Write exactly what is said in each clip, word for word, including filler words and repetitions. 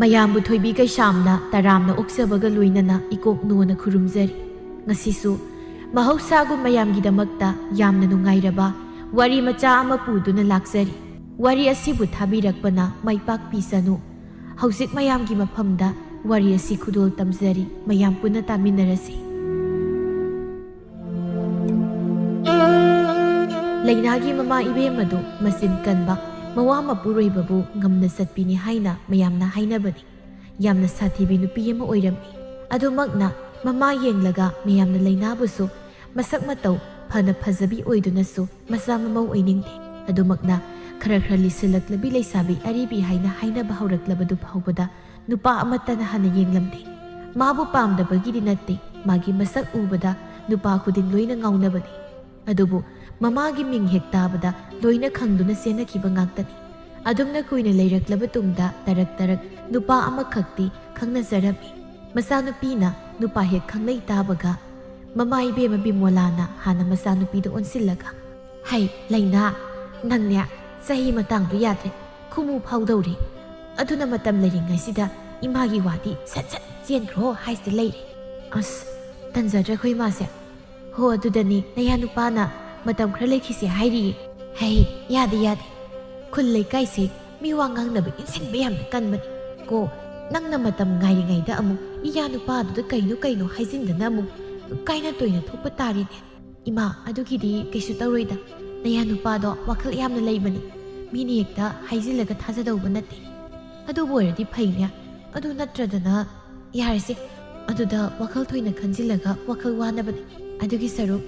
ꯃꯌꯥꯝꯕꯨ ꯊꯣꯏꯕꯤ ꯀꯩꯁꯥꯝꯅ ꯇꯔꯥꯝꯅ ꯑꯣꯛꯆꯕꯒ ꯂꯣꯏꯅꯅ ꯏꯀꯣꯛ ꯅꯣꯅ ꯈꯨꯔꯨꯝꯖꯔꯤ꯫ ꯉꯁꯤꯁꯨ ꯃꯍꯧꯁꯥꯒꯨꯝ ꯃꯌꯥꯝꯒꯤꯗꯃꯛꯇ ꯌꯥꯝꯅ ꯅꯨꯡꯉꯥꯏꯔꯕ ꯋꯥꯔꯤ ꯃꯆꯥ ꯑꯃ ꯄꯨꯗꯨꯅ ꯂꯥꯛꯆꯔꯤ꯫ ꯋꯥꯔꯤ ꯑꯁꯤꯕꯨ ꯊꯥꯕꯤꯔꯛꯄꯅ ꯃꯥꯏ ꯄꯥꯛꯄꯤꯁꯅꯨ꯫ ꯍꯧꯖꯤꯛ ꯃꯌꯥꯝꯒꯤ ꯃꯐꯝꯗ ꯋꯥꯔꯤ ꯑꯁꯤ ꯈꯨꯗꯣꯜ ꯇꯝꯖꯔꯤ, ꯃꯌꯥꯝ ꯄꯨꯟꯅ ꯇꯥꯃꯤꯟꯅꯔꯁꯤ꯫ ꯂꯩꯅꯥꯒꯤ ꯃꯃꯥ ꯏꯕꯦꯝ ꯑꯗꯨ ꯃꯆꯤꯟ ꯀꯟꯕ, ꯃꯋꯥ ꯃꯄꯨꯔꯣꯏꯕꯕꯨ ꯉꯝꯅ ꯆꯠꯄꯤꯅꯤ ꯍꯥꯏꯅ ꯃꯌꯥꯝꯅ ꯍꯥꯏꯅꯕꯅꯤ꯫ ꯌꯥꯝꯅ ꯁꯥꯊꯤꯕꯤ ꯅꯨꯄꯤ ꯑꯃ ꯑꯣꯏꯔꯝꯃꯤ꯫ ꯑꯗꯨꯃꯛꯅ ꯃꯃꯥ ꯌꯦꯡꯂꯒ ꯃꯌꯥꯝꯅ ꯂꯩꯅꯥꯕꯨꯁꯨ ꯃꯁꯛ ꯃꯇꯧ ꯐꯅ ꯐꯖꯕꯤ ꯑꯣꯏꯗꯨꯅꯁꯨ ꯃꯆꯥ ꯃꯃꯧ ꯑꯣꯏꯅꯤꯡꯗꯦ꯫ ꯑꯗꯨꯃꯛꯅ ꯈꯔ ꯈꯔ ꯂꯤꯁꯤꯜꯂꯛꯂꯕꯤ ꯂꯩꯁꯥꯕꯤ ꯑꯔꯤꯕꯤ ꯍꯥꯏꯅ ꯍꯥꯏꯅꯕ ꯍꯧꯔꯛꯂꯕꯗꯨ ꯐꯥꯎꯕꯗ ꯅꯨꯄꯥ ꯑꯃꯠꯇꯅ ꯍꯥꯟꯅ ꯌꯦꯡꯂꯝꯗꯦ꯫ ꯃꯥꯕꯨ ꯄꯥꯝꯗꯕꯒꯤꯗꯤ ꯅꯠꯇꯦ, ꯃꯥꯒꯤ ꯃꯁꯛ ꯎꯕꯗ ꯅꯨꯄꯥ ꯈꯨꯗꯤꯡ ꯂꯣꯏꯅ ꯉꯥꯎꯅꯕꯅꯤ꯫ ꯑꯗꯨꯕꯨ ꯃꯃꯥꯒꯤ ꯃꯤꯡ ꯍꯦꯛ ꯇꯥꯕꯗ ꯂꯣꯏꯅ ꯈꯪꯗꯨꯅ ꯆꯦꯟꯅꯈꯤꯕ ꯉꯥꯛꯇꯅꯤ꯫ ꯑꯗꯨꯝꯅ ꯀꯨꯏꯅ ꯂꯩꯔꯛꯂꯕ ꯇꯨꯡꯗ ꯇꯔꯛ ꯇꯔꯛ ꯅꯨꯄꯥ ꯑꯃꯈꯛꯇꯤ ꯈꯪꯅꯖꯔꯝꯃꯤ꯫ ꯃꯆꯥꯅꯨꯄꯤꯅ ꯅꯨꯄꯥ ꯍꯦꯛ ꯈꯪꯅꯩ ꯇꯥꯕꯒ ꯃꯃꯥ ꯏꯕꯦꯝꯃ ꯕꯤꯃꯣꯂꯥꯅ ꯍꯥꯟꯅ ꯃꯆꯥꯅꯨꯄꯤꯗ ꯑꯣꯟꯁꯤꯜꯂꯒ, "ꯍꯩ ꯂꯩꯅꯥ, ꯅꯪꯅꯦ ꯆꯍꯤ ꯃꯇꯥꯡꯗꯨ ꯌꯥꯗ꯭ꯔꯦ, ꯈꯨꯃꯨ ꯐꯥꯎꯗꯧꯔꯦ꯫ ꯑꯗꯨꯅ ꯃꯇꯝ ꯂꯩꯔꯤꯉꯩꯁꯤꯗ ꯏꯃꯥꯒꯤ ꯋꯥꯗꯤ ꯁꯠ ꯁꯠ ꯆꯦꯟꯈ꯭ꯔꯣ ꯍꯥꯏꯁꯤꯗ ꯂꯩꯔꯦ꯫ ꯑꯁ, ꯇꯟꯖꯗ꯭ꯔꯦ ꯑꯩꯈꯣꯏ ꯏꯃꯥꯁꯦ꯫ ꯍꯣ, ꯑꯗꯨꯗꯅꯤ ꯅꯌꯥ ꯅꯨꯄꯥꯅ ꯃꯇꯝ ꯈꯔ ꯂꯩꯈꯤꯁꯦ ꯍꯥꯏꯔꯤꯌꯦ꯫ ꯍꯩ, ꯌꯥꯗꯦ, ꯌꯥꯗꯦ꯫ ꯈꯨꯜ ꯂꯩꯀꯥꯏꯁꯦ ꯃꯤ ꯋꯥ ꯉꯥꯡꯅꯕ ꯏꯟꯁꯤꯟꯕ ꯌꯥꯝꯅ ꯀꯟꯕꯅꯤ꯫ ꯀꯣ, ꯅꯪꯅ ꯃꯇꯝ ꯉꯥꯏꯔꯤꯉꯩꯗ ꯑꯃꯨꯛ ꯏꯌꯥ ꯅꯨꯄꯥꯗꯨꯗ ꯀꯩꯅꯣ ꯀꯩꯅꯣ ꯍꯥꯏꯖꯤꯟꯗꯅ ꯑꯃꯨꯛ ꯀꯥꯏꯅ ꯇꯣꯏꯅ ꯊꯣꯛꯄ ꯇꯥꯔꯦꯅꯦ꯫ ꯏꯃꯥ, ꯑꯗꯨꯒꯤꯗꯤ ꯀꯩꯁꯨ ꯇꯧꯔꯣꯏꯗ꯫ ꯅꯌꯥ ꯅꯨꯄꯥꯗꯣ ꯋꯥꯈꯜ ꯌꯥꯝꯅ ꯂꯩꯕꯅꯤ꯫ ꯃꯤꯅ ꯍꯦꯛꯇ ꯍꯥꯏꯖꯤꯜꯂꯒ ꯊꯥꯖꯗꯧꯕ ꯅꯠꯇꯦ꯫ ꯑꯗꯨꯕꯨ ꯑꯣꯏꯔꯗꯤ ꯐꯩꯅꯦ꯫ ꯑꯗꯨ ꯅꯠꯇ꯭ꯔꯗꯅ ꯌꯥꯔꯦꯁꯦ꯫ ꯑꯗꯨꯗ ꯋꯥꯈꯜ ꯊꯣꯏꯅ ꯈꯟꯖꯤꯜꯂꯒ ꯋꯥꯈꯜ ꯋꯥꯅꯕꯅꯤ꯫ ꯑꯗꯨꯒꯤ ꯁꯔꯨꯛ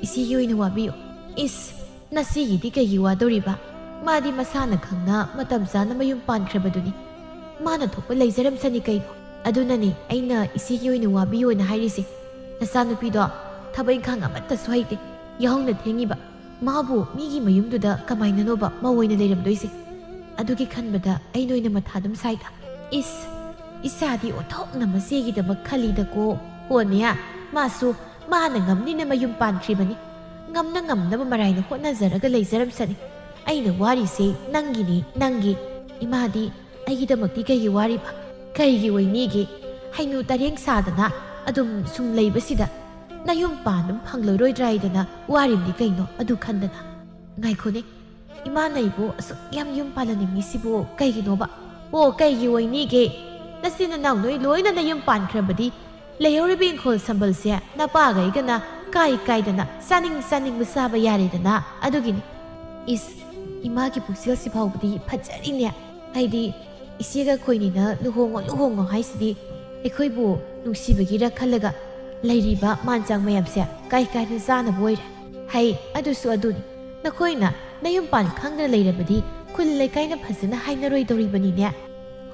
ꯏꯆꯦꯒꯤ ꯑꯣꯏꯅ ꯋꯥꯕꯤꯌꯨ꯫ ꯏꯁ, ꯅꯆꯦꯒꯤꯗꯤ ꯀꯩꯒꯤ ꯋꯥꯗꯧꯔꯤꯕ? ꯃꯥꯗꯤ ꯃꯁꯥꯅ ꯈꯪꯅ ꯃꯇꯝ ꯆꯥꯅ ꯃꯌꯨꯝ ꯄꯥꯟꯈ꯭ꯔꯕꯗꯨꯅꯤ꯫ ꯃꯥꯅ ꯊꯣꯛꯄ ꯂꯩꯖꯔꯝꯁꯅꯤ ꯀꯩꯅꯣ꯫ ꯑꯗꯨꯅꯅꯦ ꯑꯩꯅ ꯏꯆꯦꯒꯤ ꯑꯣꯏꯅ ꯋꯥꯕꯤꯌꯣꯅ ꯍꯥꯏꯔꯤꯁꯦ꯫ ꯅꯆꯥꯅꯨꯄꯤꯗꯣ ꯊꯕꯛ ꯏꯪꯈꯥꯡ ꯑꯃꯠꯇꯁꯨ ꯍꯩꯇꯦ, ꯌꯥꯍꯧꯅ ꯊꯦꯡꯉꯤꯕ꯫ ꯃꯥꯕꯨ ꯃꯤꯒꯤ ꯃꯌꯨꯝꯗꯨꯗ ꯀꯃꯥꯏꯅꯅꯣꯕ ꯃꯧ ꯑꯣꯏꯅ ꯂꯩꯔꯝꯗꯣꯏꯁꯦ? ꯑꯗꯨꯒꯤ ꯈꯟꯕꯗ ꯑꯩ ꯅꯣꯏꯅ ꯃꯊꯥ ꯑꯗꯨꯝ ꯁꯥꯏꯗ꯫ ꯏꯁ, ꯏꯆꯥꯗꯤ ꯑꯣꯟꯊꯣꯛꯅ ꯃꯆꯦꯒꯤꯗꯃꯛ ꯈꯜꯂꯤꯗꯀꯣ꯫ ꯍꯣꯅꯦ, ꯃꯥꯁꯨ ꯃꯥꯅ ꯉꯝꯅꯤꯅ ꯃꯌꯨꯝ ꯄꯥꯟꯈ꯭ꯔꯤꯕꯅꯤ꯫ ꯉꯝꯅ ꯉꯝꯅꯕ ꯃꯔꯥꯏꯅ ꯍꯣꯠꯅꯖꯔꯒ ꯂꯩꯖꯔꯝꯁꯅꯤ꯫ ꯑꯩꯅ ꯋꯥꯔꯤꯁꯦ ꯅꯪꯒꯤꯅꯤ, ꯅꯪꯒꯤ꯫ ꯏꯃꯥꯗꯤ ꯑꯩꯒꯤꯗꯃꯛꯇꯤ ꯀꯩꯒꯤ ꯋꯥꯔꯤꯕ? ꯀꯩꯒꯤ ꯑꯣꯏꯅꯤꯒꯦ? ꯍꯩꯅꯨ ꯇꯔꯦꯡ ꯁꯥꯗꯅ ꯑꯗꯨꯝ ꯁꯨꯝ ꯂꯩꯕꯁꯤꯗ ꯅꯌꯨꯝ ꯄꯥꯟꯕ ꯐꯪꯂꯔꯣꯏꯗ꯭ꯔꯥ ꯍꯥꯏꯗꯅ ꯋꯥꯔꯤꯕꯅꯤ ꯀꯩꯅꯣ ꯑꯗꯨ ꯈꯟꯗꯅ꯫ ꯉꯥꯏꯈꯣꯅꯦ, ꯏꯃꯥꯅ ꯑꯩꯕꯨ ꯑꯁꯨꯛ ꯌꯥꯝ ꯌꯨꯝ ꯄꯥꯜꯍꯟꯅꯤꯡꯉꯤꯁꯤꯕꯨ ꯀꯩꯒꯤꯅꯣꯕ? ꯑꯣ, ꯀꯩꯒꯤ ꯑꯣꯏꯅꯤꯒꯦ? ꯅꯆꯤꯟ ꯅꯅꯥꯎ ꯅꯣꯏ ꯂꯣꯏꯅ ꯅꯌꯨꯝ ꯄꯥꯟꯈ꯭ꯔꯕꯗꯤ ꯂꯩꯍꯧꯔꯤꯕ ꯏꯪꯈꯣꯜ ꯁꯝꯕꯜꯁꯦ ꯅꯄꯥꯒ ꯑꯩꯒꯅ ꯀꯥꯏ ꯀꯥꯏꯗꯅ ꯆꯥꯅꯤꯡ ꯆꯥꯅꯤꯡꯕ ꯆꯥꯕ ꯌꯥꯔꯦꯗꯅ꯫ ꯑꯗꯨꯒꯤꯅꯤ꯫ ꯏꯁ, ꯏꯃꯥꯒꯤ ꯄꯨꯛꯆꯦꯜꯁꯤ ꯐꯥꯎꯕꯗꯤ ꯐꯖꯔꯤꯅꯦ꯫ ꯍꯥꯏꯗꯤ ꯏꯆꯦꯒ ꯑꯩꯈꯣꯏꯅꯤꯅ ꯂꯨꯍꯣꯡꯉꯣ ꯂꯨꯍꯣꯡꯉꯣ ꯍꯥꯏꯁꯤꯗꯤ ꯑꯩꯈꯣꯏꯕꯨ ꯅꯨꯡꯁꯤꯕꯒꯤꯔ ꯈꯜꯂꯒ ꯂꯩꯔꯤꯕ ꯃꯥꯟ ꯆꯥꯡ ꯃꯌꯥꯝꯁꯦ ꯀꯥꯏ ꯀꯥꯏꯗ ꯆꯥꯅꯕ ꯑꯣꯏꯔꯦ꯫ ꯍꯩ, ꯑꯗꯨꯁꯨ ꯑꯗꯨꯅꯤ, ꯅꯈꯣꯏꯅ ꯅꯌꯨꯝ ꯄꯥꯟ ꯈꯪꯗꯅ ꯂꯩꯔꯕꯗꯤ ꯈꯨꯜ ꯂꯩꯀꯥꯏꯅ ꯐꯖꯅ ꯍꯥꯏꯅꯔꯣꯏꯗꯧꯔꯤꯕꯅꯤꯅꯦ꯫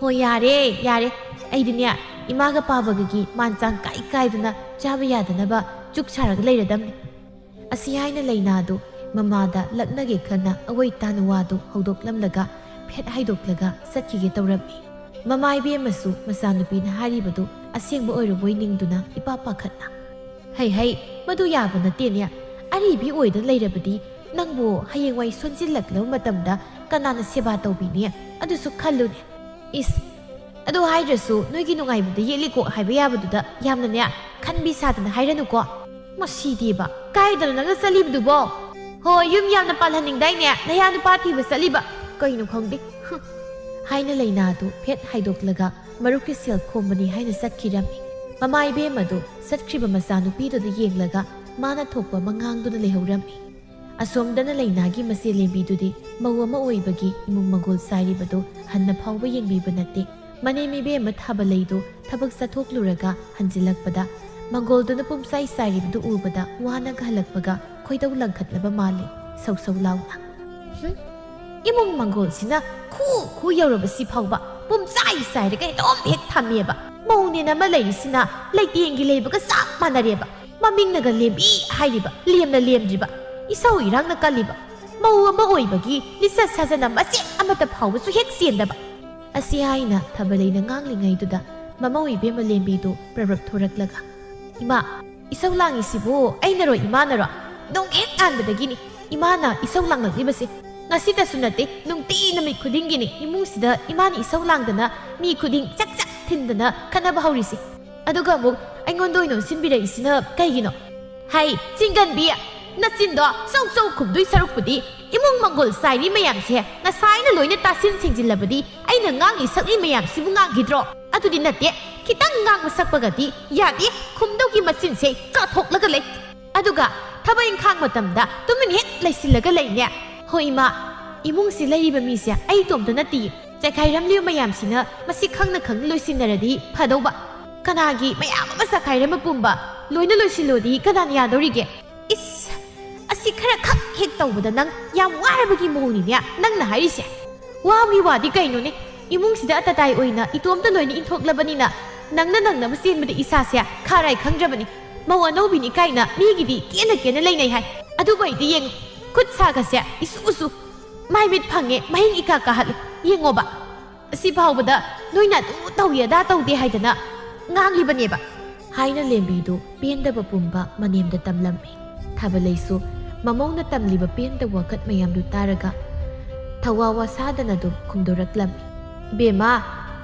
ꯍꯣ, ꯌꯥꯔꯦ, ꯌꯥꯔꯦ, ꯑꯩꯗꯤꯅꯦ ꯏꯃꯥꯒ ꯄꯥꯕꯒꯒꯤ ꯃꯥꯟ ꯆꯥꯡ ꯀꯥꯏ ꯀꯥꯏꯗꯅ ꯆꯥꯕ ꯌꯥꯗꯅꯕ ꯆꯨꯛ ꯁꯥꯔꯒ ꯂꯩꯔꯗꯝꯅꯤ꯫ ꯑꯁꯤ ꯍꯥꯏꯅ ꯂꯩꯅꯥꯗꯨ ꯃꯃꯥꯗ ꯂꯛꯅꯒꯦ ꯈꯟꯅ ꯑꯋꯣꯏ ꯇꯥꯅ ꯋꯥꯗꯨ ꯍꯧꯗꯣꯛꯂꯝꯂꯒ ꯐꯦꯠ ꯍꯥꯏꯗꯣꯛꯂꯒ ꯆꯠꯈꯤꯒꯦ ꯇꯧꯔꯝꯃꯤ꯫ ꯃꯃꯥ ꯏꯕꯦꯝꯃꯁꯨ ꯃꯆꯥꯅꯨꯄꯤꯅ ꯍꯥꯏꯔꯤꯕꯗꯨ ꯑꯁꯦꯡꯕ ꯑꯣꯏꯔꯕꯣꯏ ꯅꯤꯡꯗꯨꯅ ꯏꯄꯥ ꯄꯥꯈꯠꯅ, "ꯍꯩ ꯍꯩ, ꯃꯗꯨ ꯌꯥꯕ ꯅꯠꯇꯦꯅꯦ꯫ ꯑꯔꯤꯕꯤ ꯑꯣꯏꯗꯅ ꯂꯩꯔꯕꯗꯤ ꯅꯪꯕꯨ ꯍꯌꯦꯡꯋꯥꯏ ꯁꯣꯟꯖꯤꯜꯂꯛꯂꯕ ꯃꯇꯝꯗ ꯀꯅꯥꯅ ꯁꯦꯕꯥ ꯇꯧꯕꯤꯅꯤ? ꯑꯗꯨꯁꯨ ꯈꯜꯂꯨꯅꯦ꯫" ꯏꯁ, ꯑꯗꯨ ꯍꯥꯏꯗ꯭ꯔꯁꯨ ꯅꯣꯏꯒꯤ ꯅꯨꯡꯉꯥꯏꯕꯗ ꯌꯦꯠꯂꯤꯀꯣ ꯍꯥꯏꯕ ꯌꯥꯕꯗꯨꯗ ꯌꯥꯝꯅꯅꯦ ꯈꯟꯕꯤ ꯁꯥꯗꯅ ꯍꯥꯏꯔꯅꯨꯀꯣ꯫ ꯃꯁꯤꯗꯤꯕ, ꯀꯥꯏꯗꯅꯣ ꯅꯪꯅ ꯆꯠꯂꯤꯕꯗꯨꯕꯣ? ꯍꯣ, ꯌꯨꯝ ꯌꯥꯝꯅ ꯄꯥꯜꯍꯟꯅꯤꯡꯗꯥꯏꯅꯦ, ꯅꯌꯥ ꯅꯨꯄꯥ ꯊꯤꯕ ꯆꯠꯂꯤꯕ? ꯀꯩꯅꯣ ꯈꯪꯗꯦ꯫ ꯍꯨꯝ꯫ ꯍꯥꯏꯅ ꯂꯩꯅꯥꯗꯨ ꯐꯦꯠ ꯍꯥꯏꯗꯣꯛꯂꯒ ꯃꯔꯨꯞꯀꯤ ꯁꯦꯜ ꯈꯣꯝꯕꯅꯤ ꯍꯥꯏꯅ ꯆꯠꯈꯤꯔꯝꯃꯤ꯫ ꯃꯃꯥ ꯏꯕꯦꯝꯃꯗꯨ ꯆꯠꯈ꯭ꯔꯤꯕ ꯃꯆꯥꯅꯨꯄꯤꯗꯨꯗ ꯌꯦꯡꯂꯒ ꯃꯥꯅ ꯊꯣꯛꯄ ꯑꯃ ꯉꯥꯡꯗꯨꯅ ꯂꯩꯍꯧꯔꯝꯃꯤ꯫ ꯑꯁꯣꯝꯗꯅ ꯂꯩꯅꯥꯒꯤ ꯃꯆꯦꯂꯦꯝꯕꯤꯗꯨꯗꯤ ꯃꯧ ꯑꯃ ꯑꯣꯏꯕꯒꯤ ꯏꯃꯨꯡ ꯃꯪꯒꯣꯜ ꯆꯥꯏꯔꯤꯕꯗꯨ ꯍꯟꯅ ꯐꯥꯎꯕ ꯌꯦꯡꯕꯤꯕ ꯅꯠꯇꯦ꯫ ꯃꯅꯦꯝ ꯏꯕꯦꯝꯃ ꯊꯥꯕꯂꯩꯗꯨ ꯊꯕꯛ ꯆꯠꯊꯣꯛꯂꯨꯔꯒ ꯍꯟꯖꯤꯜꯂꯛꯄꯗ ꯃꯪꯒꯣꯜꯗꯨꯅ ꯄꯨꯝꯆꯥꯏ ꯆꯥꯏꯔꯤꯕꯗꯨ ꯎꯕꯗ ꯋꯥꯅꯒ ꯍꯜꯂꯛꯄꯒ ꯈꯣꯏꯗꯧ ꯂꯪꯈꯠꯂꯕ ꯃꯥꯜꯂꯤ꯫ ꯁꯧ ꯁꯧ ꯂꯥꯎꯅ, "ꯍꯨꯝ, ꯏꯃꯨꯡ ꯃꯪꯒꯣꯜꯁꯤꯅ ꯈꯨ ꯈꯨ ꯌꯧꯔꯕꯁꯤ ꯐꯥꯎꯕ ꯄꯨꯝꯆꯥꯏ ꯆꯥꯏꯔꯒ ꯍꯦꯛꯇ ꯍꯦꯛ ꯊꯝꯃꯦꯕ꯫ ꯃꯧꯅꯦꯅ ꯑꯃ ꯂꯩꯔꯤꯁꯤꯅ ꯂꯩꯇꯦꯡꯒꯤ ꯂꯩꯕꯒ ꯆꯞ ꯃꯥꯟꯅꯔꯦꯕ꯫ ꯃꯃꯤꯡꯅꯒ ꯂꯦꯝꯕꯤ ꯍꯥꯏꯔꯤꯕ, ꯂꯦꯝꯅ ꯂꯦꯝꯗ꯭ꯔꯤꯕ, ꯏꯁꯧ ꯏꯔꯥꯡꯅ ꯀꯜꯂꯤꯕ꯫ ꯃꯧ ꯑꯃ ꯑꯣꯏꯕꯒꯤ ꯂꯤꯆꯠ ꯁꯥꯖꯅ ꯃꯆꯦꯠ ꯑꯃꯠꯇ ꯐꯥꯎꯕꯁꯨ ꯍꯦꯛ ꯆꯦꯟꯗꯕ꯫" ꯑꯁꯤ ꯍꯥꯏꯅ ꯊꯥꯕꯂꯩꯅ ꯉꯥꯡꯂꯤꯉꯩꯗꯨꯗ ꯃꯃꯧ ꯏꯕꯦꯝꯃ ꯂꯦꯝꯕꯤꯗꯨ ꯄ꯭ꯔꯞ ꯄ꯭ꯔꯞ ꯊꯣꯔꯛꯂꯒ, "ꯏꯃꯥ, ꯏꯁꯧ ꯂꯥꯡꯉꯤꯁꯤꯕꯨ ꯑꯩꯅꯔꯣ ꯏꯃꯥꯅꯔꯣ? ꯅꯣꯡ ꯍꯦꯛ ꯉꯥꯟꯕꯗꯒꯤꯅꯤ ꯏꯃꯥꯅ ꯏꯁꯧ ꯂꯥꯡꯂꯛꯂꯤꯕꯁꯦ꯫ ꯉꯁꯤꯇꯁꯨ ꯅꯠꯇꯦ, ꯅꯨꯡꯇꯤ ꯅꯨꯃꯤꯠ ꯈꯨꯗꯤꯡꯒꯤꯅꯤ ꯏꯃꯨꯡꯁꯤꯗ ꯏꯃꯥꯅ ꯏꯁꯧ ꯂꯥꯡꯗꯅ ꯃꯤ ꯈꯨꯗꯤꯡ ꯆꯥꯛ ꯆꯥꯛ ꯊꯤꯟꯗꯅ ꯈꯠꯅꯕ ꯍꯧꯔꯤꯁꯦ꯫ ꯑꯗꯨꯒ ꯑꯃꯨꯛ ꯑꯩꯉꯣꯟꯗ ꯑꯣꯏꯅ ꯑꯣꯟꯁꯤꯟꯕꯤꯔꯛꯏꯁꯤꯅ ꯀꯩꯒꯤꯅꯣ? ꯍꯩ, ꯆꯤꯡꯒꯟꯕꯤ! ꯅꯆꯤꯟꯗꯣ ꯆꯧ ꯆꯧ ꯈꯨꯝꯗꯣꯏ ꯁꯔꯨꯛꯄꯨꯗꯤ ꯏꯃꯨꯡ ꯃꯪꯒꯣꯜ ꯆꯥꯏꯔꯤ ꯃꯌꯥꯝꯁꯦ ꯉꯁꯥꯏꯅ ꯂꯣꯏꯅ ꯇꯥꯁꯤꯟ ꯁꯤꯡꯖꯤꯜꯂꯕꯗꯤ ꯑꯩꯅ ꯉꯥꯡꯂꯤ ꯁꯛꯂꯤ ꯃꯌꯥꯝꯁꯤꯕꯨ ꯉꯥꯡꯈꯤꯗ꯭ꯔꯣ? ꯑꯗꯨꯗꯤ ꯅꯠꯇꯦ, ꯈꯤꯇꯪ ꯉꯥꯡꯕ ꯁꯛꯄꯒꯗꯤ ꯌꯥꯗꯦ, ꯈꯨꯝꯗꯧꯒꯤ ꯃꯆꯤꯟꯁꯦ ꯀꯥꯊꯣꯛꯂꯒ ꯂꯩ꯫ ꯑꯗꯨꯒ ꯊꯕꯛ ꯏꯪꯈꯥꯡ ꯃꯇꯝꯗ ꯇꯨꯃꯤꯟ ꯍꯦꯛ ꯂꯩꯁꯤꯜꯂꯒ ꯂꯩꯅꯦ꯫ ꯍꯣꯏ ꯏꯃꯥ, ꯏꯃꯨꯡꯁꯤ ꯂꯩꯔꯤꯕ ꯃꯤꯁꯦ ꯑꯩ ꯏꯇꯣꯝꯇ ꯅꯠꯇꯤꯌꯦ꯫ ꯆꯥꯏꯈꯥꯏꯔꯝꯂꯤꯕ ꯃꯌꯥꯝꯁꯤꯅ ꯃꯁꯤ ꯈꯪꯅ ꯈꯪꯅ ꯂꯣꯏꯁꯤꯟꯅꯔꯗꯤ ꯐꯗꯧꯕ꯫ ꯀꯅꯥꯒꯤ ꯃꯌꯥꯝ ꯑꯃ ꯆꯥꯏꯈꯥꯏꯔꯝꯕ ꯄꯨꯝꯕ ꯂꯣꯏꯅ ꯂꯣꯏꯁꯤꯜꯂꯣꯗꯤ ꯀꯅꯥꯅ ꯌꯥꯗꯧꯔꯤꯒꯦ? ꯏꯁ, ꯑꯁꯤ ꯈꯔ ꯈꯛ ꯍꯦꯛ ꯇꯧꯕꯗ ꯅꯪ ꯌꯥꯝ ꯋꯥꯔꯕꯒꯤ ꯃꯑꯣꯡꯅꯤꯅꯦ ꯅꯪꯅ ꯍꯥꯏꯔꯤꯁꯦ꯫ ꯋꯥꯕꯒꯤ ꯋꯥꯗꯤ ꯀꯩꯅꯣꯅꯦ? ꯏꯃꯨꯡꯁꯤꯗ ꯑꯇꯇꯥꯏ ꯑꯣꯏꯅ ꯏꯇꯣꯝꯇ ꯂꯣꯏꯅ ꯏꯟꯊꯣꯛꯂꯕꯅꯤꯅ ꯅꯪꯅ ꯅꯪꯅꯕ ꯆꯦꯟꯕꯗ ꯏꯁꯥꯁꯦ ꯈꯥꯔꯥꯏ ꯈꯪꯗ꯭ꯔꯕꯅꯤ꯫ ꯃꯧ ꯑꯅꯧꯕꯤꯅꯤ ꯀꯥꯏꯅ ꯃꯤꯒꯤꯗꯤ ꯀꯦꯅ ꯀꯦꯅ ꯂꯩꯅꯩ ꯍꯥꯏ꯫ ꯑꯗꯨꯕꯨ ꯑꯩꯗꯤ ꯌꯦꯡꯉꯨ, ꯈꯨꯠ ꯁꯥꯒꯁꯦ ꯏꯁꯨ ꯎꯁꯨ, ꯃꯥꯏ ꯃꯤꯠ ꯐꯪꯉꯦ, ꯃꯍꯤꯡ ꯏꯀꯥ ꯀꯥꯍꯠꯂꯦ꯫ ꯌꯦꯡꯉꯣꯕ, ꯑꯁꯤ ꯐꯥꯎꯕꯗ ꯅꯣꯏꯅ ꯑꯗꯨ ꯇꯧꯏ ꯑꯗꯥ ꯇꯧꯗꯦ ꯍꯥꯏꯗꯅ ꯉꯥꯡꯂꯤꯕꯅꯦꯕ꯫ ꯍꯥꯏꯅ ꯂꯦꯝꯕꯤꯗꯨ ꯄꯦꯟꯗꯕ ꯄꯨꯝꯕ ꯃꯅꯦꯝꯗ ꯇꯝꯂꯝꯃꯤ꯫ ꯊꯥꯕꯂꯩꯁꯨ ꯃꯃꯧꯅ ꯇꯝꯂꯤꯕ ꯄꯦꯟꯗꯕ ꯋꯥꯀꯠ ꯃꯌꯥꯝꯗꯨ ꯇꯥꯔꯒ ꯊꯋꯥ ꯋꯥꯁꯥꯗꯅ ꯑꯗꯨꯝ ꯈꯨꯝꯗꯣꯔꯛꯂꯝꯃꯤ꯫ "ꯏꯕꯦꯝꯃ,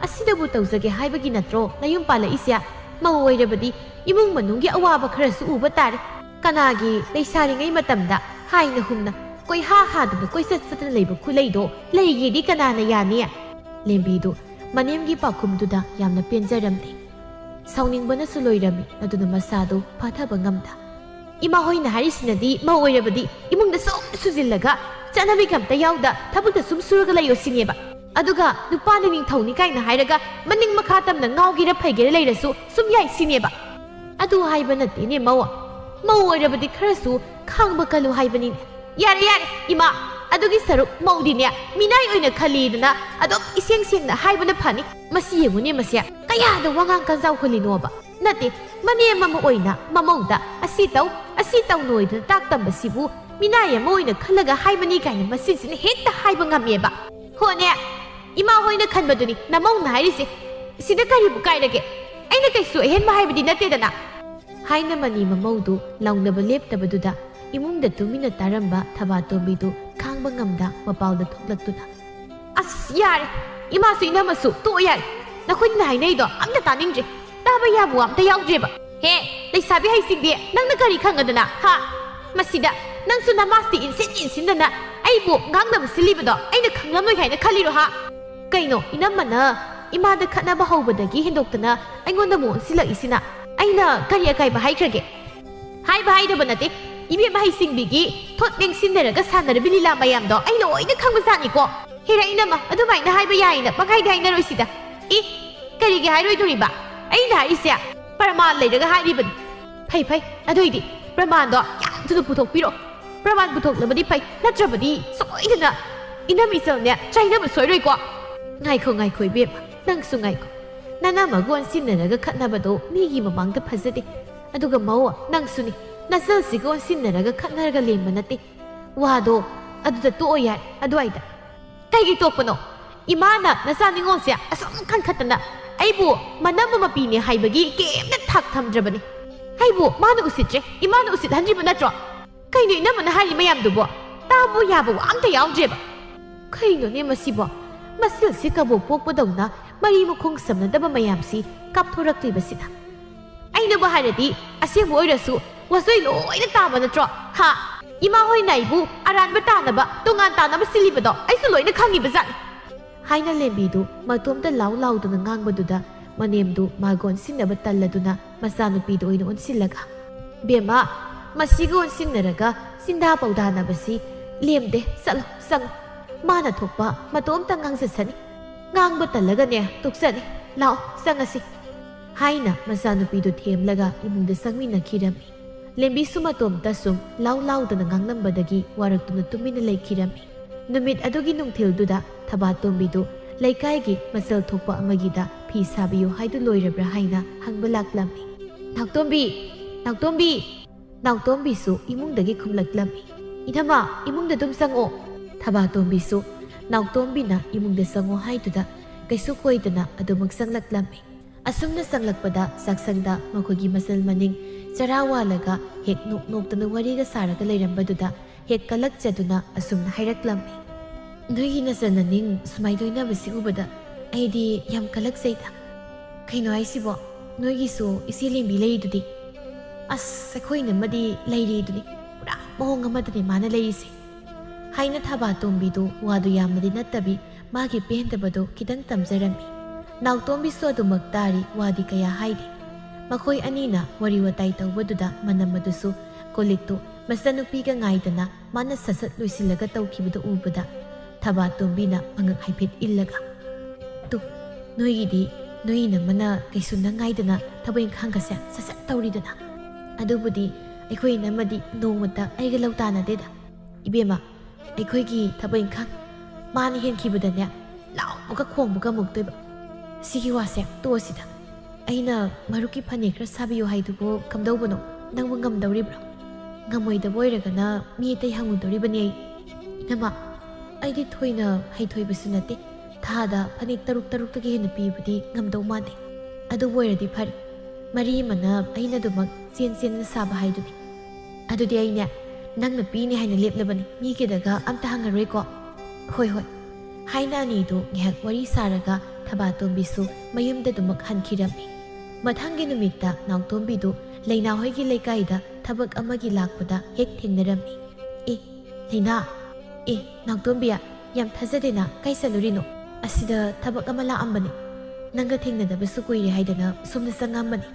ꯑꯁꯤꯗꯕꯨ ꯇꯧꯖꯒꯦ ꯍꯥꯏꯕꯒꯤ ꯅꯠꯇ꯭ꯔꯣ ꯅꯌꯨꯝ ꯄꯥꯜꯂꯛꯏꯁꯦ? ꯃꯧ ꯑꯣꯏꯔꯕꯗꯤ ꯏꯃꯨꯡ ꯃꯅꯨꯡꯒꯤ ꯑꯋꯥꯕ ꯈꯔꯁꯨ ꯎꯕ ꯇꯥꯔꯦ꯫ ꯀꯅꯥꯒꯤ ꯂꯩꯁꯥꯔꯤꯉꯩ ꯃꯇꯝꯗ ꯍꯥꯏꯅ ꯍꯨꯝꯅ ꯀꯣꯏꯍꯥ ꯍꯥꯗꯨꯅ ꯀꯣꯏꯆꯠ ꯆꯠꯇꯅ ꯂꯩꯕ ꯈꯨꯂꯩꯗꯣ ꯂꯩꯒꯦꯗꯤ ꯀꯅꯥꯅ ꯌꯥꯅꯤ?" ꯂꯦꯝꯕꯤꯗꯨ ꯃꯅꯦꯝꯒꯤ ꯄꯥꯎꯈꯨꯝꯗꯨꯗ ꯌꯥꯝꯅ ꯄꯦꯟꯖꯔꯝꯗꯦ꯫ ꯁꯥꯎꯅꯤꯡꯕꯅꯁꯨ ꯂꯣꯏꯔꯝꯃꯤ, ꯑꯗꯨꯅ ꯃꯁꯥꯗꯨ ꯐꯥꯊꯕ ꯉꯝꯗ꯫ "ꯏꯃꯥ ꯍꯣꯏꯅ ꯍꯥꯏꯔꯤꯁꯤꯅꯗꯤ ꯃꯧ ꯑꯣꯏꯔꯕꯗꯤ ꯏꯃꯨꯡꯗ ꯁꯨꯝ ꯁꯨꯖꯤꯜꯂꯒ ꯆꯠꯅꯕꯤꯒ ꯑꯝꯇ ꯌꯥꯎꯗ ꯊꯕꯛꯇ ꯁꯨꯝ ꯁꯨꯔꯒ ꯂꯩꯌꯣ ꯁꯤꯅꯦꯕ꯫ ꯑꯗꯨꯒ ꯅꯨꯄꯥꯅ ꯅꯤꯡꯊꯧꯅꯤ ꯀꯥꯏꯅ ꯍꯥꯏꯔꯒ ꯃꯅꯤꯡ ꯃꯈꯥ ꯇꯝꯅ ꯉꯥꯎꯒꯦꯔꯥ ꯐꯩꯒꯦꯔꯥ ꯂꯩꯔꯁꯨ ꯁꯨꯝ ꯌꯥꯏ ꯁꯤꯅꯦꯕ꯫ ꯑꯗꯨ ꯍꯥꯏꯕ ꯅꯠꯇꯦꯅꯦ ꯃꯧ꯫ ꯃꯧ ꯑꯣꯏꯔꯕꯗꯤ ꯈꯔꯁꯨ ꯈꯥꯡꯕ ꯀꯜꯂꯨ ꯍꯥꯏꯕꯅꯤꯅꯦ꯫ ꯌꯥꯔꯦ, ꯌꯥꯔꯦ, ꯏꯃꯥ, ꯑꯗꯨꯒꯤ ꯁꯔꯨꯛ ꯃꯧꯗꯤꯅꯦ ꯃꯤꯅꯥꯏ ꯑꯣꯏꯅ ꯈꯜꯂꯤꯗꯅ ꯑꯗꯨꯝ ꯏꯁꯦꯡ ꯁꯦꯡꯅ ꯍꯥꯏꯕꯅ ꯐꯅꯤ꯫ ꯃꯁꯤ ꯌꯦꯡꯉꯨꯅꯦ, ꯃꯁꯦ ꯀꯌꯥꯗ ꯋꯥꯉꯥꯡ ꯀꯟꯖꯥꯎ ꯍꯨꯜꯂꯤꯅꯣꯕ꯫ ꯅꯠꯇꯦ, ꯃꯅꯦꯝ ꯑꯃ ꯑꯣꯏꯅ ꯃꯃꯧꯗ ꯑꯁꯤ ꯇꯧ, ꯑꯁꯤ ꯇꯧꯅꯣꯏꯗꯅ ꯇꯥꯛ ꯇꯝꯕꯁꯤꯕꯨ ꯃꯤꯅꯥꯏ ꯑꯃ ꯑꯣꯏꯅ ꯈꯜꯂꯒ ꯍꯥꯏꯕꯅꯤ ꯀꯥꯏꯅ ꯃꯁꯤꯁꯤꯅ ꯍꯦꯛꯇ ꯍꯥꯏꯕ ꯉꯝꯃꯦꯕ꯫ ꯍꯣꯅꯦ, ꯏꯃꯥ ꯍꯣꯏꯅ ꯈꯟꯕꯗꯨꯅꯤ ꯅꯃꯧꯅ ꯍꯥꯏꯔꯤꯁꯦ꯫ ꯁꯤꯗ ꯀꯔꯤꯕꯨ ꯀꯥꯏꯔꯒꯦ? ꯑꯩꯅ ꯀꯩꯁꯨ ꯑꯍꯦꯟꯕ ꯍꯥꯏꯕꯗꯤ ꯅꯠꯇꯦꯗꯅ꯫ ꯍꯥꯏꯅ ꯃꯅꯤ ꯃꯃꯧꯗꯨ ꯂꯥꯎꯅꯕ ꯂꯦꯞꯇꯕꯗꯨꯗ ꯏꯃꯨꯡꯗ ꯇꯨꯃꯤꯟꯅ ꯇꯥꯔꯝꯕ ꯊꯕꯥꯇꯣꯝꯕꯤꯗꯨ ꯈꯥꯡꯕ ꯉꯝꯗ ꯃꯄꯥꯜꯗ ꯊꯣꯛꯂꯛꯇꯨꯅ, "ꯑꯁ, ꯌꯥꯔꯦ! ꯏꯃꯥꯁꯨ ꯏꯅꯝꯃꯁꯨ ꯇꯣꯛꯑꯣ ꯌꯥꯔꯦ꯫ ꯅꯈꯣꯏꯅ ꯍꯥꯏꯅꯩꯗꯣ ꯑꯝꯇ ꯇꯥꯅꯤꯡꯗ꯭ꯔꯦ꯫ ꯇꯥꯕ ꯌꯥꯕ ꯋꯥ ꯑꯝꯇ ꯌꯥꯎꯗ꯭ꯔꯦꯕ꯫ ꯍꯦ, ꯂꯩꯁꯥꯕꯤ ꯍꯩꯁꯤꯡꯕꯤ, ꯅꯪꯅ ꯀꯔꯤ ꯈꯪꯉꯗꯅ, ꯍꯥ? ꯃꯁꯤꯗ ꯅꯪꯁꯨ ꯅꯃꯥꯁꯇꯤ ꯏꯟꯁꯤꯟ ꯏꯟꯁꯤꯟꯗꯅ ꯑꯩꯕꯨ ꯉꯥꯡꯅꯕ ꯁꯤꯜꯂꯤꯕꯗꯣ ꯑꯩꯅ ꯈꯪꯂꯝꯂꯣꯏ ꯍꯥꯏꯅ ꯈꯜꯂꯤꯔꯣ, ꯍꯥ? ꯀꯩꯅꯣ, ꯏꯅꯝꯃꯅ ꯏꯃꯥꯗ ꯈꯠꯅꯕ ꯍꯧꯕꯗꯒꯤ ꯍꯦꯟꯗꯣꯛꯇꯅ ꯑꯩꯉꯣꯟꯗ ꯑꯃꯨꯛ ꯑꯣꯟꯁꯤꯜꯂꯛꯏꯁꯤꯅ? ꯑꯩꯅ ꯀꯔꯤ ꯑꯀꯥꯏꯕ ꯍꯥꯏꯈ꯭ꯔꯒꯦ?" "ꯍꯥꯏꯕ ꯍꯥꯏꯗꯕ ꯅꯠꯇꯦ꯫ ꯏꯕꯦꯝꯃ ꯍꯩꯁꯤꯡꯕꯤꯒꯤ ꯊꯣꯠ ꯂꯦꯡꯁꯤꯟꯅꯔꯒ ꯁꯥꯟꯅꯔꯤꯕ ꯂꯤꯂꯥ ꯃꯌꯥꯝꯗꯣ ꯑꯩ ꯂꯣꯏꯅ ꯈꯪꯕꯖꯥꯠꯅꯤꯀꯣ꯫ ꯍꯦꯔꯥ ꯏꯅꯝꯃ, ꯑꯗꯨꯃꯥꯏꯅ ꯍꯥꯏꯕ ꯌꯥꯏꯅ ꯄꯪꯍꯥꯏꯗ ꯍꯥꯏꯅꯔꯣꯏꯁꯤꯗ꯫ ꯑꯦ, ꯀꯔꯤꯒꯤ ꯍꯥꯏꯔꯣꯏꯗꯣꯔꯤꯕ? ꯑꯩꯅ ꯍꯥꯏꯔꯤꯁꯦ ꯄ꯭ꯔꯃꯥꯟ ꯂꯩꯔꯒ ꯍꯥꯏꯔꯤꯕꯅꯤ꯫ ꯐꯩ, ꯐꯩ, ꯑꯗꯨꯏꯗꯤ ꯄ꯭ꯔꯃꯥꯟꯗꯣ ꯌꯥꯝ ꯊꯨꯅ ꯄꯨꯊꯣꯛꯄꯤꯔꯛꯑꯣ꯫ ꯄ꯭ꯔꯃꯥꯟ ꯄꯨꯊꯣꯛꯂꯕꯗꯤ ꯐꯩ, ꯅꯠꯇ꯭ꯔꯕꯗꯤ ꯁꯣꯏꯗꯅ ꯏꯅꯝ ꯏꯆꯜꯅꯦ ꯆꯥꯏꯅꯕ ꯁꯣꯏꯔꯣꯏꯀꯣ꯫" "ꯉꯥꯏꯈꯣ, ꯉꯥꯏꯈꯣ ꯏꯕꯦꯝꯃ, ꯅꯪꯁꯨ ꯉꯥꯏꯈꯣ꯫ ꯅꯅꯝꯃꯒ ꯑꯣꯟꯁꯤꯟꯅꯔꯒ ꯈꯠꯅꯕꯗꯣ ꯃꯤꯒꯤ ꯃꯃꯥꯡꯗ ꯐꯖꯗꯦ꯫ ꯑꯗꯨꯒ ꯃꯧ, ꯅꯪꯁꯨꯅꯤ, ꯅꯆꯜꯁꯤꯒ ꯑꯣꯟꯁꯤꯟꯅꯔꯒ ꯈꯠꯅꯔꯒ ꯂꯦꯝꯕ ꯅꯠꯇꯦ꯫ ꯋꯥꯗꯣ ꯑꯗꯨꯗ ꯇꯣꯛꯑꯣ ꯌꯥꯔꯦ, ꯑꯗꯨꯋꯥꯏꯗ꯫" "ꯀꯩꯒꯤ ꯇꯣꯛꯄꯅꯣ? ꯏꯃꯥꯅ ꯅꯆꯥ ꯅꯤꯉꯣꯜꯁꯦ ꯑꯁꯨꯝ ꯀꯟꯈꯠꯇꯅ ꯑꯩꯕꯨ ꯃꯅꯝꯃ ꯃꯄꯤꯅꯦ ꯍꯥꯏꯕꯒꯤ ꯀꯩꯝꯇ ꯊꯥꯛ ꯊꯝꯗ꯭ꯔꯕꯅꯤ꯫ ꯑꯩꯕꯨ ꯃꯥꯅ ꯎꯁꯤꯠꯇ꯭ꯔꯦ, ꯏꯃꯥꯅ ꯎꯁꯤꯠꯍꯟꯗ꯭ꯔꯤꯕ ꯅꯠꯇ꯭ꯔꯣ?" "ꯀꯩꯅꯣ ꯏꯅꯝꯃꯅ ꯍꯥꯏꯔꯤ ꯃꯌꯥꯝꯗꯨꯕꯣ? ꯇꯥꯕ ꯌꯥꯕ ꯋꯥ ꯑꯝꯇ ꯌꯥꯎꯗ꯭ꯔꯦꯕ꯫" "ꯀꯩꯅꯣꯅꯦ ꯃꯁꯤꯕꯣ? ꯃꯁꯤꯜꯁꯤ ꯀꯕꯣꯛ ꯄꯣꯛꯄꯗꯧꯅ ꯃꯔꯤ ꯃꯈꯣꯡ ꯁꯝꯅꯗꯕ ꯃꯌꯥꯝꯁꯤ ꯀꯥꯞꯊꯣꯔꯛꯂꯤꯕꯁꯤꯅ?" "ꯑꯩꯅꯕꯨ ꯍꯥꯏꯔꯗꯤ ꯑꯁꯦꯡꯕ ꯑꯣꯏꯔꯁꯨ ꯋꯥꯆꯣꯏ ꯂꯣꯏꯅ ꯇꯥꯕ ꯅꯠꯇ꯭ꯔꯣ? ꯍꯥ? ꯏꯃꯥ ꯍꯣꯏꯅ ꯑꯩꯕꯨ ꯑꯔꯥꯟꯕ ꯇꯥꯅꯕ, ꯇꯣꯉꯥꯟ ꯇꯥꯅꯕ ꯁꯤꯜꯂꯤꯕꯗꯣ ꯑꯩꯁꯨ ꯂꯣꯏꯅ ꯈꯪꯉꯤꯕ ꯖꯥꯠꯅꯤ꯫" ꯍꯥꯏꯅ ꯂꯦꯝꯕꯤꯗꯨ ꯃꯇꯣꯝꯇ ꯂꯥꯎ ꯂꯥꯎꯗꯨꯅ ꯉꯥꯡꯕꯗꯨꯗ ꯃꯅꯦꯝꯗꯨ ꯃꯥꯒ ꯑꯣꯟꯁꯤꯟꯅꯕ ꯇꯜꯂꯗꯨꯅ ꯃꯆꯥꯅꯨꯄꯤꯗꯨ ꯑꯣꯏꯅ ꯑꯣꯟꯁꯤꯜꯂꯒ, "ꯕꯦꯝꯃ, ꯃꯁꯤꯒ ꯑꯣꯟꯁꯤꯟꯅꯔꯒ ꯆꯤꯟꯗꯥ ꯄꯥꯎꯗꯥꯅꯕꯁꯤ ꯂꯦꯝꯗꯦ꯫ ꯆꯠꯂꯣ, ꯆꯪꯉꯣ꯫ ꯃꯥꯅ ꯊꯣꯛꯄ ꯃꯇꯣꯝꯇ ꯉꯥꯡꯖꯁꯅꯤ꯫ ꯉꯥꯡꯕ ꯇꯜꯂꯒꯅꯦ ꯇꯣꯛꯆꯅꯤ꯫ ꯂꯥꯛꯑꯣ, ꯆꯪꯉꯁꯤ꯫" ꯍꯥꯏꯅ ꯃꯆꯥꯅꯨꯄꯤꯗꯨ ꯊꯦꯝꯂꯒ ꯏꯃꯨꯡꯗ ꯆꯪꯃꯤꯟꯅꯈꯤꯔꯝꯃꯤ꯫ ꯂꯦꯝꯕꯤꯁꯨ ꯃꯇꯣꯝꯇ ꯁꯨꯝ ꯂꯥꯎ ꯂꯥꯎꯗꯅ ꯉꯥꯡꯂꯝꯕꯗꯒꯤ ꯋꯥꯔꯛꯇꯨꯅ ꯇꯨꯃꯤꯟꯅ ꯂꯩꯈꯤꯔꯝꯃꯤ꯫ ꯅꯨꯃꯤꯠ ꯑꯗꯨꯒꯤ ꯅꯨꯡꯊꯤꯜꯗꯨꯗ ꯊꯕꯥꯇꯣꯝꯕꯤꯗꯨ ꯂꯩꯀꯥꯏꯒꯤ ꯃꯆꯜ ꯊꯣꯛꯄ ꯑꯃꯒꯤꯗ ꯐꯤ ꯁꯥꯕꯤꯌꯨ ꯍꯥꯏꯗꯨ ꯂꯣꯏꯔꯕ꯭ꯔꯥ ꯍꯥꯏꯅ ꯍꯪꯕ ꯂꯥꯛꯂꯝꯃꯤ꯫ "ꯅꯥꯎꯇꯣꯝꯕꯤ! ꯅꯥꯎꯇꯣꯝꯕꯤ!" ꯅꯥꯎꯇꯣꯝꯕꯤꯁꯨ ꯏꯃꯨꯡꯗꯒꯤ ꯈꯨꯝꯂꯛꯂꯝꯃꯤ꯫ "ꯏꯅꯝꯃ, ꯏꯃꯨꯡꯗ ꯑꯗꯨꯝ ꯆꯪꯉꯣ꯫" ꯊꯕꯥꯇꯣꯝꯕꯤꯁꯨ ꯅꯥꯎꯇꯣꯝꯕꯤꯅ ꯏꯃꯨꯡꯗ ꯆꯪꯉꯣ ꯍꯥꯏꯗꯨꯗ ꯀꯩꯁꯨ ꯀꯣꯏꯗꯅ ꯑꯗꯨꯃꯛ ꯆꯪꯂꯛꯂꯝꯃꯤ꯫ ꯑꯁꯨꯝꯅ ꯆꯪꯂꯛꯄꯗ ꯆꯥꯛꯁꯪꯗ ꯃꯈꯣꯏꯒꯤ ꯃꯆꯜ ꯃꯅꯤꯡ ꯆꯔꯥ ꯋꯥꯜꯂꯒ ꯍꯦꯛ ꯅꯣꯛ ꯅꯣꯛꯇꯅ ꯋꯥꯔꯤꯒ ꯁꯥꯔꯒ ꯂꯩꯔꯝꯕꯗꯨꯗ ꯍꯦꯛ ꯀꯂꯛꯆꯗꯨꯅ ꯑꯁꯨꯝꯅ ꯍꯥꯏꯔꯛꯂꯝꯃꯤ꯫ "ꯅꯣꯏꯒꯤ ꯅꯆꯟ ꯅꯅꯤꯡ ꯁꯨꯃꯥꯏ ꯂꯣꯏꯅꯕꯁꯤ ꯎꯕꯗ ꯑꯩꯗꯤ ꯌꯥꯝ ꯀꯂꯛꯆꯩꯗ꯫ ꯀꯩꯅꯣ ꯍꯥꯏꯁꯤꯕꯣ? ꯅꯣꯏꯒꯤꯁꯨ ꯏꯆꯦ ꯂꯦꯝꯕꯤ ꯂꯩꯔꯤꯗꯨꯗꯤ?" "ꯑꯁ, ꯑꯩꯈꯣꯏ ꯏꯅꯝꯃꯗꯤ ꯂꯩꯔꯤꯗꯨꯅꯤ, ꯄꯨꯔꯥ ꯃꯑꯣꯡ ꯑꯃꯗꯅꯤ ꯃꯥꯅ ꯂꯩꯔꯤꯁꯦ," ꯍꯥꯏꯅ ꯊꯕꯥꯇꯣꯝꯕꯤꯗꯨ ꯋꯥꯗꯨ ꯌꯥꯝꯅꯗꯤ ꯅꯠꯇꯕꯤ ꯃꯥꯒꯤ ꯄꯦꯟꯗꯕꯗꯨ ꯈꯤꯇꯪ ꯇꯝꯖꯔꯝꯃꯤ꯫ ꯅꯥꯎꯇꯣꯝꯕꯤꯁꯨ ꯑꯗꯨꯃꯛ ꯇꯥꯔꯤ, ꯋꯥꯗꯤ ꯀꯌꯥ ꯍꯥꯏꯗꯦ꯫ ꯃꯈꯣꯏ ꯑꯅꯤꯅ ꯋꯥꯔꯤ ꯋꯥꯇꯥꯏ ꯇꯧꯕꯗꯨꯗ ꯃꯅꯝ ꯑꯗꯨꯁꯨ ꯀꯣꯜꯂꯤꯛꯇꯨ ꯃꯆꯟꯅꯨꯄꯤꯒ ꯉꯥꯏꯗꯅ ꯃꯥꯅ ꯁꯠ ꯁꯠ ꯂꯣꯏꯁꯤꯜꯂꯒ ꯇꯧꯈꯤꯕꯗꯨ ꯎꯕꯗ ꯊꯕꯥꯇꯣꯝꯕꯤꯅ ꯃꯉꯛ ꯍꯥꯏꯐꯦꯠ ꯏꯜꯂꯒ, "ꯇꯨ, ꯅꯣꯏꯒꯤꯗꯤ ꯅꯣꯏ ꯏꯅꯝꯃꯅ ꯀꯩꯁꯨ ꯅꯪ ꯉꯥꯏꯗꯅ ꯊꯕꯛ ꯏꯪꯈꯥꯡꯒꯁꯦ ꯁꯠ ꯁꯠ ꯇꯧꯔꯤꯗꯅ꯫ ꯑꯗꯨꯕꯨꯗꯤ ꯑꯩꯈꯣꯏ ꯏꯅꯝꯃꯗꯤ ꯅꯣꯡꯃꯇ ꯑꯩꯒ ꯂꯧ ꯇꯥꯅꯗꯦꯗ꯫ ꯏꯕꯦꯝꯃ, ꯑꯩꯈꯣꯏꯒꯤ ꯊꯕꯛ ꯏꯪꯈꯥꯡ ꯃꯥꯅ ꯍꯦꯟꯈꯤꯕꯗꯅꯦ, ꯂꯥꯎꯕꯒ ꯈꯣꯡꯕꯒ ꯑꯃꯨꯛꯇꯣꯏꯕ꯫ ꯁꯤꯒꯤ ꯋꯥꯁꯦ ꯇꯣꯛꯑꯁꯤꯗ꯫ ꯑꯩꯅ ꯃꯔꯨꯞꯀꯤ ꯐꯅꯦꯛ ꯈꯔ ꯁꯥꯕꯤꯌꯨ ꯍꯥꯏꯗꯨꯕꯨ ꯀꯝꯗꯧꯕꯅꯣ? ꯅꯪꯕꯨ ꯉꯝꯗꯧꯔꯤꯕ꯭ꯔꯣ? ꯉꯝꯃꯣꯏꯗꯕ ꯑꯣꯏꯔꯒꯅ ꯃꯤ ꯑꯇꯩ ꯍꯪꯉꯨꯗꯣꯔꯤꯕꯅꯤ ꯑꯩ꯫ ꯏꯅꯝꯃ, ꯑꯩꯗꯤ ꯊꯣꯏꯅ ꯍꯩꯊꯣꯏꯕꯁꯨ ꯅꯠꯇꯦ꯫ ꯊꯥꯗ ꯐꯅꯦꯛ ꯇꯔꯨꯛ ꯇꯔꯨꯛꯇꯒꯤ ꯍꯦꯟꯅ ꯄꯤꯕꯗꯤ ꯉꯝꯗꯧ ꯃꯥꯟꯗꯦ꯫ ꯑꯗꯨꯕꯨ ꯑꯣꯏꯔꯗꯤ ꯐꯔꯦ꯫ ꯃꯔꯤ ꯑꯃꯅ ꯑꯩꯅ ꯑꯗꯨꯃꯛ ꯆꯦꯟ ꯆꯦꯟꯅ ꯁꯥꯕ ꯍꯥꯏꯗꯨꯅꯤ꯫ ꯑꯗꯨꯗꯤ ꯑꯩꯅꯦ, ꯅꯪꯅ ꯄꯤꯅꯤ ꯍꯥꯏꯅ ꯂꯦꯞꯂꯕꯅꯤ꯫ ꯃꯤꯒꯤꯗꯒ ꯑꯝꯇ ꯍꯪꯉꯔꯣꯏꯀꯣ?" "ꯍꯣꯏ, ꯍꯣꯏ," ꯍꯥꯏꯅ ꯑꯅꯤꯗꯨ ꯉꯥꯏꯍꯥꯛ ꯋꯥꯔꯤ ꯁꯥꯔꯒ ꯊꯕꯥꯇꯣꯝꯕꯤꯁꯨ ꯃꯌꯨꯝꯗ ꯑꯗꯨꯃꯛ ꯍꯟꯈꯤꯔꯝꯃꯤ꯫ ꯃꯊꯪꯒꯤ ꯅꯨꯃꯤꯠꯇ ꯅꯥꯎꯇꯣꯝꯕꯤꯗꯨ ꯂꯩꯅꯥ ꯍꯣꯏꯒꯤ ꯂꯩꯀꯥꯏꯗ ꯊꯕꯛ ꯑꯃꯒꯤ ꯂꯥꯛꯄꯗ ꯍꯦꯛ ꯊꯦꯡꯅꯔꯝꯃꯤ꯫ "ꯑꯦ, ꯂꯩꯅꯥ, ꯑꯦ, ꯅꯥꯎꯇꯣꯝꯕꯤ, ꯌꯥꯝ ꯊꯥꯖꯗꯦꯅ, ꯀꯥꯏ ꯆꯠꯂꯨꯔꯤꯅꯣ? ꯑꯁꯤꯗ ꯊꯕꯛ ꯑꯃ ꯂꯥꯛꯑꯝꯕꯅꯤ꯫ ꯅꯪꯒ ꯊꯦꯡꯅꯗꯕꯁꯨ ꯀꯨꯏꯔꯦ ꯍꯥꯏꯗꯅ ꯁꯣꯝꯗ ꯆꯪꯉꯝꯕꯅꯤ꯫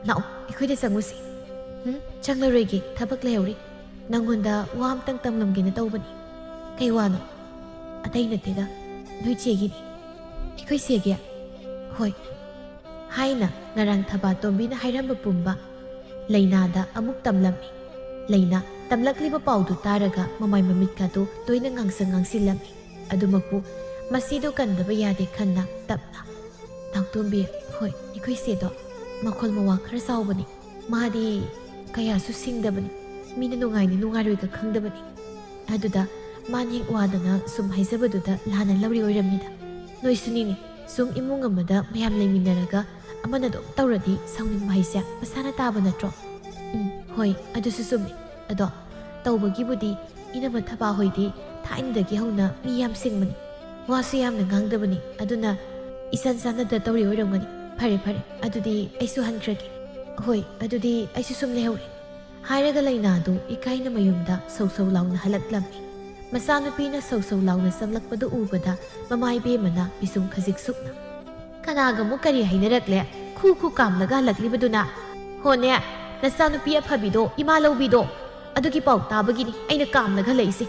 ꯂꯥꯛꯑꯣ, ꯑꯩꯈꯣꯏꯗ ꯆꯪꯉꯨꯁꯤ꯫" "ꯎꯝ, ꯆꯪꯂꯔꯣꯏꯒꯦ, ꯊꯕꯛ ꯂꯩꯍꯧꯔꯤ꯫ ꯅꯪꯉꯣꯟꯗ ꯋꯥ ꯑꯝꯇꯪ ꯇꯝꯂꯝꯒꯦꯅ ꯇꯧꯕꯅꯤ꯫" "ꯀꯩ ꯋꯥꯅꯣ?" "ꯑꯇꯩ ꯅꯠꯇꯦꯗ, ꯅꯣꯏ ꯆꯦꯒꯤꯅꯤ꯫" "ꯑꯩꯈꯣꯏ ꯆꯦꯒꯤ?" "ꯍꯣꯏ," ꯍꯥꯏꯅ ꯉꯔꯥꯡ ꯊꯕꯥꯇꯣꯝꯕꯤꯅ ꯍꯥꯏꯔꯝꯕ ꯄꯨꯝꯕ ꯂꯩꯅꯥꯗ ꯑꯃꯨꯛ ꯇꯝꯂꯝꯃꯤ꯫ ꯂꯩꯅꯥ ꯇꯝꯂꯛꯂꯤꯕ ꯄꯥꯎꯗꯨ ꯇꯥꯔꯒ ꯃꯃꯥꯏ ꯃꯃꯤꯠꯀꯗꯨ ꯂꯣꯏꯅ ꯉꯥꯡꯁꯪ ꯉꯥꯡꯁꯤꯜꯂꯝꯃꯤ꯫ ꯑꯗꯨꯃꯛꯄꯨ ꯃꯁꯤꯗꯨ ꯀꯟꯗꯕ ꯌꯥꯗꯦ ꯈꯟꯅ ꯇꯞꯅ, "ꯅꯥꯎꯇꯣꯝꯕꯤ, ꯍꯣꯏ, ꯑꯩꯈꯣꯏ ꯆꯦꯗꯣ ꯃꯈꯣꯜ ꯃꯋꯥ ꯈꯔ ꯆꯥꯎꯕꯅꯤ꯫ ꯃꯥꯗꯤ ꯀꯌꯥꯁꯨ ꯁꯤꯡꯗꯕꯅꯤ꯫ ꯃꯤꯅ ꯅꯨꯡꯉꯥꯏꯅꯤ ꯅꯨꯡꯉꯥꯏꯔꯣꯏꯒ ꯈꯪꯗꯕꯅꯤ꯫ ꯑꯗꯨꯗ ꯃꯥꯅ ꯍꯦꯛ ꯋꯥꯗꯅ ꯁꯨꯝ ꯍꯥꯏꯖꯕꯗꯨꯗ ꯂꯥꯟꯅ ꯂꯧꯔꯤ ꯑꯣꯏꯔꯝꯅꯤꯗ꯫ ꯅꯣꯏꯁꯨꯅꯤꯅꯦ, ꯁꯨꯝ ꯏꯃꯨꯡ ꯑꯃꯗ ꯃꯌꯥꯝ ꯂꯩꯃꯤꯟꯅꯔꯒ ꯑꯃꯅ ꯑꯗꯨꯝ ꯇꯧꯔꯗꯤ ꯁꯥꯎꯅꯤꯡꯕ ꯍꯥꯏꯁꯦ ꯃꯁꯥꯅ ꯇꯥꯕ ꯅꯠꯇ꯭ꯔꯣ? ꯎꯝ, ꯍꯣꯏ, ꯑꯗꯨꯁꯨ ꯆꯨꯝꯃꯤ꯫ ꯑꯗꯣ ꯇꯧꯕꯒꯤꯕꯨꯗꯤ ꯏꯅꯝꯃ ꯊꯕꯥ ꯍꯣꯏꯗꯤ ꯊꯥꯏꯅꯗꯒꯤ ꯍꯧꯅ ꯃꯤ ꯌꯥꯝ ꯁꯤꯡꯕꯅꯤ, ꯋꯥꯁꯨ ꯌꯥꯝꯅ ꯉꯥꯡꯗꯕꯅꯤ꯫ ꯑꯗꯨꯅ ꯏꯆꯥꯟ ꯆꯥꯟꯅꯗ ꯇꯧꯔꯤ ꯑꯣꯏꯔꯝꯒꯅꯤ꯫ ꯐꯔꯦ, ꯐꯔꯦ, ꯑꯗꯨꯗꯤ ꯑꯩꯁꯨ ꯍꯟꯈ꯭ꯔꯒꯦ꯫ ꯍꯣꯏ, ꯑꯗꯨꯗꯤ ꯑꯩꯁꯨ ꯁꯨꯝ ꯂꯩꯍꯧꯔꯦ꯫ ꯍꯥꯏꯔꯒ ꯂꯩꯅꯥꯗꯨ ꯏꯀꯥꯏꯅ ꯃꯌꯨꯝꯗ ꯁꯧ ꯁꯧ ꯂꯥꯎꯅ ꯍꯜꯂꯛꯂꯝꯃꯤ꯫ ꯃꯆꯥꯅꯨꯄꯤꯅ ꯁꯧ ꯁꯧ ꯂꯥꯎꯅ ꯆꯪꯂꯛꯄꯗꯨ ꯎꯕꯗ ꯃꯃꯥ ꯏꯕꯦꯝꯃꯅ ꯄꯤꯁꯨꯝ ꯈꯖꯤꯛ ꯁꯨꯛꯅ, "ꯀꯅꯥꯒ ꯑꯃꯨꯛ ꯀꯔꯤ ꯍꯥꯏꯅꯔꯛꯂꯦ? ꯈꯨ ꯈꯨ ꯀꯥꯝꯂꯒ ꯍꯜꯂꯛꯂꯤꯕꯗꯨꯅ?" "ꯍꯣꯅꯦ, ꯅꯆꯥꯅꯨꯄꯤ ꯑꯐꯕꯤꯗꯣ, ꯏꯃꯥ ꯂꯧꯕꯤꯗꯣ, ꯑꯗꯨꯒꯤ ꯄꯥꯎ ꯇꯥꯕꯒꯤꯅꯤ ꯑꯩꯅ ꯀꯥꯝꯂꯒ ꯍꯜꯂꯛꯏꯁꯦ꯫"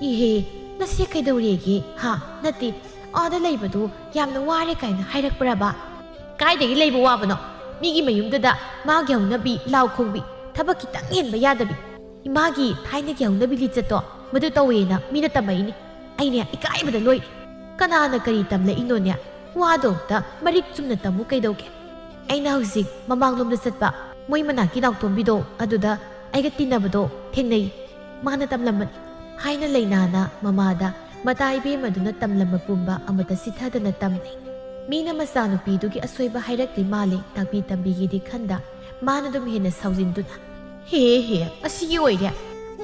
"ꯏꯍꯦ, ꯅꯁꯦ ꯀꯩꯗꯧꯔꯦꯒꯦ? ꯍꯥ? ꯅꯠꯇꯦ, ꯑꯥꯗ ꯂꯩꯕꯗꯨ ꯌꯥꯝꯅ ꯋꯥꯔꯦ ꯀꯥꯏꯅ ꯍꯥꯏꯔꯛꯄ꯭ꯔꯕ?" "ꯀꯥꯏꯗꯒꯤ ꯂꯩꯕ ꯋꯥꯕꯅꯣ? ꯃꯤꯒꯤ ꯃꯌꯨꯝꯗꯨꯗ ꯃꯥꯒꯤ ꯍꯧꯅꯕꯤ, ꯂꯥꯎ ꯈꯣꯡꯕꯤ, ꯊꯕꯛ ꯈꯤꯇꯪ ꯍꯦꯟꯕ ꯌꯥꯗꯕꯤ, ꯏꯃꯥꯒꯤ ꯊꯥꯏꯅꯒꯤ ꯍꯧꯅꯕꯤ ꯂꯤꯆꯠꯇꯣ, ꯃꯗꯨ ꯇꯧꯋꯦꯅ ꯃꯤꯅ ꯇꯝꯃꯛꯏꯅꯤ꯫ ꯑꯩꯅꯦ ꯏꯀꯥꯏꯕꯗ ꯂꯣꯏꯔꯦ꯫ ꯀꯅꯥꯅ ꯀꯔꯤ ꯇꯝꯂꯛꯏꯅꯣꯅꯦ? ꯋꯥꯗꯣ ꯑꯝꯇ ꯃꯔꯤꯛ ꯆꯨꯝꯅ ꯇꯝꯃꯨ ꯀꯩꯗꯧꯒꯦ?" "ꯑꯩꯅ ꯍꯧꯖꯤꯛ ꯃꯃꯥꯡꯂꯣꯝꯗ ꯆꯠꯄ ꯃꯣꯏ ꯃꯅꯥꯛꯀꯤ ꯅꯥꯎꯇꯣꯝꯕꯤꯗꯣ, ꯑꯗꯨꯗ ꯑꯩꯒ ꯇꯤꯟꯅꯕꯗꯣ ꯊꯦꯡꯅꯩ꯫ ꯃꯥꯅ ꯇꯝꯂꯝꯕꯅꯤ", ꯍꯥꯏꯅ ꯂꯩꯅꯥꯅ ꯃꯃꯥꯗ ꯃꯇꯥ ꯏꯕꯦꯝꯃꯗꯨꯅ ꯇꯝꯂꯝꯕ ꯄꯨꯝꯕ ꯑꯃꯠꯇ ꯆꯤꯊꯗꯅ ꯇꯝꯂꯦ꯫ ꯃꯤꯅ ꯃꯆꯥꯅꯨꯄꯤꯗꯨꯒꯤ ꯑꯁꯣꯏꯕ ꯍꯥꯏꯔꯛꯂꯤ ꯃꯥꯜꯂꯦ ꯇꯥꯛꯄꯤ ꯇꯝꯕꯤꯒꯦꯗꯤ ꯈꯟꯗ, ꯃꯥꯅ ꯑꯗꯨꯝ ꯍꯦꯟꯅ ꯁꯥꯎꯖꯤꯟꯗꯨꯅ, "ꯍꯦ ꯍꯦ, ꯑꯁꯤꯒꯤ ꯑꯣꯏꯔꯦ꯫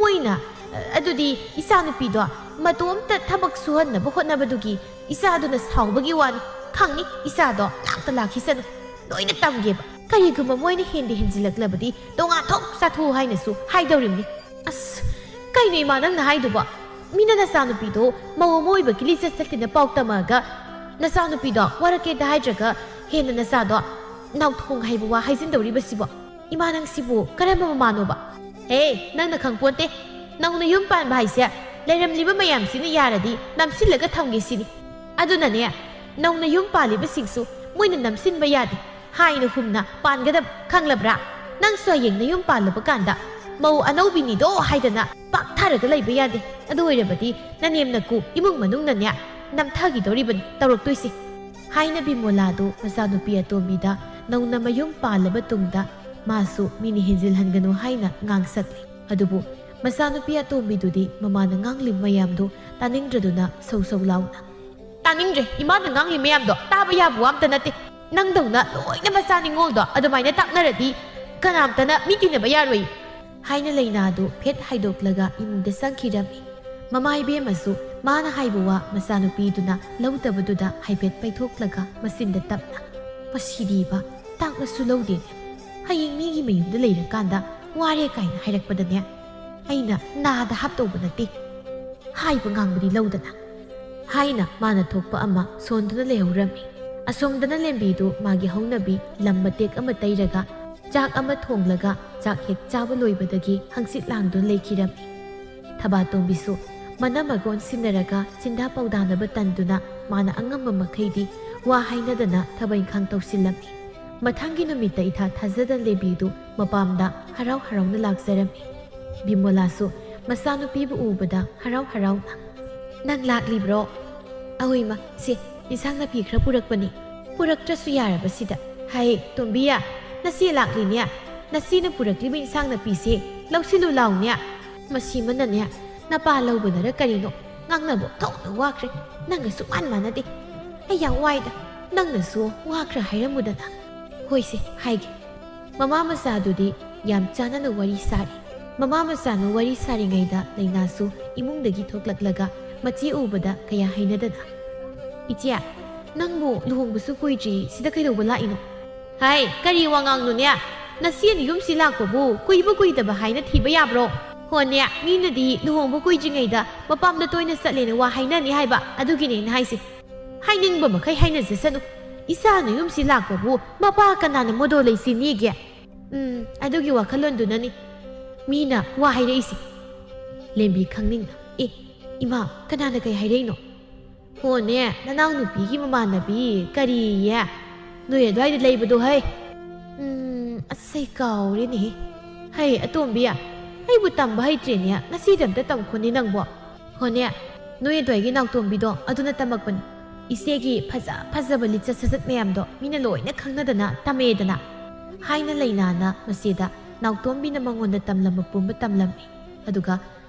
ꯃꯣꯏꯅ, ꯑ, ꯑꯗꯨꯗꯤ ꯏꯆꯥꯅꯨꯄꯤꯗꯣ ꯃꯇꯣꯝꯇ ꯊꯕꯛ ꯁꯨꯍꯟꯅꯕ ꯍꯣꯠꯅꯕꯗꯨꯒꯤ ꯏꯆꯥꯗꯨꯅ ꯁꯥꯎꯕꯒꯤ ꯋꯥꯅꯤ꯫ ꯈꯪꯅꯤ, ꯏꯆꯥꯗꯣ ꯂꯥꯛꯇ ꯂꯥꯛꯈꯤꯁꯅꯨ꯫ ꯂꯣꯏꯅ ꯇꯝꯒꯦꯕ꯫ ꯀꯔꯤꯒꯨꯝꯕ ꯃꯣꯏꯅ ꯍꯦꯟꯗꯤ ꯍꯦꯟꯖꯤꯜꯂꯛꯂꯕꯗꯤ ꯇꯣꯉꯥꯟ ꯊꯣꯛ ꯆꯥꯊꯣꯛꯎ ꯍꯥꯏꯅꯁꯨ ꯍꯥꯏꯗꯧꯔꯤꯕꯅꯤ꯫" "ꯑꯁ, ꯀꯩꯅꯣ ꯏꯃꯥ ꯅꯪꯅ ꯍꯥꯏꯗꯨꯕꯣ? ꯃꯤꯅ ꯅꯆꯥꯅꯨꯄꯤꯗꯣ ꯃꯧ ꯑꯃ ꯑꯣꯏꯕꯒꯤ ꯂꯤꯆꯠ ꯆꯠꯇꯦꯅ ꯄꯥꯎ ꯇꯝꯃꯛꯑꯒ ꯅꯆꯥꯅꯨꯄꯤꯗꯣ ꯋꯥꯔꯛꯀꯦꯗ ꯍꯥꯏꯗ꯭ꯔꯒ ꯍꯦꯟꯅ ꯅꯆꯥꯗꯣ ꯅꯥꯎꯊꯣꯡ ꯍꯥꯏꯕ ꯋꯥ ꯍꯥꯏꯖꯤꯟꯗꯧꯔꯤꯕꯁꯤꯕꯣ? ꯏꯃꯥ ꯅꯪꯁꯤꯕꯨ ꯀꯔꯝꯕ ꯃꯃꯥꯅꯣꯕ?" "ꯍꯦ, ꯅꯪꯅ ꯈꯪꯄꯣꯟꯇꯦ꯫ ꯅꯧꯅ ꯌꯨꯝ ꯄꯥꯟꯕ ꯍꯥꯏꯁꯦ ꯂꯩꯔꯝꯂꯤꯕ ꯃꯌꯥꯝꯁꯤꯅ ꯌꯥꯔꯗꯤ ꯅꯝꯁꯤꯜꯂꯒ ꯊꯝꯒꯦ ꯁꯤꯅꯤ꯫ ꯑꯗꯨꯅꯅꯦ, ꯅꯧꯅ ꯌꯨꯝ ꯄꯥꯜꯂꯤꯕꯁꯤꯡꯁꯨ ꯃꯣꯏꯅ ꯅꯝꯁꯤꯟꯕ ꯌꯥꯗꯦ꯫ ꯍꯥꯏꯅ ꯍꯨꯝꯅ ꯄꯥꯟꯒꯗꯕ, ꯈꯪꯂꯕ꯭ꯔꯥ? ꯅꯪꯁꯨ ꯍꯌꯦꯡ ꯅꯌꯨꯝ ꯄꯥꯜꯂꯕ ꯀꯥꯟꯗ ꯃꯧ ꯑꯅꯧꯕꯤꯅꯤꯗꯣ ꯍꯥꯏꯗꯅ ꯄꯥꯛꯊꯔꯒ ꯂꯩꯕ ꯌꯥꯗꯦ꯫ ꯑꯗꯨ ꯑꯣꯏꯔꯕꯗꯤ ꯅꯅꯦꯝ ꯅꯀꯨ ꯏꯃꯨꯡ ꯃꯅꯨꯡꯅꯅꯦ ꯅꯝꯊꯈꯤꯗꯧꯔꯤꯕꯅꯤ ꯇꯧꯔꯛꯇꯣꯏꯁꯦ꯫" ꯍꯥꯏꯅ ꯕꯤꯃꯣꯂꯥꯗꯨ ꯃꯆꯥꯅꯨꯄꯤ ꯑꯇꯣꯝꯕꯤꯗ ꯅꯧꯅ ꯃꯌꯨꯝ ꯄꯥꯜꯂꯕ ꯇꯨꯡꯗ ꯃꯥꯁꯨ ꯃꯤꯅ ꯍꯦꯟꯖꯤꯜꯍꯟꯒꯅꯨ ꯍꯥꯏꯅ ꯉꯥꯡꯁꯛꯂꯦ꯫ ꯑꯗꯨꯕꯨ ꯃꯆꯥꯅꯨꯄꯤ ꯑꯇꯣꯝꯕꯤꯗꯨꯗꯤ ꯃꯃꯥꯅ ꯉꯥꯡꯂꯤꯕ ꯃꯌꯥꯝꯗꯨ ꯇꯥꯅꯤꯡꯗ꯭ꯔꯗꯨꯅ ꯁꯧ ꯁꯧ ꯂꯥꯎꯅ, "ꯇꯥꯅꯤꯡꯗ꯭ꯔꯦ, ꯏꯃꯥꯅ ꯉꯥꯡꯂꯤ ꯃꯌꯥꯝꯗꯣ ꯇꯥꯕ ꯌꯥꯕ ꯋꯥ ꯑꯝꯇ ꯅꯠꯇꯦ꯫ "ꯅꯪꯗꯧꯅ ꯂꯣꯏꯅ ꯃꯆꯥ ꯅꯤꯉꯣꯜꯗꯣ ꯑꯗꯨꯃꯥꯏꯅ ꯇꯥꯛꯅꯔꯗꯤ ꯀꯅꯥꯝꯇꯅ ꯃꯤ ꯇꯤꯟꯅꯕ ꯌꯥꯔꯣꯏ" ꯍꯥꯏꯅ ꯂꯩꯅꯥꯗꯨ ꯐꯦꯠ ꯍꯥꯏꯗꯣꯛꯂꯒ ꯏꯃꯨꯡꯗ ꯆꯪꯈꯤꯔꯝꯃꯤ꯫ ꯃꯃꯥ ꯏꯕꯦꯝꯃꯁꯨ ꯃꯥꯅ ꯍꯥꯏꯕ ꯋꯥ ꯃꯆꯥꯅꯨꯄꯤꯗꯨꯅ ꯂꯧꯗꯕꯗꯨꯗ ꯍꯥꯏꯐꯦꯠ ꯄꯩꯊꯣꯛꯂꯒ ꯃꯆꯤꯟꯗ ꯇꯞꯅ, "ꯃꯁꯤꯗꯤꯕ ꯇꯥꯛꯅꯁꯨ ꯂꯧꯗꯦꯅꯦ꯫ ꯍꯌꯦꯡ ꯃꯤꯒꯤ ꯃꯌꯨꯝꯗ ꯂꯩꯔꯀꯥꯟꯗ ꯋꯥꯔꯦ ꯀꯥꯏꯅ ꯍꯥꯏꯔꯛꯄꯗꯅꯦ, ꯑꯩꯅ ꯅꯥꯗ ꯍꯥꯞꯇꯧꯕ ꯅꯠꯇꯦ꯫ ꯍꯥꯏꯕ ꯉꯥꯡꯕꯗꯤ ꯂꯧꯗꯅ" ꯍꯥꯏꯅ ꯃꯥꯅ ꯊꯣꯛꯄ ꯑꯃ ꯁꯣꯟꯗꯨꯅ ꯂꯩꯍꯧꯔꯝꯃꯤ꯫ ꯑꯁꯣꯝꯗꯅ ꯂꯦꯝꯕꯤꯗꯨ ꯃꯥꯒꯤ ꯍꯧꯅꯕꯤ ꯂꯝ ꯃꯇꯦꯛ ꯑꯃ ꯇꯩꯔꯒ ꯆꯥꯛ ꯑꯃ ꯊꯣꯡꯂꯒ ꯆꯥꯛ ꯍꯦꯛ ꯆꯥꯕ ꯂꯣꯏꯕꯗꯒꯤ ꯍꯪꯆꯤꯠ ꯂꯥꯡꯗꯨꯅ ꯂꯩꯈꯤꯔꯝꯃꯤ꯫ ꯊꯕꯥꯇꯣꯝꯕꯤꯁꯨ ꯃꯅꯝ ꯃꯒꯣꯟ ꯁꯤꯟꯅꯔꯒ ꯆꯤꯟꯗꯥ ꯄꯥꯎꯗꯥꯅꯕ ꯇꯟꯗꯨꯅ ꯃꯥꯅ ꯑꯉꯝꯕ ꯃꯈꯩꯗꯤ ꯋꯥ ꯍꯥꯏꯅꯗꯅ ꯊꯕꯛ ꯏꯪꯈꯥꯡ ꯇꯧꯁꯤꯜꯂꯝꯃꯤ꯫ ꯃꯊꯪꯒꯤ ꯅꯨꯃꯤꯠꯇ ꯏꯊꯥ ꯊꯥꯖꯗꯅ ꯂꯦꯝꯕꯤꯗꯨ ꯃꯄꯥꯝꯗ ꯍꯔꯥꯎ ꯍꯔꯥꯎꯅ ꯂꯥꯛꯆꯔꯝꯃꯤ꯫ ꯕꯤꯃꯣꯂꯥꯁꯨ ꯃꯆꯥꯅꯨꯄꯤꯕꯨ ꯎꯕꯗ ꯍꯔꯥꯎ ꯍꯔꯥꯎꯅ, "ꯅꯪ ꯂꯥꯛꯂꯤꯕ꯭ꯔꯣ? ꯑꯍꯣꯏ ꯏꯃꯥ, ꯁꯦ, ꯏꯟꯁꯥꯡ ꯅꯥꯄꯤ ꯈꯔ ꯄꯨꯔꯛꯄꯅꯤ꯫ ꯄꯨꯔꯛꯇ꯭ꯔꯁꯨ ꯌꯥꯔꯕꯁꯤꯗ꯫ ꯍꯥꯏ, ꯇꯣꯝꯕꯤꯌꯥ, ꯅꯆꯦ ꯂꯥꯛꯂꯤꯅꯦ꯫ ꯅꯆꯦꯅ ꯄꯨꯔꯛꯂꯤꯕ ꯏꯟꯁꯥꯡ ꯅꯥꯄꯤꯁꯦ ꯂꯧꯁꯤꯜꯂꯨ ꯂꯥꯎꯅꯦ꯫ ꯃꯁꯤꯃꯅꯅꯦ, ꯅꯄꯥ ꯂꯧꯕꯅꯔ ꯀꯔꯤꯅꯣ, ꯉꯥꯡꯅꯕ ꯊꯣꯛꯅ ꯋꯥꯈ꯭ꯔꯦ꯫ ꯅꯪꯒ ꯁꯨꯛꯃꯥꯟ ꯃꯥꯟꯅꯗꯦ꯫ ꯑꯩ ꯌꯥꯝ ꯋꯥꯏꯗ꯫ ꯅꯪꯅꯁꯨ ꯋꯥ ꯈꯔ ꯍꯥꯏꯔꯝꯃꯨꯗꯅ꯫" "ꯍꯣꯏꯁꯦ, ꯍꯥꯏꯒꯦ꯫" ꯃꯃꯥ ꯃꯆꯥꯗꯨꯗꯤ ꯌꯥꯝ ꯆꯥꯟꯅꯅ ꯋꯥꯔꯤ ꯁꯥꯔꯤ꯫ ꯃꯃꯥ ꯃꯆꯥꯅ ꯋꯥꯔꯤ ꯁꯥꯔꯤꯉꯩꯗ ꯂꯩꯅꯥꯁꯨ ꯏꯃꯨꯡꯗꯒꯤ ꯊꯣꯛꯂꯛꯂꯒ ꯃꯆꯦ ꯎꯕꯗ ꯀꯌꯥ ꯍꯩꯅꯗꯅ, "ꯏꯆꯦ, ꯅꯪꯕꯨ ꯂꯨꯍꯣꯡꯕꯁꯨ ꯀꯨꯏꯗ꯭ꯔꯤ, ꯁꯤꯗ ꯀꯩꯗꯧꯕ ꯂꯥꯛꯏꯅꯣ?" "ꯍꯥꯏ, ꯀꯔꯤ ꯋꯥꯉꯥꯡꯅꯣꯅꯦ? ꯅꯆꯦꯅ ꯌꯨꯝꯁꯤ ꯂꯥꯛꯄꯕꯨ ꯀꯨꯏꯕ ꯀꯨꯏꯗꯕ ꯍꯥꯏꯅ ꯊꯤꯕ ꯌꯥꯕ꯭ꯔꯣ? ꯍꯣꯅꯦ, ꯃꯤꯅꯗꯤ ꯂꯨꯍꯣꯡꯕ ꯀꯨꯏꯗ꯭ꯔꯤꯉꯩꯗ ꯃꯄꯥꯝꯗ ꯇꯣꯏꯅ ꯆꯠꯂꯦꯅ ꯋꯥ ꯍꯥꯏꯅꯅꯤ ꯍꯥꯏꯕ, ꯑꯗꯨꯒꯤꯅꯦ ꯑꯩꯅ ꯍꯥꯏꯁꯦ꯫ ꯍꯥꯏꯅꯤꯡꯕ ꯃꯈꯩ ꯍꯥꯏꯅꯖꯁꯅꯨ꯫ ꯏꯆꯥꯅ ꯌꯨꯝꯁꯤ ꯂꯥꯛꯄꯕꯨ ꯃꯄꯥ ꯀꯅꯥꯅ ꯃꯣꯗꯣ ꯂꯩꯁꯤ ꯅꯦꯒꯦ?" "ꯎꯝ, ꯑꯗꯨꯒꯤ ꯋꯥꯈꯜꯂꯣꯟꯗꯨꯅꯅꯤ ꯃꯤꯅ ꯋꯥ ꯍꯥꯏꯔꯛꯏꯁꯦ꯫" ꯂꯦꯝꯕꯤ ꯈꯪꯅꯤꯡꯅ, "ꯑꯦ, ꯏꯃꯥ, ꯀꯅꯥꯅ ꯀꯩ ꯍꯥꯏꯔꯛꯏꯅꯣ?" "ꯍꯣꯅꯦ, ꯅꯅꯥꯎ ꯅꯨꯄꯤꯒꯤ ꯃꯃꯥꯟꯅꯕꯤ ꯀꯔꯤꯌꯦ? ꯅꯣꯏ ꯑꯗꯨꯋꯥꯏꯗ ꯂꯩꯕꯗꯣ ꯍꯩ꯫ ꯎꯝ, ꯑꯁ, ꯑꯩ ꯀꯥꯎꯔꯦꯅꯦꯍꯦ꯫ ꯍꯩ, ꯑꯇꯣꯝꯕꯤ, ꯑꯩꯕꯨ ꯇꯝꯕ ꯍꯩꯇ꯭ꯔꯦꯅꯦ, ꯉꯁꯤꯗ ꯑꯝꯇ ꯇꯝꯈꯣꯅꯦ ꯅꯪꯕꯣ꯫ ꯍꯣꯅꯦ, ꯅꯣꯏ ꯑꯗꯨꯋꯥꯏꯒꯤ ꯅꯥꯎꯇꯣꯝꯕꯤꯗꯣ ꯑꯗꯨꯅ ꯇꯝꯃꯛꯄꯅꯤ꯫ ꯏꯆꯦꯒꯤ ꯐꯖ ꯐꯖꯕ ꯂꯤꯆꯠ ꯁꯥꯖꯠ ꯃꯌꯥꯝꯗꯣ ꯃꯤꯅ ꯂꯣꯏꯅ ꯈꯪꯅꯗꯅ ꯇꯝꯃꯦꯗꯅ꯫" ꯍꯥꯏꯅ ꯂꯩꯅꯥꯅ ꯃꯆꯦꯗ ꯅꯥꯎꯇꯣꯝꯕꯤꯅ ꯃꯉꯣꯟꯗ ꯇꯝꯂꯝꯕ ꯄꯨꯝꯕ ꯇꯝꯂꯝꯃꯤ꯫ ꯑꯗꯨꯒ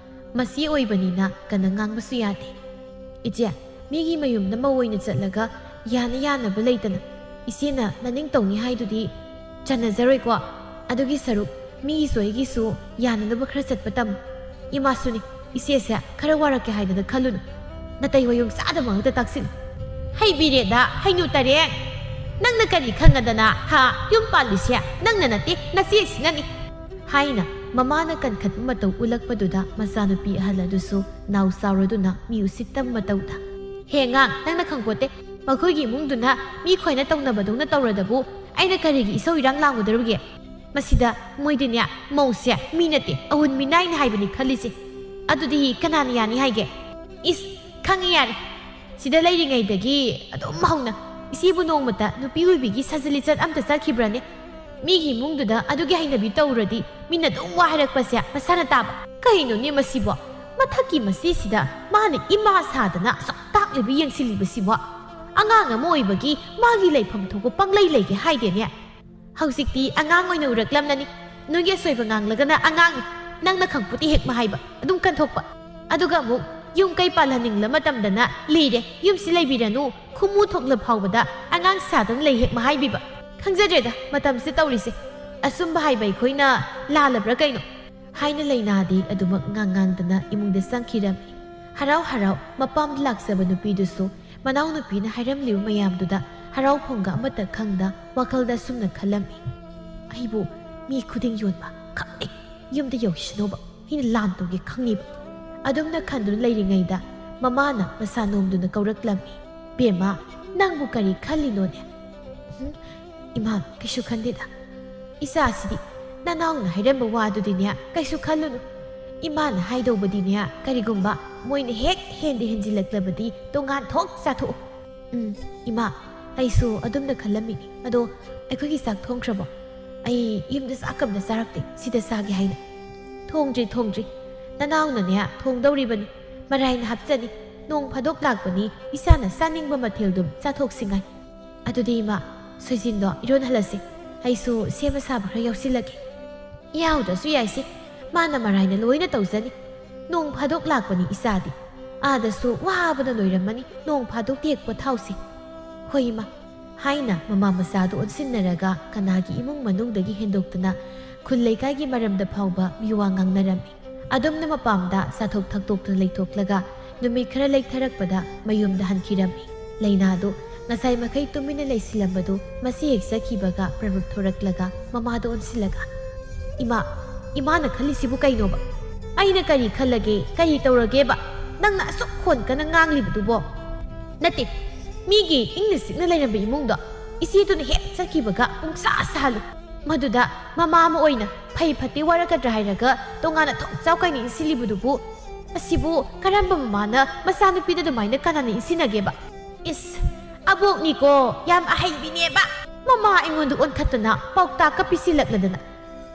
ꯃꯆꯦ ꯑꯣꯏꯕꯅꯤꯅ ꯀꯟꯅ ꯉꯥꯡꯕꯁꯨ ꯌꯥꯗꯦ꯫ "ꯏꯆꯦ, ꯃꯤꯒꯤ ꯃꯌꯨꯝꯗ ꯃꯧ ꯑꯣꯏꯅ ꯆꯠꯂꯒ ꯌꯥꯅ ꯌꯥꯅꯕ ꯂꯩꯇꯅ ꯏꯆꯦꯅ ꯅꯅꯤꯡ ꯇꯧꯅꯤ ꯍꯥꯏꯗꯨꯗꯤ ꯆꯟꯅꯖꯔꯣꯏꯀꯣ꯫ ꯑꯗꯨꯒꯤ ꯁꯔꯨꯛ ꯃꯤꯒꯤꯁꯨ ꯑꯩꯒꯤꯁꯨ ꯌꯥꯅꯅꯕ ꯈꯔ ꯆꯠꯄ ꯇꯝꯃꯨ꯫ ꯏꯃꯥꯁꯨꯅꯤ, ꯏꯆꯦꯁꯦ ꯈꯔ ꯋꯥꯔꯛꯀꯦ ꯍꯥꯏꯗꯅ ꯈꯜꯂꯨꯅꯨ꯫ ꯅꯇꯩ ꯋꯥꯌꯨꯝ ꯆꯥꯗꯕ ꯉꯥꯛꯇ ꯇꯥꯛꯁꯤꯜꯂꯤ꯫ "ꯍꯩꯕꯤꯔꯦꯗ, ꯍꯩꯅꯨ ꯇꯔꯦꯡ! ꯅꯪꯅ ꯀꯔꯤ ꯈꯪꯉꯗꯅ, ꯍꯥ? ꯌꯨꯝ ꯄꯥꯜꯂꯤꯁꯦ ꯅꯪꯅ ꯅꯠꯇꯦ, ꯅꯆꯦꯁꯤꯅꯅꯤ!" ꯍꯥꯏꯅ ꯃꯃꯥꯅ ꯀꯟꯈꯠꯄ ꯃꯇꯧ ꯎꯠꯂꯛꯄꯗꯨꯗ ꯃꯆꯥꯅꯨꯄꯤ ꯑꯍꯜ ꯑꯗꯨꯁꯨ ꯅꯥꯎ ꯆꯥꯎꯔꯗꯨꯅ ꯃꯤ ꯎꯁꯤꯠꯇꯕ ꯃꯇꯧꯗ, "ꯍꯦ ꯑꯉꯥꯡ, ꯅꯪꯅ ꯈꯪꯄꯣꯠꯇꯦ꯫ ꯃꯈꯣꯏꯒꯤ ꯏꯃꯨꯡꯗꯨꯅ ꯃꯤ ꯈꯣꯏꯅ ꯇꯧꯅꯕꯗꯧꯅ ꯇꯧꯔꯗꯕꯨ ꯑꯩꯅ ꯀꯔꯤꯒꯤ ꯏꯁꯧ ꯏꯔꯥꯡ ꯂꯥꯡꯒꯗꯧꯔꯤꯕꯒꯦ? ꯃꯁꯤꯗ ꯃꯣꯏꯗꯤꯅꯦ, ꯃꯧꯁꯦ ꯃꯤ ꯅꯠꯇꯦ, ꯑꯋꯨꯟ ꯃꯤꯅꯥꯏꯅꯤ ꯍꯥꯏꯕꯅꯤ ꯈꯜꯂꯤꯁꯦ꯫ ꯑꯗꯨꯗꯤ ꯀꯅꯥꯅ ꯌꯥꯅꯤ ꯍꯥꯏꯒꯦ?" "ꯏꯁ, ꯈꯪꯉꯤ ꯌꯥꯔꯦ꯫ ꯁꯤꯗ ꯂꯩꯔꯤꯉꯩꯗꯒꯤ ꯑꯗꯨꯝ ꯍꯧꯅ ꯏꯆꯦꯕꯨ ꯅꯣꯡꯃꯇ ꯅꯨꯄꯤ ꯑꯣꯏꯕꯤꯒꯤ ꯁꯥꯖꯠ ꯂꯤꯆꯠ ꯑꯝꯇ ꯆꯠꯈꯤꯕ꯭ꯔꯥꯅꯦ? ꯃꯤꯒꯤ ꯏꯃꯨꯡꯗꯨꯗ ꯑꯗꯨꯒꯤ ꯍꯩꯅꯕꯤ ꯇꯧꯔꯗꯤ ꯃꯤꯅ ꯑꯗꯨꯝ ꯋꯥ ꯍꯥꯏꯔꯛꯄꯁꯦ ꯃꯁꯥꯅ ꯇꯥꯕ꯫ ꯀꯩꯅꯣꯅꯦ ꯃꯁꯤꯕꯣ? ꯃꯊꯛꯀꯤ ꯃꯆꯦꯁꯤꯗ ꯃꯥꯅ ꯏꯃꯥ ꯁꯥꯗꯅ ꯑꯁꯨꯛ ꯇꯥꯛꯂꯤꯕ ꯌꯦꯡꯁꯤꯜꯂꯤꯕꯁꯤꯕꯣ? ꯑꯉꯥꯡ ꯑꯃ ꯑꯣꯏꯕꯒꯤ ꯃꯥꯒꯤ ꯂꯩꯐꯝ ꯊꯣꯛꯄ ꯄꯪꯂꯩ ꯂꯩꯒꯦ ꯍꯥꯏꯗꯦꯅꯦ꯫ ꯍꯧꯖꯤꯛꯇꯤ ꯑꯉꯥꯡ ꯑꯣꯏꯅ ꯎꯔꯛꯂꯝꯂꯅꯤ꯫ ꯅꯣꯏꯒꯤ ꯑꯁꯣꯏꯕ ꯉꯥꯡꯂꯒꯅ ꯑꯉꯥꯡꯅꯤ, ꯅꯪꯅ ꯈꯪꯄꯣꯠꯇꯤ ꯍꯦꯛ ꯃꯍꯥꯏꯕ ꯑꯗꯨꯝ ꯀꯟꯊꯣꯛꯄ꯫ ꯑꯗꯨꯒ ꯑꯃꯨꯛ ꯌꯨꯝ ꯀꯩ ꯄꯥꯜꯍꯟꯅꯤꯡꯂ ꯃꯇꯝꯗꯅ ꯂꯤꯔꯦ, ꯌꯨꯝꯁꯤ ꯂꯩꯕꯤꯔꯅꯨ, ꯈꯨꯃꯨ ꯊꯣꯛꯂ ꯐꯥꯎꯕꯗ ꯑꯉꯥꯡ ꯁꯥꯗꯅ ꯂꯩ ꯍꯦꯛ ꯃꯍꯥꯏꯕꯤꯕ꯫ ꯈꯪꯖꯗ꯭ꯔꯦꯗ ꯃꯇꯝꯁꯤ ꯇꯧꯔꯤꯁꯦ꯫ ꯑꯆꯨꯝꯕ ꯍꯥꯏꯕ ꯑꯩꯈꯣꯏꯅ ꯂꯥꯜꯂꯕ꯭ꯔꯥ ꯀꯩꯅꯣ?" ꯍꯥꯏꯅ ꯂꯩꯅꯥꯗꯤ ꯑꯗꯨꯃꯛ ꯉꯥꯡ ꯉꯥꯡꯗꯅ ꯏꯃꯨꯡꯗ ꯆꯪꯈꯤꯔꯝꯃꯤ꯫ ꯍꯔꯥꯎ ꯍꯔꯥꯎ ꯃꯄꯥꯝꯗ ꯂꯥꯛꯆꯕ ꯅꯨꯄꯤꯗꯨꯁꯨ ꯃꯅꯥꯎꯅꯨꯄꯤꯅ ꯍꯥꯏꯔꯝꯂꯤꯕ ꯃꯌꯥꯝꯗꯨꯗ ꯍꯔꯥꯎ ꯐꯣꯡꯒ ꯑꯃꯠꯇ ꯈꯪꯗ ꯋꯥꯈꯜꯗ ꯑꯁꯨꯝꯅ ꯈꯜꯂꯝꯃꯤ, "ꯑꯩꯕꯨ ꯃꯤ ꯈꯨꯗꯤꯡ ꯌꯣꯟꯕ ꯈꯪꯉꯦ, ꯌꯨꯝꯗ ꯌꯧꯁꯤꯟꯅꯧꯕ ꯑꯩꯅ ꯂꯥꯟ ꯇꯧꯒꯦ ꯈꯪꯉꯤꯕ"꯫ ꯑꯗꯨꯝꯅ ꯈꯟꯗꯨꯅ ꯂꯩꯔꯤꯉꯩꯗ ꯃꯃꯥꯅ ꯃꯁꯥ ꯅꯣꯝꯗꯨꯅ ꯀꯧꯔꯛꯂꯝꯃꯤ, "ꯕꯦꯝꯃ, ꯅꯪꯕꯨ ꯀꯔꯤ ꯈꯜꯂꯤꯅꯣꯅꯦ?" "ꯎꯝ, ꯏꯃꯥ, ꯀꯩꯁꯨ ꯈꯟꯗꯦꯗ꯫ ꯏꯆꯥꯁꯤꯗꯤ ꯅꯅꯥꯎꯅ ꯍꯥꯏꯔꯝꯕ ꯋꯥꯗꯨꯗꯤꯅꯦ ꯀꯩꯁꯨ ꯈꯜꯂꯨꯅꯨ꯫ ꯏꯃꯥꯅ ꯍꯥꯏꯗꯧꯕꯗꯤꯅꯦ, ꯀꯔꯤꯒꯨꯝꯕ ꯃꯣꯏꯅ ꯍꯦꯛ ꯍꯦꯟꯗ ꯍꯦꯟꯖꯤꯜꯂꯛꯂꯕꯗꯤ ꯇꯣꯉꯥꯟ ꯊꯣꯛ ꯆꯥꯊꯣꯛꯎ"꯫ "ꯎꯝ, ꯏꯃꯥ, ꯑꯩꯁꯨ ꯑꯗꯨꯝꯅ ꯈꯜꯂꯝꯃꯤꯅꯤ꯫ ꯑꯗꯣ ꯑꯩꯈꯣꯏꯒꯤ ꯆꯥꯛ ꯊꯣꯡꯈ꯭ꯔꯕꯣ? ꯑꯩ ꯌꯨꯝꯗ ꯆꯥꯛ ꯑꯝꯇ ꯆꯥꯔꯛꯇꯦ, ꯁꯤꯗ ꯆꯥꯒꯦ ꯍꯥꯏꯅ"꯫ "ꯊꯣꯡꯗ꯭ꯔꯤ, ꯊꯣꯡꯗ꯭ꯔꯤ꯫ ꯅꯅꯥꯎꯅꯅꯦ ꯊꯣꯡꯗꯧꯔꯤꯕꯅꯤ꯫ ꯃꯔꯥꯏꯅ ꯍꯥꯞꯆꯅꯤ꯫ ꯅꯣꯡ ꯐꯥꯗꯣꯛ ꯂꯥꯛꯄꯅꯤ, ꯏꯆꯥꯅ ꯆꯥꯅꯤꯡꯕ ꯃꯊꯦꯜꯗꯨꯝ ꯆꯥꯊꯣꯛꯁꯤꯉꯥꯏ"꯫ "ꯑꯗꯨꯗꯤ ꯏꯃꯥ, ꯁꯣꯏꯖꯤꯟꯗꯣ ꯏꯔꯣꯟꯍꯜꯂꯁꯤ꯫ ꯑꯩꯁꯨ ꯁꯦꯝꯕ ꯁꯥꯕ ꯈꯔ ꯌꯥꯎꯁꯤꯜꯂꯒꯦ"꯫ "ꯌꯥꯎꯗ꯭ꯔꯁꯨ ꯌꯥꯏꯁꯦ, ꯃꯥꯅ ꯃꯔꯥꯏꯅ ꯂꯣꯏꯅ ꯇꯧꯖꯅꯤ꯫ ꯅꯣꯡ ꯐꯥꯗꯣꯛ ꯂꯥꯛꯄꯅꯤ ꯏꯆꯥꯗꯤ꯫ ꯑꯥꯗꯁꯨ ꯋꯥꯕꯅ ꯂꯣꯏꯔꯝꯃꯅꯤ ꯅꯣꯡ ꯐꯥꯗꯣꯛꯇꯤ ꯍꯦꯛ ꯄꯣꯊꯥꯎꯁꯦ"꯫ "ꯍꯣꯏ ꯏꯃꯥ"꯫ ꯍꯥꯏꯅ ꯃꯃꯥ ꯃꯆꯥꯗꯨ ꯑꯣꯟꯁꯤꯟꯅꯔꯒ ꯀꯅꯥꯒꯤ ꯏꯃꯨꯡ ꯃꯅꯨꯡꯗꯒꯤ ꯍꯦꯟꯗꯣꯛꯇꯅ ꯈꯨꯜ ꯂꯩꯀꯥꯏꯒꯤ ꯃꯔꯝꯗ ꯐꯥꯎꯕ ꯃꯤꯋꯥ ꯉꯥꯡꯅꯔꯝꯃꯤ꯫ ꯑꯗꯨꯝꯅ ꯃꯄꯥꯝꯗ ꯆꯥꯊꯣꯛ ꯊꯛꯇꯣꯛꯇꯨꯅ ꯂꯩꯊꯣꯛꯂꯒ ꯅꯨꯃꯤꯠ ꯈꯔ ꯂꯩꯊꯔꯛꯄꯗ ꯃꯌꯨꯝꯗ ꯍꯟꯈꯤꯔꯝꯃꯤ꯫ ꯂꯩꯅꯥꯗꯨ ꯉꯁꯥꯏ ꯃꯈꯩ ꯇꯨꯃꯤꯟꯅ ꯂꯩꯁꯤꯜꯂꯝꯕꯗꯨ ꯃꯁꯤ ꯍꯦꯛ ꯆꯠꯈꯤꯕꯒ ꯄ꯭ꯔꯚꯨꯞ ꯊꯣꯔꯛꯂꯒ ꯃꯃꯥꯗ ꯑꯣꯟꯁꯤꯜꯂꯒ, "ꯏꯃꯥ, ꯏꯃꯥꯅ ꯈꯜꯂꯤꯁꯤꯕꯨ ꯀꯩꯅꯣꯕ? ꯑꯩꯅ ꯀꯔꯤ ꯈꯜꯂꯒꯦ? ꯀꯔꯤ ꯇꯧꯔꯒꯦꯕ? ꯅꯪꯅ ꯑꯁꯨꯛ ꯈꯣꯟ ꯀꯟꯅ ꯉꯥꯡꯂꯤꯕꯗꯨꯕꯣ? ꯅꯠꯇꯦ, ꯃꯤꯒꯤ ꯏꯪꯅ ꯆꯤꯛꯅ ꯂꯩꯔꯝꯕ ꯏꯃꯨꯡꯗꯣ ꯏꯆꯦꯗꯨꯅ ꯍꯦꯛ ꯆꯠꯈꯤꯕꯒ ꯄꯨꯡꯁꯥ ꯁꯥꯍꯜꯂꯤ꯫ ꯃꯗꯨꯗ ꯃꯃꯥ ꯑꯃ ꯑꯣꯏꯅ ꯐꯩ ꯐꯠꯇꯦ ꯋꯥꯔꯛꯀꯗ꯭ꯔꯥ ꯍꯥꯏꯔꯒ ꯇꯣꯉꯥꯟꯅ ꯊꯣꯛ ꯆꯥꯎ ꯀꯥꯏꯅ ꯏꯟꯁꯤꯜꯂꯤꯕꯗꯨꯕꯨ, ꯑꯁꯤꯕꯨ ꯀꯔꯝꯕ ꯃꯃꯥꯅ ꯃꯆꯥꯅꯨꯄꯤꯗ ꯑꯗꯨꯃꯥꯏꯅ ꯀꯅꯥꯅ ꯏꯟꯁꯤꯟꯅꯒꯦꯕ? ꯏꯁ, ꯑꯕꯣꯛꯅꯤꯀꯣ, ꯌꯥꯝ ꯑꯍꯩꯕꯤꯅꯦꯕ꯫ ꯃꯃꯥ ꯑꯩꯉꯣꯟꯗ ꯑꯣꯟꯈꯠꯇꯅ ꯄꯥꯎꯇꯥꯛꯀ ꯄꯤꯁꯤꯜꯂꯛꯂꯗꯅ꯫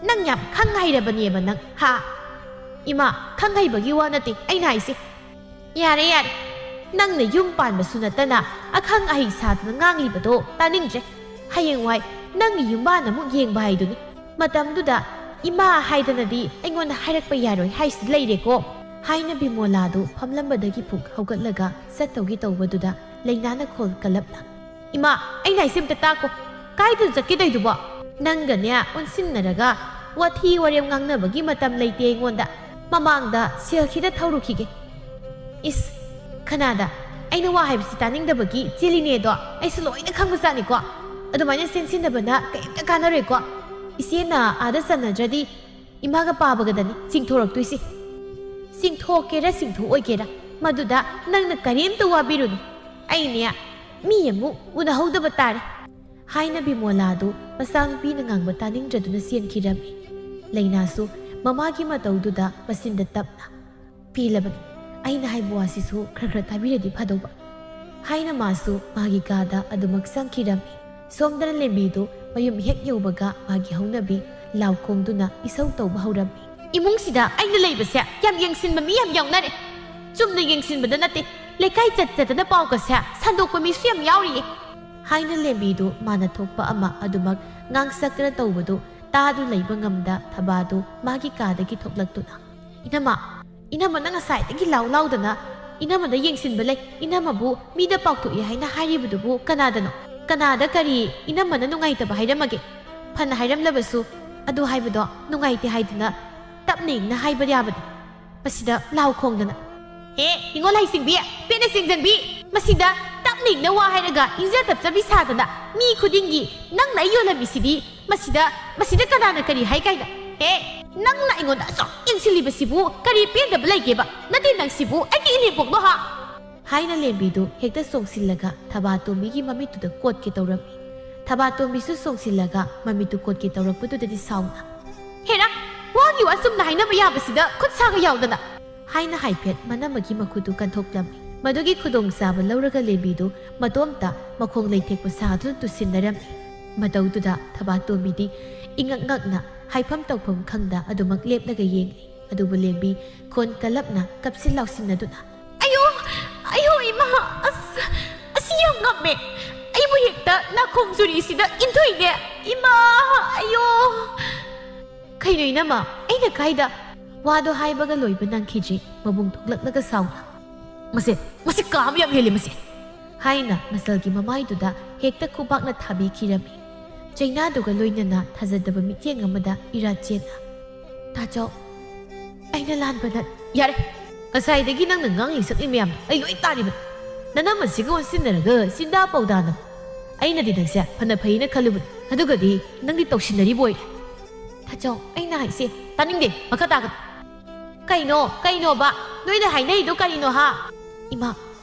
ꯅꯪ ꯌꯥꯝ ꯈꯪ ꯍꯩꯔꯕꯅꯦꯕ ꯅꯪ, ꯍꯥ?" "ꯏꯃꯥ, ꯈꯪ ꯍꯩꯕꯒꯤ ꯋꯥ ꯅꯠꯇꯦ ꯑꯩꯅ ꯍꯥꯏꯁꯦ꯫ ꯌꯥꯔꯦ, ꯌꯥꯔꯦ꯫ ꯅꯪꯅ ꯌꯨꯝ ꯄꯥꯟꯕꯁꯨ ꯅꯠꯇꯅ ꯑꯈꯪ ꯑꯍꯩ ꯁꯥꯗꯅ ꯉꯥꯡꯂꯤꯕꯗꯣ ꯇꯥꯅꯤꯡꯗ꯭ꯔꯦ꯫ ꯍꯌꯦꯡꯋꯥꯏ ꯅꯪꯒꯤ ꯌꯨꯝꯕꯥꯟ ꯑꯃꯨꯛ ꯌꯦꯡꯕ ꯍꯥꯏꯗꯨꯅꯤ꯫ ꯃꯇꯝꯗꯨꯗ ꯏꯃꯥ ꯍꯥꯏꯗꯅꯗꯤ ꯑꯩꯉꯣꯟꯗ ꯍꯥꯏꯔꯛꯄ ꯌꯥꯔꯣꯏ ꯍꯥꯏꯁꯤ ꯂꯩꯔꯦꯀꯣ?" ꯍꯥꯏꯅ ꯕꯤꯃꯣꯂꯥꯗꯨ ꯐꯝꯂꯝꯕꯗꯒꯤ ꯐꯨꯛ ꯍꯧꯒꯠꯂꯒ ꯆꯠꯇꯧꯒꯤ ꯇꯧꯕꯗꯨꯗ ꯂꯩꯅꯥꯅ ꯈꯣꯜ ꯀꯜꯂꯞꯅ, "ꯏꯃꯥ, ꯑꯩꯅ ꯍꯥꯏꯁꯦ ꯑꯝꯇ ꯇꯥꯀꯣ꯫ ꯀꯥꯏꯗ ꯆꯠꯀꯦ ꯇꯧꯏꯗꯨꯕꯣ? ꯅꯪꯒꯅꯦ ꯑꯣꯟꯁꯤꯟꯅꯔꯒ ꯋꯥꯊꯤ ꯋꯥꯔꯦꯝ ꯉꯥꯡꯅꯕꯒꯤ ꯃꯇꯝ ꯂꯩꯇꯦ ꯑꯩꯉꯣꯟꯗ꯫ ꯃꯃꯥꯡꯗ ꯁꯦꯜ ꯈꯤꯇ ꯊꯧꯔꯨꯈꯤꯒꯦ꯫" "ꯏꯁ, ꯈꯅꯥꯗ, ꯑꯩꯅ ꯋꯥ ꯍꯥꯏꯕꯁꯤ ꯇꯥꯅꯤꯡꯗꯕꯒꯤ ꯆꯦꯜꯂꯤꯅꯦꯗꯣ ꯑꯩꯁꯨ ꯂꯣꯏꯅ ꯈꯪꯕꯖꯥꯠꯅꯤꯀꯣ꯫ ꯑꯗꯨꯃꯥꯏꯅ ꯆꯦꯟꯁꯤꯟꯅꯕꯅ ꯀꯩꯝꯇ ꯀꯥꯟꯅꯔꯣꯏꯀꯣ꯫ ꯏꯆꯦꯅ ꯑꯥꯗ ꯆꯟꯅꯗ꯭ꯔꯗꯤ ꯏꯃꯥꯒ ꯄꯥꯕꯒꯗꯅꯤ ꯆꯤꯡꯊꯣꯔꯛꯇꯣꯏꯁꯦ꯫ ꯆꯤꯡꯊꯣꯛꯀꯦꯔꯥ ꯆꯤꯡꯊꯣꯛꯑꯣꯏꯒꯦꯔꯥ, ꯃꯗꯨꯗ ꯅꯪꯅ ꯀꯔꯤꯝꯇ ꯋꯥꯕꯤꯔꯨꯅꯨ꯫ ꯑꯩꯅꯦ ꯃꯤ ꯑꯃꯨꯛ ꯎꯅꯍꯧꯗꯕ ꯇꯥꯔꯦ꯫" ꯍꯥꯏꯅ ꯕꯤꯃꯣꯂꯥꯗꯨ ꯃꯆꯥꯅꯨꯄꯤꯅ ꯉꯥꯡꯕ ꯇꯥꯅꯤꯡꯗ꯭ꯔꯗꯨꯅ ꯆꯦꯟꯈꯤꯔꯝꯃꯤ꯫ ꯂꯩꯅꯥꯁꯨ ꯃꯃꯥꯒꯤ ꯃꯇꯧꯗꯨꯗ ꯃꯆꯤꯟꯗ ꯇꯞꯅ, "ꯄꯦꯜꯂꯕꯅꯤ, ꯑꯩꯅ ꯍꯥꯏꯕ ꯋꯥꯁꯤꯁꯨ ꯈꯔ ꯈꯔ ꯇꯥꯕꯤꯔꯗꯤ ꯐꯗꯧꯕ" ꯍꯥꯏꯅ ꯃꯥꯁꯨ ꯃꯥꯒꯤ ꯀꯥꯗ ꯑꯗꯨꯃꯛ ꯆꯪꯈꯤꯔꯝꯃꯤ꯫ ꯁꯣꯝꯗꯅ ꯂꯦꯝꯕꯤꯗꯨ ꯃꯌꯨꯝ ꯍꯦꯛ ꯌꯧꯕꯒ ꯃꯥꯒꯤ ꯍꯧꯅꯕꯤ ꯂꯥꯎ ꯈꯣꯡꯗꯨꯅ ꯏꯁꯧ ꯇꯧꯕ ꯍꯧꯔꯝꯃꯤ꯫ "ꯏꯃꯨꯡꯁꯤꯗ ꯑꯩꯅ ꯂꯩꯕꯁꯦ ꯌꯥꯝ ꯌꯦꯡꯁꯤꯟꯕ ꯃꯤ ꯌꯥꯝ ꯌꯥꯎꯅꯔꯦ꯫ ꯆꯨꯝꯅ ꯌꯦꯡꯁꯤꯟꯕꯗ ꯅꯠꯇꯦ, ꯂꯩꯀꯥꯏ ꯆꯠ ꯆꯠꯇꯅ ꯄꯥꯎꯒꯁꯦ ꯁꯟꯗꯣꯛꯄ ꯃꯤꯁꯨ ꯌꯥꯝ ꯌꯥꯎꯔꯤꯌꯦ" ꯍꯥꯏꯅ ꯂꯦꯝꯕꯤꯗꯨ ꯃꯥꯅ ꯊꯣꯛꯄ ꯑꯃ ꯑꯗꯨꯃꯛ ꯉꯥꯡꯁꯛꯇꯅ ꯇꯧꯕꯗꯨ ꯇꯥꯗꯨ ꯂꯩꯕ ꯉꯝꯗ ꯊꯕꯥꯗꯨ ꯃꯥꯒꯤ ꯀꯥꯗꯒꯤ ꯊꯣꯛꯂꯛꯇꯨꯅ, "ꯏꯅꯝꯃ, ꯏꯅꯝꯃ, ꯅꯪ ꯉꯁꯥꯏꯗꯒꯤ ꯂꯥꯎ ꯂꯥꯎꯗꯅ ꯏꯅꯝꯃꯗ ꯌꯦꯡꯁꯤꯟꯕ ꯂꯩ, ꯏꯅꯝꯃꯕꯨ ꯃꯤꯗ ꯄꯥꯎꯊꯣꯛꯏ ꯍꯥꯏꯅ ꯍꯥꯏꯔꯤꯕꯗꯨꯕꯨ ꯀꯅꯥꯗꯅꯣ?" ꯀꯅꯥꯗ ꯀꯔꯤ ꯏꯅꯝꯃꯅ ꯅꯨꯡꯉꯥꯏꯇꯕ ꯍꯥꯏꯔꯝꯃꯒꯦ? ꯐꯅ ꯍꯥꯏꯔꯝꯂꯕꯁꯨ ꯑꯗꯨ ꯍꯥꯏꯕꯗꯣ ꯅꯨꯡꯉꯥꯏꯇꯦ ꯍꯥꯏꯗꯨꯅ ꯇꯞꯅ ꯏꯪꯅ ꯍꯥꯏꯕ ꯌꯥꯕꯅꯤ꯫ ꯃꯁꯤꯗ ꯂꯥꯎ ꯈꯣꯡꯗꯅ, "ꯍꯦ, ꯅꯤꯉꯣꯜ ꯍꯩꯁꯤꯡꯕꯤ, ꯄꯦꯠꯅ ꯆꯦꯡꯖꯟꯕꯤ, ꯃꯁꯤꯗ ꯇꯞꯅ ꯏꯪꯅ ꯋꯥ ꯍꯥꯏꯔꯒ ꯏꯪꯖ ꯇꯞꯆꯕꯤ ꯁꯥꯗꯅ ꯃꯤ ꯈꯨꯗꯤꯡꯒꯤ ꯅꯪꯅ ꯑꯩ ꯌꯣꯜꯂꯝꯃꯤꯁꯤꯗꯤ, ꯃꯁꯤꯗ, ꯃꯁꯤꯗ ꯀꯅꯥꯅ ꯀꯔꯤ ꯍꯥꯏ ꯀꯥꯏꯅ? ꯍꯦ, ꯅꯪꯅ ꯑꯩꯉꯣꯟꯗ ꯑꯁꯨꯛ ꯌꯦꯡꯁꯤꯜꯂꯤꯕꯁꯤꯕꯨ ꯀꯔꯤ ꯄꯦꯟꯗꯕ ꯂꯩꯒꯦꯕ? ꯅꯠꯇꯦ ꯅꯪꯁꯤꯕꯨ ꯑꯩꯒꯤ ꯏꯅꯦꯝꯄꯣꯛꯂꯣ ꯍꯥ?" ꯍꯥꯏꯅ ꯂꯦꯝꯕꯤꯗꯨ ꯍꯦꯛꯇ ꯆꯣꯡꯁꯤꯜꯂꯒ ꯊꯕꯥꯇꯣꯝꯕꯤꯒꯤ ꯃꯃꯤꯠꯇꯨꯗ ꯀꯣꯠꯀꯦ ꯇꯧꯔꯝꯃꯤ꯫ ꯊꯕꯥꯇꯣꯝꯕꯤꯁꯨ ꯆꯣꯡꯁꯤꯜꯂꯒ ꯃꯃꯤꯠꯇꯨ ꯀꯣꯠꯀꯦ ꯇꯧꯔꯛꯄꯗꯨꯗꯗꯤ ꯁꯥꯎꯅ, "ꯍꯦꯔꯥ, ꯋꯥꯒꯤ ꯋꯥ ꯆꯨꯝꯅ ꯍꯥꯏꯅꯕ ꯌꯥꯕꯁꯤꯗ ꯈꯨꯠ ꯁꯥꯒ ꯌꯥꯎꯗꯅ!" ꯍꯥꯏꯅ ꯍꯥꯏꯐꯦꯠ ꯃꯅꯝꯃꯒꯤ ꯃꯈꯨꯠꯇꯨ ꯀꯟꯊꯣꯛꯂꯝꯃꯤ꯫ ꯃꯗꯨꯒꯤ ꯈꯨꯗꯣꯡꯆꯥꯕ ꯂꯧꯔꯒ ꯂꯦꯝꯕꯤꯗꯨ ꯃꯇꯣꯝꯇ ꯃꯈꯣꯡ ꯂꯩꯊꯦꯛꯄ ꯁꯥꯗꯨꯅ ꯇꯨꯁꯤꯟꯅꯔꯝꯃꯤ꯫ ꯃꯇꯧꯗꯨꯗ ꯊꯕꯥꯇꯣꯝꯕꯤꯗꯤ ꯏꯉꯛ ꯉꯛꯅ ꯍꯥꯏꯐꯝ ꯇꯧꯐꯝ ꯈꯪꯗ ꯑꯗꯨꯃꯛ ꯂꯦꯞꯂꯒ ꯌꯦꯡꯂꯤ꯫ ꯑꯗꯨꯕꯨ ꯂꯦꯝꯕꯤ ꯈꯣꯟ ꯀꯜꯂꯞꯅ ꯀꯞꯁꯤꯟ ꯂꯥꯎꯁꯤꯟꯅꯗꯨꯅ, "ꯑꯌꯣ! ꯑꯌꯣ ꯏꯃꯥ! ꯑꯁ! ꯑꯁꯤ ꯌꯥꯝ ꯉꯝꯃꯦ! ꯑꯩꯕꯨ ꯍꯦꯛꯇ ꯅꯥꯈꯣꯡ ꯆꯨꯔꯤꯁꯤꯗ ꯏꯟꯊꯣꯛꯏꯅꯦ! ꯏꯃꯥ! ꯑꯌꯣ!" "ꯀꯩꯅꯣ ꯏꯅꯝꯃ? ꯑꯩꯅ ꯀꯥꯏꯗ?" ꯋꯥꯗꯣ ꯍꯥꯏꯕꯒ ꯂꯣꯏꯕ ꯅꯪꯈꯤꯗ꯭ꯔꯤ꯫ ꯃꯕꯨꯡ ꯊꯣꯛꯂꯛꯂꯒ ꯁꯥꯎꯅ, "ꯃꯁꯦ, ꯃꯁꯤ ꯀꯥ ꯑꯃ ꯌꯥꯝ ꯍꯦꯜꯂꯤ ꯃꯁꯤ!" ꯍꯥꯏꯅ ꯃꯆꯜꯒꯤ ꯃꯃꯥꯏꯗꯨꯗ ꯍꯦꯛꯇ ꯈꯨꯕꯥꯛꯅ ꯊꯥꯕꯤꯈꯤꯔꯝꯃꯤ꯫ ꯆꯩꯅꯥꯗꯨꯒ ꯂꯣꯏꯅꯅ ꯊꯥꯖꯗꯕ ꯃꯤꯠꯌꯦꯡ ꯑꯃꯗ ꯏꯔꯥꯠ ꯆꯦꯟꯅ, "ꯇꯥꯆꯧ, ꯑꯩꯅ ꯂꯥꯟꯕ ꯅꯠ-" "ꯌꯥꯔꯦ! ꯉꯁꯥꯏꯗꯒꯤ ꯅꯪꯅ ꯉꯥꯡꯂꯤ ꯁꯛꯂꯤ ꯃꯌꯥꯝꯗꯣ ꯑꯩ ꯂꯣꯏ ꯇꯥꯔꯤꯕꯅꯤ꯫ ꯅꯅꯝꯃꯁꯤꯒ ꯑꯣꯟꯁꯤꯟꯅꯔꯒ ꯆꯤꯟꯗꯥ ꯄꯥꯎꯗꯥꯅ ꯑꯩꯅꯗꯤ ꯅꯪꯁꯦ ꯐꯅ ꯐꯩꯅ ꯈꯜꯂꯨꯕꯅꯤ꯫ ꯑꯗꯨꯒꯗꯤ ꯅꯪꯗꯤ ꯇꯧꯁꯤꯟꯅꯔꯤꯕ ꯑꯣꯏꯔꯦ꯫" "ꯇꯥꯆꯧ, ꯑꯩꯅ ꯍꯥꯏꯁꯦ ꯇꯥꯅꯤꯡꯗꯦ, ꯃꯈꯥ ꯇꯥꯒꯅꯨ꯫" "ꯀꯩꯅꯣ? ꯀꯩꯅꯣꯕ? ꯅꯣꯏꯅ ꯍꯥꯏꯅꯔꯤꯗꯣ ꯀꯔꯤꯅꯣ ꯍꯥ?" "ꯏꯃꯥ,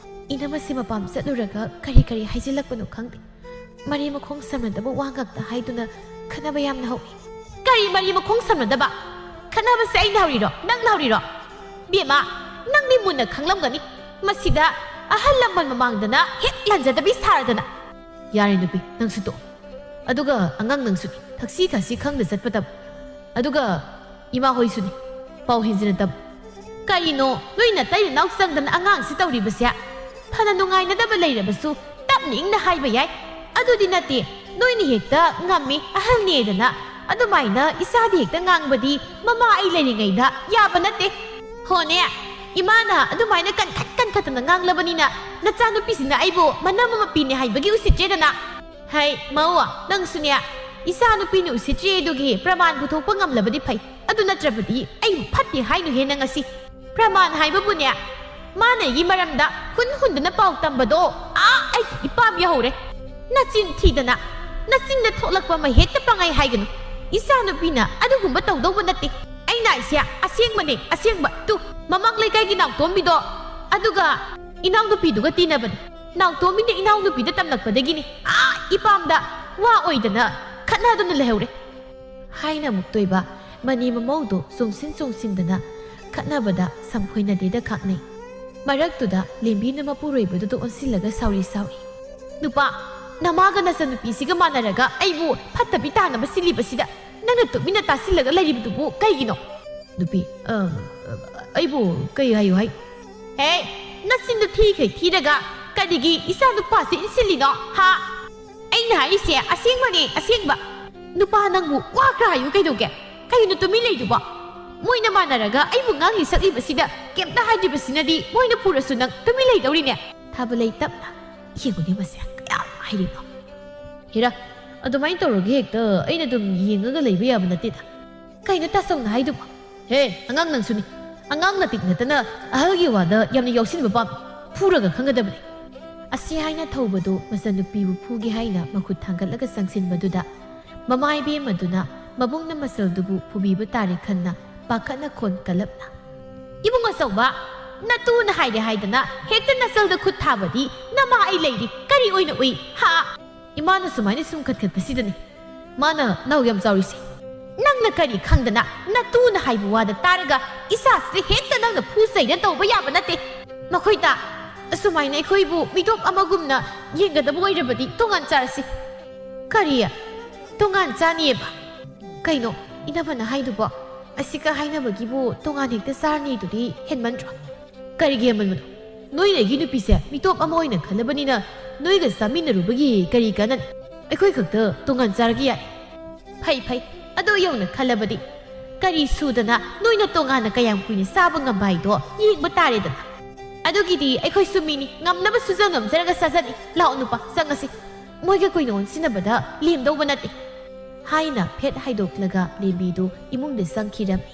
ꯏꯅꯝꯃꯁꯤ ꯃꯄꯥꯝ ꯆꯠꯂꯨꯔꯒ ꯀꯔꯤ ꯀꯔꯤ ꯍꯥꯏꯖꯤꯜꯂꯛꯄꯅꯣ ꯈꯪꯗꯦ꯫ ꯃꯔꯤ ꯃꯈꯣꯡ ꯁꯝꯅꯗꯕ ꯋꯥ ꯉꯥꯛꯇ ꯍꯥꯏꯗꯨꯅ ꯈꯠꯅꯕ ꯌꯥꯝꯅ ꯍꯧꯏ꯫" "ꯀꯔꯤ ꯃꯔꯤ ꯃꯈꯣꯡ ꯁꯝꯅꯗꯕ? ꯈꯠꯅꯕꯁꯦ ꯑꯩꯅ ꯍꯧꯔꯤꯔꯣ? ꯅꯪꯅ ꯍꯧꯔꯤꯔꯣ? ꯕꯦꯝꯃ, ꯅꯪꯗꯤ ꯃꯨꯟꯅ ꯈꯪꯂꯝꯒꯅꯤ꯫ ꯃꯁꯤꯗ ꯑꯍꯜ ꯂꯃꯟ ꯃꯃꯥꯡꯗꯅ ꯍꯦꯛ ꯂꯥꯟꯖꯗꯕꯤ ꯁꯥꯔꯗꯅ꯫" "ꯌꯥꯔꯦ ꯅꯨꯄꯤ, ꯅꯪꯁꯨ ꯇꯣꯛꯑꯣ꯫ ꯑꯗꯨꯒ ꯑꯉꯥꯡ ꯅꯪꯁꯨꯅꯤ, ꯊꯛꯁꯤ ꯈꯥꯁꯤ ꯈꯪꯗ ꯆꯠꯄ ꯇꯝꯃꯨ꯫ ꯑꯗꯨꯒ ꯏꯃꯥ ꯍꯣꯏꯁꯨꯅꯤ, ꯄꯥꯎ ꯍꯦꯟꯖꯤꯟꯅ ꯇꯝꯃꯨ꯫" "ꯀꯔꯤꯅꯣ? ꯅꯣꯏ ꯅꯇꯩ ꯅꯅꯥꯎ ꯆꯪꯗꯅ ꯑꯉꯥꯡꯁꯤ ꯇꯧꯔꯤꯕꯁꯦ? ꯐꯅ ꯅꯨꯡꯉꯥꯏꯅꯗꯕ ꯂꯩꯔꯕꯁꯨ ꯇꯞꯅ ꯏꯪꯅ ꯍꯥꯏꯕ ꯌꯥꯏ꯫ ꯑꯗꯨꯗꯤ ꯅꯠꯇꯦ, ꯅꯣꯏꯅ ꯍꯦꯛꯇ ꯉꯝꯃꯤ, ꯑꯍꯜꯅꯦꯗꯅ ꯑꯗꯨꯃꯥꯏꯅ ꯏꯆꯥꯗ ꯍꯦꯛꯇ ꯉꯥꯡꯕꯗꯤ ꯃꯃꯥ ꯑꯩ ꯂꯩꯔꯤꯉꯩꯗ ꯌꯥꯕ ꯅꯠꯇꯦ꯫ ꯍꯣꯅꯦ, ꯏꯃꯥꯅ ꯑꯗꯨꯃꯥꯏꯅ ꯀꯟꯈꯠ ꯀꯟꯈꯠꯇꯅ ꯉꯥꯡꯂꯕꯅꯤꯅ ꯅꯆꯥꯅꯨꯄꯤꯁꯤꯅ ꯑꯩꯕꯨ ꯃꯅꯝ ꯃꯄꯤꯅꯦ ꯍꯥꯏꯕꯒꯤ ꯎꯁꯤꯠꯇ꯭ꯔꯦꯗꯅ?" ꯍꯩ, ꯃꯧ, ꯅꯪꯁꯨꯅꯦ, ꯏꯆꯥ ꯅꯨꯄꯤꯅ ꯎꯁꯤꯠꯇ꯭ꯔꯤ ꯑꯗꯨꯒꯤ ꯄ꯭ꯔꯃꯥꯟ ꯄꯨꯊꯣꯛꯄ ꯉꯝꯂꯕꯗꯤ ꯐꯩ꯫ ꯑꯗꯨ ꯅꯠꯇ꯭ꯔꯕꯗꯤ ꯑꯩꯕꯨ ꯐꯠꯇꯦ ꯍꯥꯏꯅꯨꯍꯦ ꯅꯪ ꯉꯁꯤ꯫ ꯄ꯭ꯔꯃꯥꯟ ꯍꯥꯏꯕꯕꯨꯅꯦ, ꯃꯥꯅ ꯑꯩꯒꯤ ꯃꯔꯝꯗ ꯍꯨꯟ ꯍꯨꯟꯗꯨꯅ ꯄꯥꯎ ꯇꯝꯕꯗꯣ, ꯑꯥ, ꯑꯩꯒꯤ ꯏꯄꯥꯝ ꯌꯧꯍꯧꯔꯦ꯫ ꯅꯆꯤꯟ ꯊꯤꯗꯅ, ꯅꯆꯤꯟꯗ ꯊꯣꯛꯂꯛꯄ ꯃꯍꯦꯛꯇ ꯄꯪꯍꯥꯏ ꯍꯥꯏꯒꯅꯨ꯫ ꯏꯆꯥ ꯅꯨꯄꯤꯅ ꯑꯗꯨꯒꯨꯝꯕ ꯇꯧꯗꯧꯕ ꯅꯠꯇꯦ꯫ ꯑꯩꯅ ꯍꯥꯏꯁꯦ ꯑꯁꯦꯡꯕꯅꯦ, ꯑꯁꯦꯡꯕ꯫ ꯇꯨ, ꯃꯃꯥꯡ ꯂꯩꯀꯥꯏꯒꯤ ꯅꯥꯎꯇꯣꯝꯕꯤꯗꯣ, ꯑꯗꯨꯒ ꯏꯅꯥꯎꯅꯨꯄꯤꯗꯨꯒ ꯇꯤꯟꯅꯕꯅꯦ꯫ ꯅꯥꯎꯇꯣꯝꯕꯤꯅ ꯏꯅꯥꯎꯅꯨꯄꯤꯗ ꯇꯝꯂꯛꯄꯗꯒꯤꯅꯤ ꯑꯥ ꯏꯄꯥꯝꯗ ꯋꯥ ꯑꯣꯏꯗꯅ ꯈꯠꯅꯗꯨꯅ ꯂꯩꯍꯧꯔꯦ꯫ ꯍꯥꯏꯅ ꯑꯃꯨꯛꯇꯣꯏꯕ ꯃꯅꯤ ꯃꯃꯧꯗꯣ ꯆꯣꯡꯁꯤꯟ ꯆꯣꯡꯁꯤꯟꯗꯅ ꯈꯠꯅꯕꯗ ꯁꯝꯐꯣꯏꯅꯗꯦꯗ ꯈꯥꯛꯅꯩ꯫ ꯃꯔꯛꯇꯨꯗ ꯂꯦꯝꯕꯤꯅ ꯃꯄꯨꯔꯣꯏꯕꯗꯨꯗ ꯑꯣꯟꯁꯤꯜꯂꯒ ꯁꯥꯎꯔꯤ ꯁꯥꯎꯏ꯫ "ꯅꯨꯄꯥ, ꯅꯃꯥꯒ ꯅꯆꯟꯅꯨꯄꯤꯁꯤꯒ ꯃꯥꯟꯅꯔꯒ ꯑꯩꯕꯨ ꯐꯠꯇꯕꯤ ꯇꯥꯅꯕ ꯁꯤꯜꯂꯤꯕꯁꯤꯗ ꯅꯪꯅ ꯇꯨꯃꯤꯟꯅ ꯇꯥꯁꯤꯜꯂꯒ ꯂꯩꯔꯤꯕꯗꯨꯕꯨ ꯀꯩꯒꯤꯅꯣ?" "ꯅꯨꯄꯤ, ꯑ, ꯑꯩꯕꯨ ꯀꯩ ꯍꯥꯏꯌꯨ ꯍꯥꯏ?" "ꯍꯦ, ꯅꯆꯤꯟꯗꯨ ꯊꯤꯈꯩ ꯊꯤꯔꯒ ꯀꯔꯤꯒꯤ ꯏꯆꯥ ꯅꯨꯄꯥꯁꯤ ꯏꯟꯁꯤꯜꯂꯤꯅꯣ, ꯍꯥ? ꯑꯩꯅ ꯍꯥꯏꯔꯤꯁꯦ ꯑꯁꯦꯡꯕꯅꯦ, ꯑꯁꯦꯡꯕ꯫ ꯅꯨꯄꯥ ꯅꯪꯕꯨ ꯋꯥ ꯈꯔ ꯍꯥꯏꯌꯨ ꯀꯩꯗꯧꯒꯦ? ꯀꯩꯅꯣ ꯇꯨꯃꯤꯟ ꯂꯩꯗꯨꯕꯣ? ꯃꯣꯏꯅ ꯃꯥꯟꯅꯔꯒ ꯑꯩꯕꯨ ꯉꯥꯡꯂꯤ ꯁꯛꯂꯤꯕꯁꯤꯗ ꯀꯩꯝꯇ ꯍꯥꯏꯗ꯭ꯔꯤꯕꯁꯤꯅꯗꯤ ꯃꯣꯏꯅ ꯐꯨꯔꯁꯨ ꯅꯪ ꯇꯨꯃꯤꯟ ꯂꯩꯗꯧꯔꯤꯅꯦ?" ꯊꯥꯕꯂꯩ ꯇꯞꯅ, "ꯌꯦꯡꯉꯨꯅꯦ ꯃꯁꯦ, ꯀꯌꯥꯝ ꯍꯥꯏꯔꯤꯅꯣ?" "ꯍꯦꯔꯥ, ꯑꯗꯨꯃꯥꯏꯅ ꯇꯧꯔꯒ ꯍꯦꯛꯇ ꯑꯩꯅ ꯑꯗꯨꯝ ꯌꯦꯡꯉꯒ ꯂꯩꯕ ꯌꯥꯕ ꯅꯠꯇꯦꯗ꯫ ꯀꯩꯅꯣ ꯇꯥꯆꯧꯅ ꯍꯥꯏꯗꯨꯕꯣ? ꯍꯦ, ꯑꯉꯥꯡ ꯅꯪꯁꯨꯅꯤ꯫ ꯑꯉꯥꯡ ꯅꯇꯤꯛ ꯅꯠꯇꯅ ꯑꯍꯜꯒꯤ ꯋꯥꯗ ꯌꯥꯝꯅ ꯌꯥꯎꯁꯤꯟꯕ ꯄꯥꯝꯃꯤ꯫ ꯐꯨꯔꯒ ꯈꯪꯒꯗꯕꯅꯤ꯫" ꯑꯁꯤ ꯍꯥꯏꯅ ꯊꯧꯕꯗꯨ ꯃꯆꯟꯅꯨꯄꯤꯕꯨ ꯐꯨꯒꯦ ꯍꯥꯏꯅ ꯃꯈꯨꯠ ꯊꯥꯡꯒꯠꯂꯒ ꯆꯪꯁꯤꯟꯕꯗꯨꯗ ꯃꯃꯥ ꯏꯕꯦꯝꯃꯗꯨꯅ ꯃꯕꯨꯡꯅ ꯃꯆꯜꯗꯨꯕꯨ ꯐꯨꯕꯤꯕ ꯇꯥꯔꯦ ꯈꯟꯅ ꯄꯥꯈꯠꯅ ꯈꯣꯟ ꯀꯜꯂꯞꯅ, "ꯏꯕꯨꯡ ꯑꯆꯧꯕ, ꯅꯇꯨꯅ ꯍꯥꯏꯔꯦ ꯍꯥꯏꯗꯅ ꯍꯦꯛꯇ ꯅꯆꯜꯗ ꯈꯨꯠ ꯊꯥꯕꯗꯤ ꯅꯃꯥ ꯑꯩ ꯂꯩꯔꯤ ꯀꯔꯤ ꯑꯣꯏꯅ ꯎꯏ, ꯍꯥ?" ꯏꯃꯥꯅ ꯁꯨꯃꯥꯏꯅ ꯁꯨꯝ ꯈꯠꯈꯠꯄꯁꯤꯗꯅꯤ ꯃꯥꯅ ꯅꯥꯎ ꯌꯥꯝ ꯆꯥꯎꯔꯤꯁꯦ꯫ "ꯅꯪꯅ ꯀꯔꯤ ꯈꯪꯗꯅ ꯅꯇꯨꯅ ꯍꯥꯏꯕ ꯋꯥꯗ ꯇꯥꯔꯒ ꯏꯆꯥꯁꯤꯗ ꯍꯦꯛꯇ ꯅꯪꯅ ꯐꯨ ꯆꯩꯅ ꯇꯧꯕ ꯌꯥꯕ ꯅꯠꯇꯦ꯫ ꯃꯈꯣꯏꯗ ꯑꯁꯨꯃꯥꯏꯅ ꯑꯩꯈꯣꯏꯕꯨ ꯃꯤꯇꯣꯞ ꯑꯃꯒꯨꯝꯅ ꯌꯦꯡꯒꯗꯕ ꯑꯣꯏꯔꯕꯗꯤ ꯇꯣꯉꯥꯟ ꯆꯥꯔꯁꯤ꯫" "ꯀꯔꯤ? ꯇꯣꯉꯥꯟ ꯆꯥꯅꯤꯌꯦꯕ? ꯀꯩꯅꯣ ꯏꯅꯝꯃꯅ ꯍꯥꯏꯗꯨꯕꯣ? ꯑꯁꯤꯒ ꯍꯥꯏꯅꯕꯒꯤꯕꯨ ꯇꯣꯉꯥꯟ ꯍꯦꯛꯇ ꯆꯥꯔꯅꯤꯗꯨꯗꯤ ꯍꯦꯟꯃꯟꯗ꯭ꯔꯣ?" "ꯀꯔꯤꯒꯤ ꯍꯦꯟꯃꯟꯕꯅꯣ? ꯅꯣꯏꯅ ꯑꯩꯒꯤ ꯅꯨꯄꯤꯁꯦ ꯃꯤꯇꯣꯞ ꯑꯃ ꯑꯣꯏꯅ ꯈꯜꯂꯕꯅꯤꯅ ꯅꯣꯏꯒ ꯆꯥꯃꯤꯟꯅꯔꯨꯕꯒꯤ ꯀꯔꯤ ꯀꯥꯟꯅꯅꯤ? ꯑꯩꯈꯣꯏ ꯈꯛꯇ ꯇꯣꯉꯥꯟ ꯆꯥꯔꯒꯦ ꯌꯥꯏ꯫" "ꯐꯩ, ꯐꯩ꯫ ꯑꯗꯨ ꯌꯧꯅ ꯈꯜꯂꯕꯗꯤ ꯀꯔꯤ ꯁꯨꯗꯅ ꯅꯣꯏꯅ ꯇꯣꯉꯥꯟꯅ ꯀꯌꯥꯝ ꯀꯨꯏꯅ ꯆꯥꯕ ꯉꯝꯕ ꯍꯥꯏꯗꯣ ꯌꯦꯡꯕ ꯇꯥꯔꯦꯗꯅ꯫ ꯑꯗꯨꯒꯤꯗꯤ ꯑꯩꯈꯣꯏꯁꯨ ꯃꯤꯅꯤ, ꯉꯝꯅꯕ ꯁꯨꯖ ꯉꯝꯖꯔꯒ ꯆꯥꯖꯅꯤ꯫ ꯂꯥꯛꯑꯣ ꯅꯨꯄꯥ, ꯆꯪꯉꯁꯤ꯫ ꯃꯣꯏꯒ ꯀꯨꯏꯅ ꯑꯣꯟꯁꯤꯟꯅꯕꯗ ꯂꯦꯝꯗꯧꯕ ꯅꯠꯇꯦ꯫ ꯍꯥꯏꯅ ꯐꯦꯠ ꯍꯥꯏꯗꯣꯛꯂꯒ ꯂꯦꯝꯕꯤꯗꯨ ꯏꯃꯨꯡꯗ ꯆꯪꯈꯤꯔꯝꯃꯤ꯫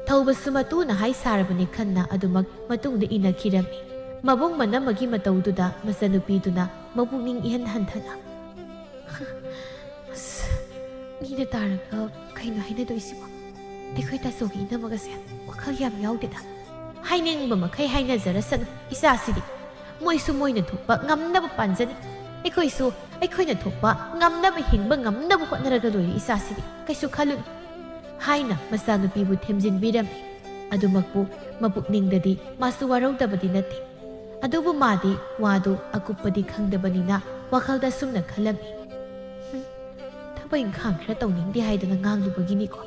ꯊꯧꯕꯁꯨ ꯃꯇꯨꯅ ꯍꯥꯏ ꯁꯥꯔꯕꯅꯤ ꯈꯟꯅ ꯑꯗꯨꯃꯛ ꯃꯇꯨꯡꯗ ꯏꯟꯅꯈꯤꯔꯝꯃꯤ꯫ ꯃꯕꯨꯡ ꯃꯅꯝꯃꯒꯤ ꯃꯇꯧꯗꯨꯗ ꯃꯆꯟꯅꯨꯄꯤꯗꯨꯅ ꯃꯄꯨꯛꯅꯤꯡ ꯏꯍꯟ ꯍꯟꯊꯅ, "ꯑꯁ, ꯃꯤꯅ ꯇꯥꯔꯒ ꯀꯩꯅꯣ ꯍꯥꯏꯅꯗꯣꯏꯁꯤꯕꯣ? ꯑꯩꯈꯣꯏ ꯇꯥꯆꯧꯒꯤ ꯏꯅꯝꯃꯒꯁꯦ ꯋꯥꯈꯜ ꯌꯥꯝ ꯌꯥꯎꯗꯦꯗ꯫ ꯍꯥꯏꯅꯤꯡꯕ ꯃꯈꯩ ꯍꯥꯏꯅꯖꯔꯁꯅꯨ ꯏꯆꯥꯁꯤꯗꯤ꯫ ꯃꯣꯏꯁꯨ ꯃꯣꯏꯅ ꯊꯣꯛꯄ ꯉꯝꯅꯕ ꯄꯥꯟꯖꯅꯤ꯫ ꯑꯩꯈꯣꯏꯁꯨ ꯑꯩꯈꯣꯏꯅ ꯊꯣꯛꯄ ꯉꯝꯅꯕ, ꯍꯤꯡꯕ ꯉꯝꯅꯕ ꯍꯣꯠꯅꯔꯒ ꯂꯣꯏꯔꯦ ꯏꯆꯥꯁꯤꯗꯤ꯫ ꯀꯩꯁꯨ ꯈꯜꯂꯨꯅꯨ" ꯍꯥꯏꯅ ꯃꯆꯥꯅꯨꯄꯤꯕꯨ ꯊꯦꯝꯖꯤꯟꯕꯤꯔꯝꯃꯤ꯫ ꯑꯗꯨꯃꯛꯄꯨ ꯃꯄꯨꯛꯅꯤꯡꯗꯗꯤ ꯃꯥꯁꯨ ꯋꯥꯔꯧꯗꯕꯗꯤ ꯅꯠꯇꯦ꯫ ꯑꯗꯨꯕꯨ ꯃꯥꯗꯤ ꯋꯥꯗꯨ ꯑꯀꯨꯞꯄꯗꯤ ꯈꯪꯗꯕꯅꯤꯅ ꯋꯥꯈꯜꯗ ꯁꯨꯝꯅ ꯈꯜꯂꯝꯃꯤ, "ꯍꯨꯝ, ꯊꯕꯛ ꯏꯪꯈꯥꯡ ꯈꯔ ꯇꯧꯅꯤꯡꯗꯦ ꯍꯥꯏꯗꯅ ꯉꯥꯡꯂꯨꯕꯒꯤꯅꯤꯀꯣ꯫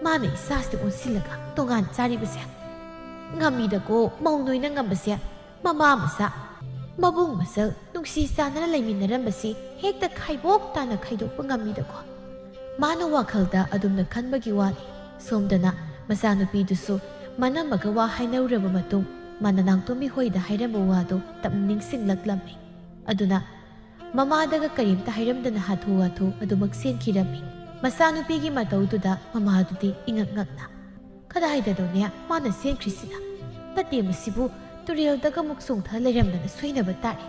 ꯃꯥꯅ ꯏꯆꯥꯁꯤꯗ ꯑꯣꯟꯁꯤꯜꯂꯒ ꯇꯣꯉꯥꯟ ꯆꯥꯔꯤꯕꯁꯦ꯫ ꯉꯝꯃꯤꯗꯀꯣ ꯃꯧ ꯅꯣꯏꯅ ꯉꯝꯕꯁꯦ꯫ ꯃꯃꯥ ꯃꯆꯥ, ꯃꯕꯨꯡ ꯃꯆꯜ ꯅꯨꯡꯁꯤ ꯆꯥꯟꯅꯅ ꯂꯩꯃꯤꯟꯅꯔꯝꯕꯁꯤ ꯍꯦꯛꯇ ꯈꯥꯏꯕꯣꯛ ꯇꯥꯅ ꯈꯥꯏꯗꯣꯛꯄ ꯉꯝꯃꯤꯗꯀꯣ"꯫ ꯃꯥꯅ ꯋꯥꯈꯜꯗ ꯑꯗꯨꯝꯅ ꯈꯟꯕꯒꯤ ꯋꯥꯅꯤ꯫ ꯁꯣꯝꯗꯅ ꯃꯆꯥꯅꯨꯄꯤꯗꯨꯁꯨ ꯃꯅꯝꯃꯒ ꯋꯥ ꯍꯥꯏꯅꯔꯨꯔꯕ ꯃꯇꯨꯡ ꯃꯥꯅ ꯅꯥꯎꯇꯣꯝꯕꯤ ꯍꯣꯏꯗ ꯍꯥꯏꯔꯝꯕ ꯋꯥꯗꯨ ꯇꯞꯅ ꯅꯤꯡꯁꯤꯡꯂꯛꯂꯝꯃꯤ꯫ ꯑꯗꯨꯅ ꯃꯃꯥꯗꯒ ꯀꯔꯤꯝꯇ ꯍꯥꯏꯔꯝꯗꯅ ꯍꯥꯊꯨ ꯍꯥꯊꯨ ꯑꯗꯨꯃꯛ ꯆꯦꯟꯈꯤꯔꯝꯃꯤ꯫ ꯃꯆꯥꯅꯨꯄꯤꯒꯤ ꯃꯇꯧꯗꯨꯗ ꯃꯃꯥꯗꯨꯗꯤ ꯏꯉꯛ ꯉꯛꯅ, "ꯀꯗꯥꯏꯗꯅꯣꯅꯦ ꯃꯥꯅ ꯆꯦꯟꯈ꯭ꯔꯤꯁꯤꯅ? ꯅꯠꯇꯦ, ꯃꯁꯤꯕꯨ ꯇꯨꯔꯦꯜꯗꯒ ꯑꯃꯨꯛ ꯆꯣꯡꯊ ꯂꯩꯔꯝꯗꯅ ꯁꯣꯏꯅꯕ ꯇꯥꯔꯦ"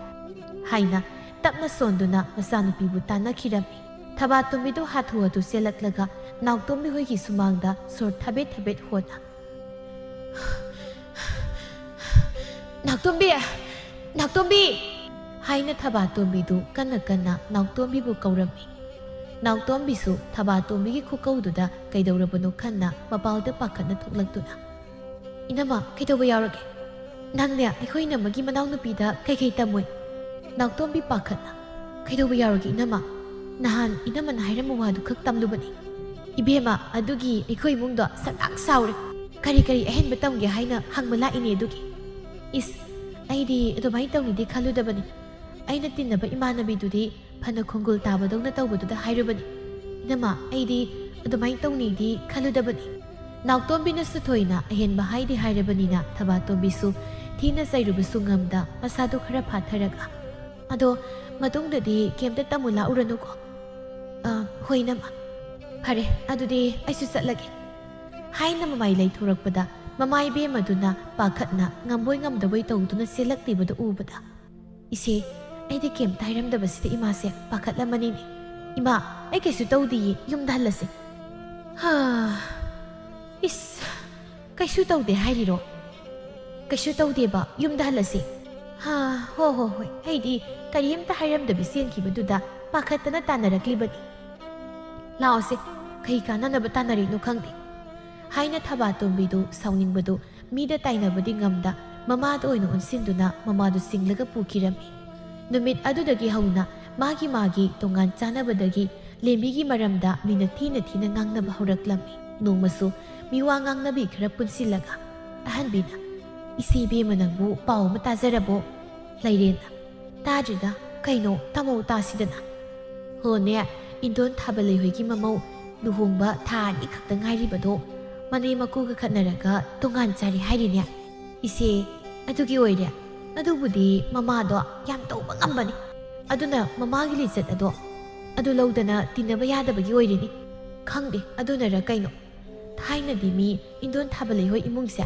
ꯍꯥꯏꯅ ꯇꯞꯅ ꯁꯣꯟꯗꯨꯅ ꯃꯆꯥꯅꯨꯄꯤꯕꯨ ꯇꯥꯟꯅꯈꯤꯔꯝꯃꯤ꯫ ꯊꯕꯥꯇꯣꯝꯕꯤꯗꯨ ꯍꯥꯊꯨ ꯍꯥꯊꯨ ꯆꯦꯜꯂꯛꯂꯒ ꯅꯥꯎꯇꯣꯝꯕꯤ ꯍꯣꯏꯒꯤ ꯁꯨꯃꯥꯡꯗ ꯁꯣꯔ ꯊꯕꯦꯠ ꯊꯕꯦꯠ ꯍꯣꯟꯅ, "ꯅꯥꯎꯇꯣꯝꯕꯤ! ꯅꯥꯎꯇꯣꯝꯕꯤ!" ꯍꯥꯏꯅ ꯊꯕꯥꯇꯣꯝꯕꯤꯗꯨ ꯀꯟꯅ ꯀꯟꯅ ꯅꯥꯎꯇꯣꯝꯕꯤꯕꯨ ꯀꯧꯔꯝꯃꯤ꯫ ꯅꯥꯎꯇꯣꯝꯕꯤꯁꯨ ꯊꯕꯥꯇꯣꯝꯕꯤꯒꯤ ꯈꯨꯀꯧꯗꯨꯗ ꯀꯩꯗꯧꯔꯕꯅꯣ ꯈꯟꯅ ꯃꯄꯥꯜꯗ ꯄꯥꯈꯠꯅ ꯊꯣꯛꯂꯛꯇꯨꯅ, "ꯏꯅꯝꯃ, ꯀꯩꯗꯧꯕ ꯌꯥꯎꯔꯒꯦ? ꯅꯪꯅꯦ ꯑꯩꯈꯣꯏ ꯏꯅꯝꯃꯒꯤ ꯃꯅꯥꯎꯅꯨꯄꯤꯗ ꯀꯩꯀꯩ ꯇꯝꯃꯨꯏ?" ꯅꯥꯎꯇꯣꯝꯕꯤ ꯄꯥꯈꯠꯅ, "ꯀꯩꯗꯧꯕ ꯌꯥꯎꯔꯒꯦ ꯏꯅꯝꯃ? ꯅꯍꯥꯟ ꯏꯅꯝꯃꯅ ꯍꯥꯏꯔꯝꯕ ꯋꯥꯗꯨ ꯈꯛ ꯇꯝꯂꯨꯕꯅꯤ꯫ ꯏꯕꯦꯝꯃ, ꯑꯗꯨꯒꯤ ꯑꯩꯈꯣꯏ ꯏꯃꯨꯡꯗꯣ ꯁꯪꯒꯥꯡ ꯁꯥꯎꯔꯦ꯫ ꯀꯔꯤ ꯀꯔꯤ ꯑꯍꯦꯟꯕ ꯇꯝꯒꯦ ꯍꯥꯏꯅ ꯍꯪꯕ ꯂꯥꯛꯏꯅꯦ ꯑꯗꯨꯒꯤ꯫ ꯏꯁ, ꯑꯩꯗꯤ ꯑꯗꯨꯃꯥꯏꯅ ꯇꯧꯅꯤꯗꯤ ꯈꯜꯂꯨꯗꯕꯅꯤ꯫ ꯑꯩꯅ ꯇꯤꯟꯅꯕ ꯏꯃꯥꯟꯅꯕꯤꯗꯨꯗꯤ ꯐꯅ ꯈꯣꯡꯒꯨꯜ ꯇꯥꯕꯗꯧꯅ ꯇꯧꯕꯗꯨꯗ ꯍꯥꯏꯔꯨꯕꯅꯤ꯫ ꯏꯅꯝꯃ, ꯑꯩꯗꯤ ꯑꯗꯨꯃꯥꯏꯅ ꯇꯧꯅꯤꯗꯤ ꯈꯜꯂꯨꯗꯕꯅꯤ"꯫ ꯅꯥꯎꯇꯣꯝꯕꯤꯅꯁꯨ ꯊꯣꯏꯅ ꯑꯍꯦꯟꯕ ꯍꯥꯏꯗꯤ ꯍꯥꯏꯔꯕꯅꯤꯅ ꯊꯕꯥꯇꯣꯝꯕꯤꯁꯨ ꯊꯤꯅ ꯆꯩꯔꯨꯕꯁꯨ ꯉꯝꯗ ꯃꯁꯥꯗꯨ ꯈꯔ ꯐꯥꯊꯔꯒ, ꯑꯗꯣ ꯃꯇꯨꯡꯗꯗꯤ ꯀꯩꯝꯇ ꯇꯝꯃꯨ ꯂꯥꯛꯎꯔꯅꯨꯀꯣ꯫ ꯑꯥ, ꯍꯣꯏ, ꯏꯅꯝꯃ꯫ ꯐꯔꯦ, ꯑꯗꯨꯗꯤ ꯑꯩꯁꯨ ꯆꯠꯂꯒꯦ꯫ ꯍꯥꯏꯅ ꯃꯃꯥꯏ ꯂꯩꯊꯣꯔꯛꯄꯗ ꯃꯃꯥ ꯏꯕꯦꯝꯃꯗꯨꯅ ꯄꯥꯈꯠꯅ ꯉꯝꯕꯣꯏ ꯉꯝꯗꯕꯣꯏ ꯇꯧꯗꯨꯅ ꯆꯦꯜꯂꯛꯂꯤꯕꯗꯨ ꯎꯕꯗ, "ꯏꯆꯦ, ꯑꯩꯗꯤ ꯀꯩꯝꯇ ꯍꯥꯏꯔꯝꯗꯕꯁꯤꯗ ꯏꯃꯥꯁꯦ ꯄꯥꯈꯠꯂꯝꯃꯅꯤꯅꯦ꯫ ꯏꯃꯥ, ꯑꯩ ꯀꯩꯁꯨ ꯇꯧꯗꯤꯌꯦ, ꯌꯨꯝꯗ ꯍꯜꯂꯁꯦ꯫" ꯍꯥ, ꯏꯁ, ꯀꯩꯁꯨ ꯇꯧꯗꯦ ꯍꯥꯏꯔꯤꯔꯣ? ꯀꯩꯁꯨ ꯇꯧꯗꯦꯕ, ꯌꯨꯝꯗ ꯍꯜꯂꯁꯤ꯫ ꯍꯥ, ꯍꯣ, ꯍꯣ, ꯍꯣꯏ, ꯑꯩꯗꯤ ꯀꯔꯤꯝꯇ ꯍꯥꯏꯔꯝꯗꯕꯤ ꯆꯦꯟꯈꯤꯕꯗꯨꯗ ꯄꯥꯈꯠꯇꯅ ꯇꯥꯟꯅꯔꯛꯂꯤꯕꯅꯤ꯫ ꯂꯥꯛꯑꯣꯁꯦ, ꯀꯩ ꯀꯥꯟꯅꯅꯕ ꯇꯥꯟꯅꯔꯤꯅꯣ ꯈꯪꯗꯦ꯫ ꯍꯥꯏꯅ ꯊꯕꯥꯇꯣꯝꯕꯤꯗꯨ ꯁꯥꯎꯅꯤꯡꯕꯗꯨ ꯃꯤꯗ ꯇꯥꯏꯅꯕꯗꯤ ꯉꯝꯗ ꯃꯃꯥꯗ ꯑꯣꯏꯅ ꯑꯣꯟꯁꯤꯟꯗꯨꯅ ꯃꯃꯥꯗꯨ ꯆꯤꯡꯂꯒ ꯄꯨꯈꯤꯔꯝꯃꯤ꯫ ꯅꯨꯃꯤꯠ ꯑꯗꯨꯗꯒꯤ ꯍꯧꯅ ꯃꯥꯒꯤ ꯃꯥꯒꯤ ꯇꯣꯉꯥꯟ ꯆꯥꯅꯕꯗꯒꯤ ꯂꯦꯝꯕꯤꯒꯤ ꯃꯔꯝꯗ ꯃꯤꯅ ꯊꯤꯅ ꯊꯤꯅ ꯉꯥꯡꯅꯕ ꯍꯧꯔꯛꯂꯝꯃꯤ꯫ ꯅꯣꯡꯃꯁꯨ ꯃꯤꯋꯥ ꯉꯥꯡꯅꯕꯤ ꯈꯔ ꯄꯨꯟꯁꯤꯜꯂꯒ ꯑꯍꯟꯕꯤꯅ, "ꯏꯆꯦ ꯏꯕꯦꯝꯃ, ꯅꯪꯕꯨ ꯄꯥꯎ ꯑꯃ ꯇꯥꯖꯔꯕꯣ?" "ꯂꯩꯔꯦꯅ?" "ꯇꯥꯗ꯭ꯔꯤꯗ꯫ ꯀꯩꯅꯣ, ꯇꯝꯃꯧ ꯇꯥꯁꯤꯗꯅ?" "ꯍꯣꯅꯦ, ꯏꯟꯗꯣꯟ ꯊꯥꯕ ꯂꯩꯍꯣꯏꯒꯤ ꯃꯃꯧ ꯂꯨꯍꯣꯡꯕ ꯊꯥ ꯑꯅꯤ ꯈꯛꯇ ꯉꯥꯏꯔꯤꯕꯗꯣ ꯃꯅꯦ ꯃꯀꯨꯒ ꯈꯠꯅꯔꯒ ꯇꯣꯉꯥꯟ ꯆꯥꯔꯤ ꯍꯥꯏꯔꯤꯅꯦ?" "ꯏꯆꯦ, ꯑꯗꯨꯒꯤ ꯑꯣꯏꯔꯦ꯫ ꯑꯗꯨꯕꯨꯗꯤ ꯃꯃꯥꯗꯣ ꯌꯥꯝ ꯇꯧꯕ ꯉꯝꯕꯅꯤ꯫ ꯑꯗꯨꯅ ꯃꯃꯥꯒꯤ ꯂꯤꯆꯠ ꯑꯗꯣ ꯑꯗꯨ ꯂꯧꯗꯅ ꯇꯤꯟꯅꯕ ꯌꯥꯗꯕꯒꯤ ꯑꯣꯏꯔꯤꯅꯤ꯫ ꯈꯪꯗꯦ, ꯑꯗꯨꯅꯔ ꯀꯩꯅꯣ, ꯊꯥꯏꯅꯗꯤ ꯃꯤ ꯏꯟꯗꯣꯟ ꯊꯥꯕ ꯂꯩꯍꯣꯏ ꯏꯃꯨꯡꯁꯦ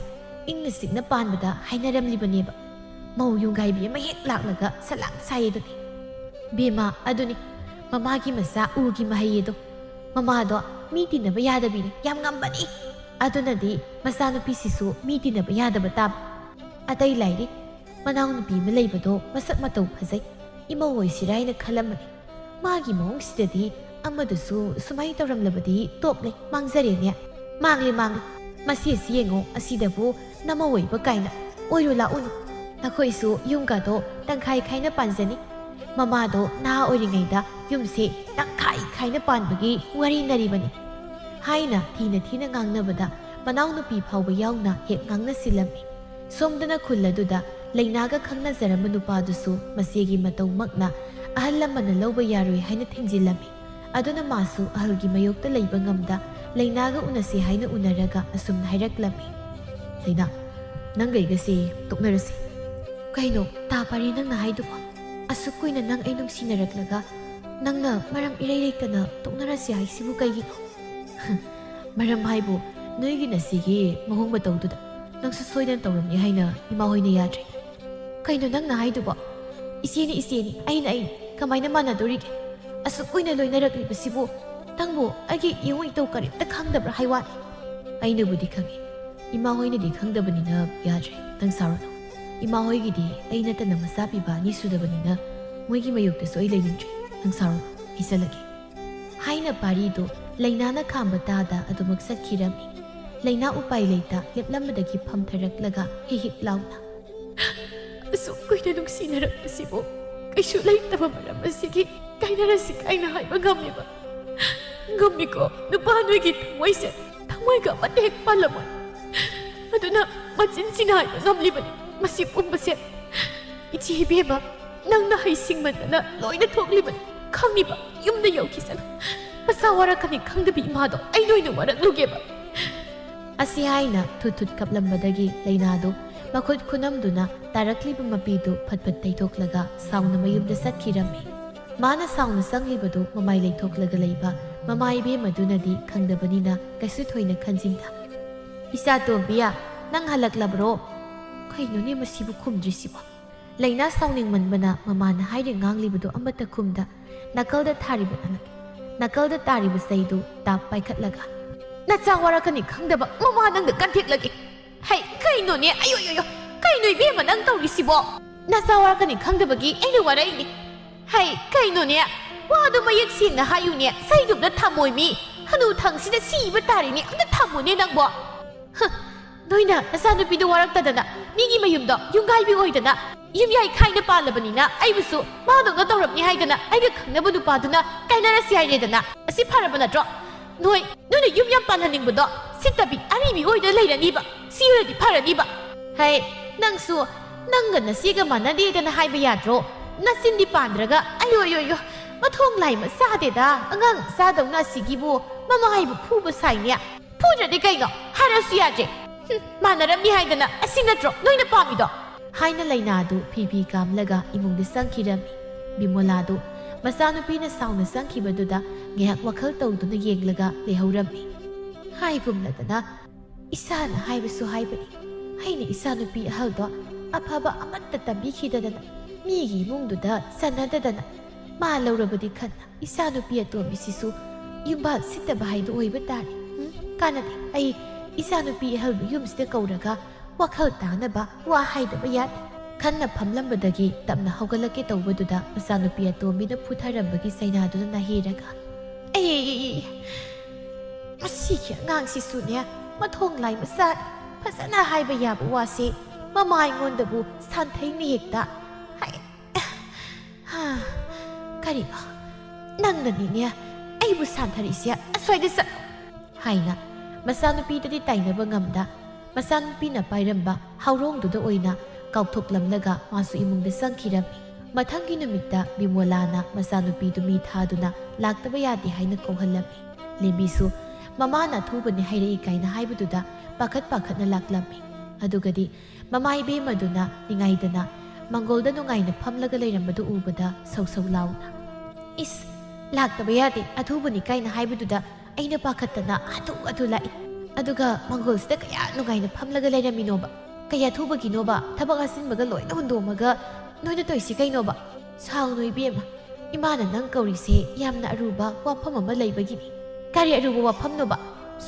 ꯏꯪꯅ ꯆꯤꯛꯅ ꯄꯥꯟꯕꯗ ꯍꯥꯏꯅꯔꯝꯂꯤꯕꯅꯦꯕ꯫ ꯃꯧ ꯌꯨꯝꯒꯥꯏꯕꯤ ꯑꯃ ꯍꯦꯛ ꯂꯥꯛꯂꯒ ꯁꯂꯥꯛ ꯁꯥꯏꯌꯦꯗꯨꯅꯤ꯫ ꯕꯦꯝꯃ, ꯑꯗꯨꯅꯤ ꯃꯃꯥꯒꯤ ꯃꯆꯥ ꯎꯒꯤ ꯃꯍꯩꯌꯦꯗꯣ꯫ ꯃꯃꯥꯗꯣ ꯃꯤ ꯇꯤꯟꯅꯕ ꯌꯥꯗꯕꯤꯅꯤ, ꯌꯥꯝ ꯉꯝꯕꯅꯤ꯫ ꯑꯗꯨꯅꯗꯤ ꯃꯆꯥꯅꯨꯄꯤꯁꯤꯁꯨ ꯃꯤ ꯇꯤꯟꯅꯕ ꯌꯥꯗꯕ ꯇꯥꯕ꯫ ꯑꯇꯩ ꯂꯥꯏꯔꯤ, ꯃꯅꯥꯎꯅꯨꯄꯤ ꯑꯃ ꯂꯩꯕꯗꯣ ꯃꯁꯛ ꯃꯇꯧ ꯐꯖꯩ, ꯏꯃꯧ ꯑꯣꯏꯁꯤꯔꯥ ꯍꯥꯏꯅ ꯈꯜꯂꯝꯕꯅꯤ꯫ ꯃꯥꯒꯤ ꯃꯑꯣꯡꯁꯤꯗꯗꯤ ꯑꯃꯗꯨꯁꯨ ꯁꯨꯃꯥꯏꯅ ꯇꯧꯔꯝꯂꯕꯗꯤ ꯇꯣꯞꯂꯦ, ꯃꯥꯡꯖꯔꯦꯅꯦ꯫ ꯃꯥꯡꯂꯦ, ꯃꯥꯡꯂꯦ꯫ ꯃꯁꯤ ꯑꯁꯤ ꯌꯦꯡꯉꯣ, ꯑꯁꯤꯗꯕꯨ ꯅꯃꯧ ꯑꯣꯏꯕ ꯀꯥꯏꯅ꯫ ꯑꯣꯏꯔꯨ ꯂꯥꯛꯎꯅꯨ꯫ ꯅꯈꯣꯏꯁꯨ ꯌꯨꯝꯒꯗꯣ ꯇꯪꯈꯥꯏ ꯈꯥꯏꯅ ꯄꯥꯟꯖꯅꯤ꯫ ꯃꯃꯥꯗꯣ ꯅꯍꯥ ꯑꯣꯏꯔꯤꯉꯩꯗ ꯌꯨꯝꯁꯦ ꯇꯪꯈꯥꯏ ꯈꯥꯏꯅ ꯄꯥꯟꯕꯒꯤ ꯋꯥꯔꯤ ꯅꯔꯤꯕꯅꯤ꯫ ꯍꯥꯏꯅ ꯊꯤꯅ ꯊꯤꯅ ꯉꯥꯡꯅꯕꯗ ꯃꯅꯥꯎꯅꯨꯄꯤ ꯐꯥꯎꯕ ꯌꯥꯎꯅ ꯍꯦꯛ ꯉꯥꯡꯅꯁꯤꯜꯂꯝꯃꯤ꯫ ꯁꯣꯝꯗꯅ ꯈꯨꯜ ꯑꯗꯨꯗ ꯂꯩꯅꯥꯒ ꯈꯪꯅꯖꯔꯝꯕ ꯅꯨꯄꯥꯗꯨꯁꯨ ꯃꯆꯦꯒꯤ ꯃꯇꯧꯃꯛꯅ ꯑꯍꯜ ꯂꯃꯟꯅ ꯂꯧꯕ ꯌꯥꯔꯣꯏ ꯍꯥꯏꯅ ꯊꯤꯡꯖꯤꯜꯂꯝꯃꯤ꯫ ꯑꯗꯨꯅ ꯃꯥꯁꯨ ꯑꯍꯜꯒꯤ ꯃꯥꯌꯣꯛꯇ ꯂꯩꯕ ꯉꯝꯗ ꯂꯩꯅꯥꯒ ꯎꯅꯁꯤ ꯍꯥꯏꯅ ꯎꯅꯔꯒ ꯑꯁꯨꯝꯅ ꯍꯥꯏꯔꯛꯂꯝꯃꯤ꯫ "ꯂꯩꯅꯥ, ꯅꯪꯒ ꯑꯩꯒꯁꯦ ꯇꯣꯛꯅꯔꯁꯤ꯫" "ꯀꯩꯅꯣ ꯇꯥ ꯄꯥꯔꯤ ꯅꯪꯅ ꯍꯥꯏꯗꯨꯕꯣ?" ꯑꯁꯨꯛ ꯀꯨꯏꯅ ꯅꯪ ꯑꯩ ꯅꯨꯡꯁꯤꯅꯔꯛꯂꯒ ꯅꯪꯅ ꯃꯔꯝ ꯏꯔꯩ ꯂꯩꯇꯅ ꯇꯣꯛꯅꯔꯁꯤ ꯍꯥꯏꯁꯤꯕꯨ ꯀꯩꯒꯤꯅꯣ? ꯃꯔꯝ ꯍꯥꯏꯕꯨ ꯅꯣꯏꯒꯤ ꯅꯁꯤꯒꯤ ꯃꯑꯣꯡ ꯃꯇꯧꯗꯨꯗ ꯅꯪꯁꯨ ꯁꯣꯏꯗꯅ ꯇꯧꯔꯝꯅꯤ ꯍꯥꯏꯅ ꯏꯃꯥ ꯍꯣꯏꯅ ꯌꯥꯗ꯭ꯔꯦ꯫ ꯀꯩꯅꯣ ꯅꯪꯅ ꯍꯥꯏꯗꯨꯕꯣ? ꯏꯆꯦꯅꯤ ꯏꯆꯦꯅꯤ, ꯑꯩꯅ ꯑꯩꯅꯤ, ꯀꯃꯥꯏꯅ ꯃꯥꯟꯅꯗꯣꯔꯤꯒꯦ? ꯑꯁꯨꯛ ꯀꯨꯏꯅ ꯂꯣꯏꯅꯔꯛꯂꯤꯕꯁꯤꯕꯨ ꯅꯪꯕꯨ ꯑꯩꯒꯤ ꯏꯋꯣꯡ ꯏꯇꯧ ꯀꯔꯤꯝꯇ ꯈꯪꯗꯕ꯭ꯔꯥ ꯍꯥꯏ ꯋꯥꯅꯤ꯫ ꯑꯩꯅꯕꯨꯗꯤ ꯈꯪꯉꯤ, ꯏꯃꯥ ꯍꯣꯏꯅꯗꯤ ꯈꯪꯗꯕꯅꯤꯅ ꯌꯥꯗ꯭ꯔꯦ, ꯅꯪ ꯁꯥꯎꯔꯅꯨ꯫ ꯏꯃꯥ ꯍꯣꯏꯒꯤꯗꯤ ꯑꯩ ꯅꯠꯇꯅ ꯃꯆꯥ ꯄꯤꯕ ꯑꯅꯤ ꯁꯨꯗꯕꯅꯤꯅ ꯃꯣꯏꯒꯤ ꯃꯌꯣꯛꯇꯁꯨ ꯑꯩ ꯂꯩꯅꯤꯡꯗ꯭ꯔꯦ, ꯅꯪ ꯁꯥꯎꯔꯅꯨ, ꯑꯩ ꯆꯠꯂꯒꯦ꯫ ꯍꯥꯏꯅ ꯄꯥꯔꯤꯗꯨ ꯂꯩꯅꯥꯅ ꯈꯥꯝꯕ ꯇꯥꯗ ꯑꯗꯨꯃꯛ ꯆꯠꯈꯤꯔꯝꯃꯤ꯫ ꯂꯩꯅꯥ ꯎꯄꯥꯏ ꯂꯩꯇ ꯂꯦꯞꯂꯝꯕꯗꯒꯤ ꯐꯝꯊꯔꯛꯂꯒ ꯍꯤꯛ ꯍꯤꯛ ꯂꯥꯎꯅ, "ꯑꯁꯨꯛ ꯀꯨꯏꯅ ꯅꯨꯡꯁꯤꯅꯔꯛꯄꯁꯤꯕꯨ ꯀꯩꯁꯨ ꯂꯩꯇꯕ ꯃꯔꯝ ꯑꯁꯤꯒꯤ ꯀꯥꯏꯅꯔꯁꯤ ꯀꯥꯏꯅ ꯍꯥꯏꯕ ꯉꯝꯃꯤꯕ? ꯉꯝꯃꯤꯀꯣ? ꯅꯨꯄꯥ ꯅꯣꯏꯒꯤ ꯊꯃꯣꯏꯁꯦ ꯊꯃꯣꯏꯒ ꯑꯃꯠꯇ ꯍꯦꯛ ꯄꯜꯂꯝꯃꯣꯏ꯫ ꯑꯗꯨꯅ ꯃꯆꯤꯟꯁꯤꯅ ꯍꯥꯏꯕ ꯉꯝꯂꯤꯕꯅꯤ꯫ ꯃꯁꯤ ꯄꯨꯝꯕꯁꯦ ꯏꯆꯦ ꯏꯕꯦꯝꯃ, ꯅꯪꯅ ꯍꯩꯁꯤꯡꯃꯟꯗꯅ ꯂꯣꯏꯅ ꯊꯣꯛꯂꯤꯕꯅꯤ꯫ ꯈꯪꯉꯤꯕ? ꯌꯨꯝꯗ ꯌꯧꯈꯤꯁꯅꯨ꯫ ꯃꯆꯥ ꯋꯥꯔꯛꯀꯅꯤ ꯈꯪꯗꯕꯤ ꯏꯃꯥꯗꯣ ꯑꯩ ꯅꯣꯏꯅ ꯋꯥꯔꯛꯂꯨꯒꯦꯕ?" ꯑꯁꯤ ꯍꯥꯏꯅ ꯊꯨꯠ ꯊꯨꯠ ꯀꯞꯂꯝꯕꯗꯒꯤ ꯂꯩꯅꯥꯗꯨ ꯃꯈꯨꯠ ꯈꯨꯅꯝꯗꯨꯅ ꯇꯥꯔꯛꯂꯤꯕ ꯃꯄꯤꯗꯨ ꯐꯠ ꯐꯠ ꯇꯩꯊꯣꯛꯂꯒ ꯁꯥꯎꯅ ꯃꯌꯨꯝꯗ ꯆꯠꯈꯤꯔꯝꯃꯤ꯫ ꯃꯥꯅ ꯁꯥꯎꯅ ꯆꯪꯂꯤꯕꯗꯨ ꯃꯃꯥꯏ ꯂꯩꯊꯣꯛꯂꯒ ꯂꯩꯕ ꯃꯃꯥ ꯏꯕꯦꯝꯃꯗꯨꯅꯗꯤ ꯈꯪꯗꯕꯅꯤꯅ ꯀꯩꯁꯨ ꯊꯣꯏꯅ ꯈꯟꯖꯤꯟꯗ, "ꯏꯆꯥ ꯇꯣꯝꯕꯤꯌꯥ, ꯅꯪ ꯍꯜꯂꯛꯂꯕ꯭ꯔꯣ? ꯀꯩꯅꯣꯅꯦ ꯃꯁꯤꯕꯨ ꯈꯨꯝꯗ꯭ꯔꯤꯁꯤꯕꯣ?" ꯂꯩꯅꯥ ꯁꯥꯎꯅꯤꯡꯃꯟꯕꯅ ꯃꯃꯥꯅ ꯍꯥꯏꯔꯤ ꯉꯥꯡꯂꯤꯕꯗꯨ ꯑꯃꯠꯇ ꯈꯨꯝꯗ, ꯅꯥꯀꯜꯗ ꯊꯥꯔꯤꯕ ꯅꯥꯀꯜꯗ ꯇꯥꯔꯤꯕ ꯆꯩꯗꯨ ꯇꯥꯞ ꯄꯥꯏꯈꯠꯂꯒ, "ꯅꯆꯥ ꯋꯥꯔꯛꯀꯅꯤ ꯈꯪꯗꯕ ꯃꯃꯥ ꯅꯪꯗ ꯀꯟꯊꯦꯛꯂꯒꯦ꯫ ꯍꯩ, ꯀꯩꯅꯣꯅꯦ? ꯑꯌꯣ, ꯌꯣ, ꯌꯣ, ꯀꯩꯅꯣ ꯏꯕꯦꯝꯃ ꯅꯪ ꯇꯧꯔꯤꯁꯤꯕꯣ? ꯅꯆꯥ ꯋꯥꯔꯛꯀꯅꯤ ꯈꯪꯗꯕꯒꯤ ꯑꯩꯅ ꯋꯥꯔꯛꯏꯅꯤ꯫ ꯍꯩ, ꯀꯩꯅꯣꯅꯦ? ꯋꯥꯗꯨ ꯃꯌꯦꯛ ꯁꯦꯡꯅ ꯍꯥꯏꯌꯨꯅꯦ, ꯆꯩꯗꯨꯝꯅ ꯊꯝꯃꯣꯏ ꯃꯤ꯫ ꯍꯅꯨ ꯊꯪꯁꯤꯗ ꯁꯤꯕ ꯇꯥꯔꯦꯅꯦ, ꯑꯝꯇ ꯊꯝꯃꯨꯅꯦ ꯅꯪꯕꯣ꯫ ꯍ, ꯅꯣꯏꯅ ꯅꯆꯥꯅꯨꯄꯤꯗꯣ ꯋꯥꯔꯛꯇꯗꯅ ꯃꯤꯒꯤ ꯃꯌꯨꯝꯗꯣ ꯌꯨꯝꯒꯥꯏꯕꯤ ꯑꯣꯏꯗꯅ ꯌꯨꯝꯌꯥꯏ ꯈꯥꯏꯅ ꯄꯥꯜꯂꯕꯅꯤꯅ ꯑꯩꯕꯨꯁꯨ ꯃꯥꯗꯧꯅ ꯇꯧꯔꯝꯅꯤ ꯍꯥꯏꯗꯅ ꯑꯩꯒ ꯈꯪꯅꯕ ꯅꯨꯄꯥꯗꯨꯅ ꯀꯥꯏꯅꯔꯁꯤ ꯍꯥꯏꯔꯦꯗꯅ꯫ ꯑꯁꯤ ꯐꯔꯕ ꯅꯠꯇ꯭ꯔꯣ? ꯅꯣꯏ, ꯅꯣꯏꯅ ꯌꯨꯝ ꯌꯥꯝ ꯄꯥꯜꯍꯟꯅꯤꯡꯕꯗꯣ ꯁꯤꯠꯇꯕꯤ ꯑꯔꯤꯕꯤ ꯑꯣꯏꯅ ꯂꯩꯔꯅꯤꯕ꯫ ꯁꯤꯔꯗꯤ ꯐꯔꯅꯤꯕ꯫ ꯍꯩ, ꯅꯪꯁꯨ ꯅꯪꯒ ꯅꯆꯦꯒ ꯃꯥꯟꯅꯗꯦꯗꯅ ꯍꯥꯏꯕ ꯌꯥꯗ꯭ꯔꯣ? ꯅꯆꯤꯟꯗꯤ ꯄꯥꯟꯗ꯭ꯔꯒ ꯑꯌꯣ, ꯑꯌꯣ, ꯑꯌꯣ, ꯃꯊꯣꯡ ꯂꯥꯏ ꯃꯆꯥꯗꯦꯗ, ꯑꯉꯥꯡ ꯃꯆꯥꯗꯧꯅ ꯑꯁꯤꯒꯤꯕꯨ ꯃꯃꯥ ꯍꯥꯏꯕꯨ ꯐꯨꯕ ꯁꯥꯏꯅꯦ꯫ ꯐꯨꯗ꯭ꯔꯗꯤ ꯀꯩꯅꯣ? ꯍꯥꯏꯔꯁꯨ ꯌꯥꯗ꯭ꯔꯦ꯫ ꯍꯨꯝ, ꯃꯥꯟꯅꯔꯝꯅꯤ ꯍꯥꯏꯗꯅ ꯑꯁꯤ ꯅꯠꯇ꯭ꯔꯣ ꯅꯣꯏꯅ ꯄꯥꯝꯃꯤꯗꯣ? ꯍꯥꯏꯅ ꯂꯥꯏꯅꯥꯗꯨ ꯐꯤ ꯐꯤ ꯀꯥꯝꯂꯒ ꯏꯃꯨꯡꯗ ꯆꯪꯈꯤꯔꯝꯃꯤ꯫ ꯕꯤꯃꯣꯂꯥꯗꯨ ꯃꯆꯥꯅꯨꯄꯤꯅ ꯁꯥꯎꯅ ꯆꯪꯈꯤꯕꯗꯨꯗ ꯉꯥꯏꯍꯥꯛ ꯋꯥꯈꯜ ꯇꯧꯗꯨꯅ ꯌꯦꯡꯂꯒ ꯂꯩꯍꯧꯔꯝꯃꯤ꯫ ꯍꯥꯏꯒꯨꯝꯂꯗꯅ ꯏꯁꯥꯅ ꯍꯥꯏꯕꯁꯨ ꯍꯥꯏꯕꯅꯤ꯫ ꯑꯩꯅ ꯏꯆꯥꯅꯨꯄꯤ ꯑꯍꯜꯗꯣ ꯑꯐꯕ ꯑꯃꯠꯇ ꯇꯝꯕꯤꯈꯤꯗꯗꯅ, ꯃꯤꯒꯤ ꯏꯃꯨꯡꯗꯨꯗ ꯆꯟꯅꯗꯗꯅ, ꯃꯥ ꯂꯧꯔꯕꯗꯤ ꯈꯟꯅ ꯏꯆꯥꯅꯨꯄꯤ ꯑꯇꯣꯝꯕꯤꯁꯤꯁꯨ ꯌꯨꯝꯕꯥꯜ ꯁꯤꯠꯇꯕ ꯍꯥꯏꯗꯨ ꯑꯣꯏꯕ ꯇꯥꯔꯦ꯫ ꯎꯝ, ꯀꯥꯟꯅꯗꯦ꯫ ꯑꯩ ꯏꯆꯥꯅꯨꯄꯤ ꯑꯍꯜꯕꯨ ꯌꯨꯝꯁꯤꯗ ꯀꯧꯔꯒ ꯋꯥꯈꯜ ꯇꯥꯅꯕ ꯋꯥ ꯍꯥꯏꯗꯕ ꯌꯥꯗꯦ꯫ ꯈꯟꯅ ꯐꯝꯂꯝꯕꯗꯒꯤ ꯇꯞꯅ ꯍꯧꯒꯠꯂꯛꯀꯦ ꯇꯧꯕꯗꯨꯗ ꯃꯆꯥꯅꯨꯄꯤ ꯑꯇꯣꯝꯕꯤꯅ ꯐꯨꯊꯔꯝꯕꯒꯤ ꯆꯩꯅꯥꯗꯨꯅ ꯅꯥꯍꯦꯔꯒ, "ꯑꯩ, ꯃꯁꯤꯒꯤ ꯑꯉꯥꯡꯁꯤꯁꯨꯅꯦ, ꯃꯊꯣꯡ ꯂꯥꯏ ꯃꯆꯥ, ꯐꯖꯅ ꯍꯥꯏꯕ ꯌꯥꯕ ꯋꯥꯁꯦ ꯃꯃꯥ ꯑꯩꯉꯣꯟꯗꯕꯨ ꯁꯥꯟꯊꯩꯅꯦ ꯍꯦꯛꯇ꯫ ꯍꯥꯏ, ꯍꯥ, ꯀꯔꯤꯅꯣ? ꯅꯪꯅꯅꯤꯅꯦ ꯑꯩꯕꯨ ꯁꯥꯟꯊꯔꯤꯁꯦ, ꯑꯁ꯭ꯋꯥꯏꯗ ꯆꯠꯂꯣ!" ꯍꯥꯏꯅ ꯃꯆꯥꯅꯨꯄꯤꯗꯗꯤ ꯇꯥꯏꯅꯕ ꯉꯝꯗ, ꯃꯆꯥꯅꯨꯄꯤꯅ ꯄꯥꯏꯔꯝꯕ ꯍꯧꯔꯣꯡꯗꯨꯗ ꯑꯣꯏꯅ ꯀꯥꯎꯊꯣꯛꯂꯝꯂꯒ ꯃꯥꯁꯨ ꯏꯃꯨꯡꯗ ꯆꯪꯈꯤꯔꯝꯃꯤ꯫ ꯃꯊꯪꯒꯤ ꯅꯨꯃꯤꯠꯇ ꯕꯤꯃꯣꯂꯥꯅ ꯃꯆꯥꯅꯨꯄꯤꯗꯨ ꯃꯤ ꯊꯥꯗꯨꯅ ꯂꯥꯛꯇꯕ ꯌꯥꯗꯦ ꯍꯥꯏꯅ ꯀꯧꯍꯜꯂꯝꯃꯤ꯫ ꯂꯦꯝꯕꯤꯁꯨ ꯃꯃꯥꯅ ꯑꯊꯨꯕꯅꯤ ꯍꯥꯏꯔꯛꯏ ꯀꯥꯏꯅ ꯍꯥꯏꯕꯗꯨꯗ ꯄꯥꯈꯠ ꯄꯥꯈꯠꯅ ꯂꯥꯛꯂꯝꯃꯤ꯫ ꯑꯗꯨꯒꯗꯤ ꯃꯃꯥ ꯏꯕꯦꯝꯃꯗꯨꯅ ꯅꯤꯡꯉꯥꯏꯗꯅ ꯃꯪꯒꯣꯜꯗ ꯅꯨꯡꯉꯥꯏꯅ ꯐꯝꯂꯒ ꯂꯩꯔꯝꯕꯗꯨ ꯎꯕꯗ ꯁꯧ ꯁꯧ ꯂꯥꯎꯅ, "ꯏꯁ, ꯂꯥꯛꯇꯕ ꯌꯥꯗꯦ, ꯑꯊꯨꯕꯅꯤ ꯀꯥꯏꯅ ꯍꯥꯏꯕꯗꯨꯗ ꯑꯩꯅ ꯄꯥꯈꯠꯇꯅ ꯍꯥꯊꯨ ꯍꯥꯊꯨ ꯂꯥꯛꯏ꯫ ꯑꯗꯨꯒ ꯃꯪꯒꯣꯜꯁꯤꯗ ꯀꯌꯥ ꯅꯨꯡꯉꯥꯏꯅ ꯐꯝꯂꯒ ꯂꯩꯔꯝꯃꯤꯅꯣꯕ? ꯀꯌꯥ ꯊꯨꯕꯒꯤꯅꯣꯕ? ꯊꯕꯛ ꯑꯁꯤꯟꯕꯒ ꯂꯣꯏꯅ ꯍꯨꯟꯗꯣꯛꯑꯝꯃꯒ ꯅꯣꯏꯅ ꯇꯧꯔꯤꯁꯤ ꯀꯩꯅꯣꯕ?" "ꯁꯥꯎꯅꯨ ꯏꯕꯦꯝꯃ, ꯏꯃꯥꯅ ꯅꯪ ꯀꯧꯔꯤꯁꯦ ꯌꯥꯝꯅ ꯑꯔꯨꯕ ꯋꯥꯐꯝ ꯑꯃ ꯂꯩꯕꯒꯤꯅꯤ꯫" "ꯀꯔꯤ ꯑꯔꯨꯕ ꯋꯥꯐꯝꯅꯣꯕ?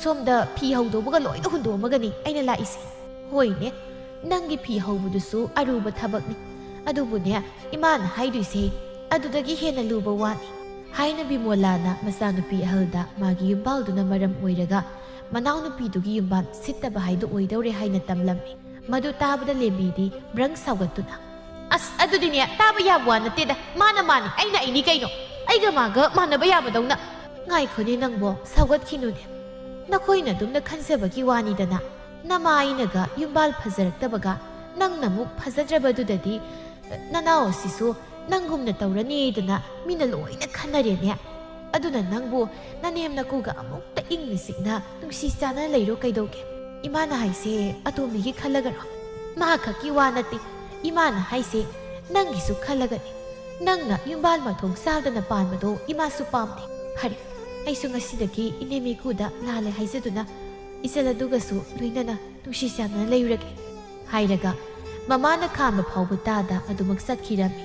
ꯁꯣꯝꯗ ꯐꯤ ꯍꯧꯗꯧꯕꯒ ꯂꯣꯏꯅ ꯍꯨꯟꯗꯣꯛꯑꯝꯃꯒꯅꯤ ꯑꯩꯅ ꯂꯥꯛꯏꯁꯦ꯫" "ꯍꯣꯏꯅꯦ, ꯅꯪꯒꯤ ꯐꯤ ꯍꯧꯕꯗꯨꯁꯨ ꯑꯔꯨꯕ ꯊꯕꯛꯅꯤ꯫ ꯑꯗꯨꯕꯨꯅꯦ, ꯏꯃꯥꯅ ꯍꯥꯏꯗꯣꯏꯁꯦ ꯑꯗꯨꯗꯒꯤ ꯍꯦꯟꯅ ꯂꯨꯕ ꯋꯥꯅꯤ" ꯍꯥꯏꯅ ꯕꯤꯃꯣꯂꯥꯅ ꯃꯆꯥꯅꯨꯄꯤ ꯑꯍꯜꯗ ꯃꯥꯒꯤ ꯌꯨꯝꯕꯥꯜꯗꯨꯅ ꯃꯔꯝ ꯑꯣꯏꯔꯒ ꯃꯅꯥꯎꯅꯨꯄꯤꯗꯨꯒꯤ ꯌꯨꯝꯕꯥꯜ ꯁꯤꯠꯇꯕ ꯍꯥꯏꯗꯨ ꯑꯣꯏꯗꯧꯔꯦ ꯍꯥꯏꯅ ꯇꯝꯂꯝꯃꯤ꯫ ꯃꯗꯨ ꯇꯥꯕꯗ ꯂꯦꯝꯕꯤꯗꯤ ꯕ꯭ꯔꯪ ꯁꯥꯎꯒꯠꯇꯨꯅ, "ꯑꯁ, ꯑꯗꯨꯗꯤꯅꯦ, ꯇꯥꯕ ꯌꯥꯕ ꯋꯥ ꯅꯠꯇꯦꯗ꯫ ꯃꯥꯅ ꯃꯥꯅꯤ, ꯑꯩꯅ ꯑꯩꯅꯤ ꯀꯩꯅꯣ? ꯑꯩꯒ ꯃꯥꯒ ꯃꯥꯟꯅꯕ ꯌꯥꯕꯗꯧꯅ?" "ꯉꯥꯏꯈꯣꯅꯦ ꯅꯪꯕꯣ, ꯁꯥꯎꯒꯠꯈꯤꯅꯨꯅꯦ꯫ ꯅꯈꯣꯏꯅ ꯑꯗꯨꯝꯅ ꯈꯟꯖꯕꯒꯤ ꯋꯥꯅꯤꯗꯅ꯫ ꯅꯃꯥ ꯑꯩꯅꯒ ꯌꯨꯝꯕꯥꯜ ꯐꯖꯔꯛꯇꯕꯒ, ꯅꯪꯅ ꯑꯃꯨꯛ ꯐꯖꯗ꯭ꯔꯕꯗꯨꯗꯗꯤ, ꯅꯅꯥꯎ ꯑꯁꯤꯁꯨ ꯅꯪꯒꯨꯝꯅ ꯇꯧꯔꯅꯤꯗꯅ ꯃꯤꯅ ꯂꯣꯏꯅ ꯈꯟꯅꯔꯦꯅꯦ꯫ ꯑꯗꯨꯅ ꯅꯪꯕꯨ ꯅꯅꯦꯝ ꯅꯀꯨꯒ ꯑꯃꯨꯛꯇ ꯏꯪꯅ ꯆꯤꯛꯅ ꯅꯨꯡꯁꯤ ꯆꯥꯟꯅ ꯂꯩꯔꯣ ꯀꯩꯗꯧꯒꯦ? ꯏꯃꯥꯅ ꯍꯥꯏꯁꯦ ꯑꯇꯣꯝꯕꯤꯒꯤ ꯈꯜꯂꯒꯔꯣ? ꯃꯥ ꯈꯛꯀꯤ ꯋꯥ ꯅꯠꯇꯦ, "ꯏꯃꯥꯅ ꯍꯥꯏꯁꯦ ꯅꯪꯒꯤꯁꯨ ꯈꯜꯂꯒꯅꯤ꯫ ꯅꯪꯅ ꯌꯨꯝꯕꯥꯜ ꯃꯊꯣꯡ ꯆꯥꯗꯅ ꯄꯥꯟꯕꯗꯣ ꯏꯃꯥꯁꯨ ꯄꯥꯝꯗꯦ꯫ ꯐꯔꯦ, ꯑꯩꯁꯨ ꯉꯁꯤꯗꯒꯤ ꯏꯅꯦ ꯃꯤꯀꯨꯗ ꯂꯥꯜꯂꯦ ꯍꯥꯏꯖꯗꯨꯅ ꯏꯆꯜ ꯑꯗꯨꯒꯁꯨ ꯂꯣꯏꯅꯅ ꯅꯨꯡꯁꯤ ꯆꯥꯟꯅꯅ ꯂꯩꯔꯨꯔꯒꯦ" ꯍꯥꯏꯔꯒ ꯃꯃꯥꯅ ꯈꯥꯝꯕ ꯐꯥꯎꯕ ꯇꯥꯗ ꯑꯗꯨꯃꯛ ꯆꯠꯈꯤꯔꯝꯃꯤ꯫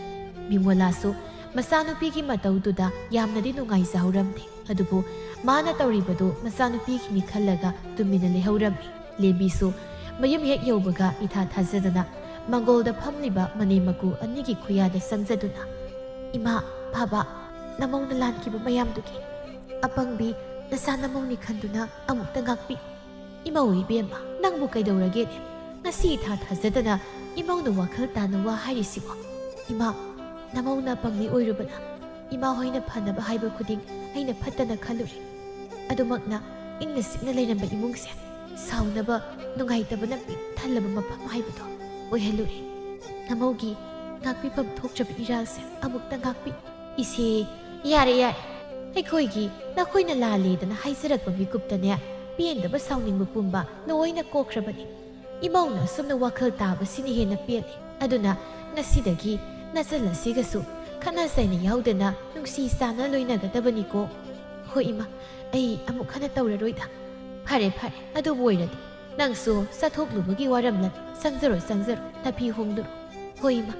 ꯕꯤꯃꯣꯂꯥꯁꯨ ꯃꯆꯥꯅꯨꯄꯤꯒꯤ ꯃꯇꯧꯗꯨꯗ ꯌꯥꯝꯅꯗꯤ ꯅꯨꯡꯉꯥꯏꯖꯍꯧꯔꯝꯗꯦ꯫ ꯑꯗꯨꯕꯨ ꯃꯥꯅ ꯇꯧꯔꯤꯕꯗꯨ ꯃꯆꯥꯅꯨꯄꯤꯒꯤꯅꯤ ꯈꯜꯂꯒ ꯇꯨꯃꯤꯟꯅ ꯂꯩꯍꯧꯔꯝꯃꯤ꯫ ꯂꯦꯝꯕꯤꯁꯨ ꯃꯌꯨꯝ ꯍꯦꯛ ꯌꯧꯕꯒ ꯏꯊꯥ ꯊꯥꯖꯗꯅ ꯃꯪꯒꯣꯜꯗ ꯐꯝꯂꯤꯕ ꯃꯅꯦꯝ ꯃꯀꯨ ꯑꯅꯤꯒꯤ ꯈꯨꯌꯥꯗ ꯆꯪꯖꯗꯨꯅ, "ꯏꯃꯥ, ꯕꯥꯕꯥ, ꯅꯃꯧꯅ ꯂꯥꯟꯈꯤꯕ ꯃꯌꯥꯝꯗꯨꯒꯤ ꯑꯄꯪꯕꯤ ꯅꯆꯥ ꯅꯃꯧꯅꯤ ꯈꯟꯗꯨꯅ ꯑꯃꯨꯛꯇ ꯉꯥꯛꯄꯤ꯫ ꯏꯃꯧ ꯏꯕꯦꯝꯃ, ꯅꯪꯕꯨ ꯀꯩꯗꯧꯔꯒꯦꯅꯦ? ꯉꯁꯤ ꯏꯊꯥ ꯊꯥꯖꯗꯅ ꯏꯃꯧꯅ ꯋꯥꯈꯜ ꯇꯥꯅ ꯋꯥ ꯍꯥꯏꯔꯤꯁꯤꯕꯣ? ꯏꯃꯥ, ꯅꯃꯧꯅ ꯑꯄꯪꯕꯤ ꯑꯣꯏꯔꯨꯕꯅ ꯏꯃꯥ ꯍꯣꯏꯅ ꯐꯅꯕ ꯍꯥꯏꯕ ꯈꯨꯗꯤꯡ ꯑꯩꯅ ꯐꯠꯇꯅ ꯈꯜꯂꯨꯔꯦ꯫ ꯑꯗꯨꯃꯛꯅ ꯏꯪꯅ ꯆꯤꯛꯅ ꯂꯩꯔꯝꯕ ꯏꯃꯨꯡꯁꯦ ꯁꯥꯎꯅꯕ, ꯅꯨꯡꯉꯥꯏꯇꯕꯅ ꯄꯤꯛ ꯊꯜꯂꯕ ꯃꯐꯝ ꯍꯥꯏꯕꯗꯣ ꯑꯣꯏꯍꯜꯂꯨꯔꯦ꯫ ꯅꯃꯧꯒꯤ ꯉꯥꯛꯄꯤꯐꯝ ꯊꯣꯛꯇ꯭ꯔꯕ ꯏꯔꯥꯜꯁꯦ ꯑꯃꯨꯛꯇ ꯉꯥꯛꯄꯤ꯫" "ꯏꯆꯦ, ꯌꯥꯔꯦ, ꯌꯥꯔꯦ꯫ ꯑꯩꯈꯣꯏꯒꯤ ꯅꯈꯣꯏꯅ ꯂꯥꯜꯂꯦꯗꯅ ꯍꯥꯏꯖꯔꯛꯄ ꯃꯤꯀꯨꯞꯇꯅꯦ ꯄꯦꯟꯗꯕ ꯁꯥꯎꯅꯤꯡꯕ ꯄꯨꯝꯕ ꯂꯣꯏꯅ ꯀꯣꯛꯈ꯭ꯔꯕꯅꯤ꯫ ꯏꯃꯧꯅ ꯑꯁꯨꯝꯅ ꯋꯥꯈꯜ ꯇꯥꯕꯁꯤꯅ ꯍꯦꯟꯅ ꯄꯦꯜꯂꯤ꯫ ꯑꯗꯨꯅ ꯉꯁꯤꯗꯒꯤ ꯅꯆꯜ ꯑꯁꯤꯒꯁꯨ ꯈꯠꯅ ꯆꯩꯅ ꯌꯥꯎꯗꯅ ꯅꯨꯡꯁꯤ ꯆꯥꯟꯅ ꯂꯣꯏꯅꯒꯗꯕꯅꯤꯀꯣ꯫" "ꯍꯣꯏ ꯏꯃꯥ, ꯑꯩ ꯑꯃꯨꯛ ꯍꯟꯅ ꯇꯧꯔꯔꯣꯏꯗ꯫" "ꯐꯔꯦ, ꯐꯔꯦ, ꯑꯗꯨꯕꯨ ꯑꯣꯏꯔꯗꯤ ꯅꯪꯁꯨ ꯆꯠꯊꯣꯛꯂꯨꯕꯒꯤ ꯋꯥꯔꯝꯂꯅꯤ꯫ ꯆꯪꯖꯔꯣ, ꯆꯪꯖꯔꯣ, ꯅꯐꯤ ꯍꯣꯡꯂꯨꯔꯣ꯫" "ꯍꯣꯏ ꯏꯃꯥ"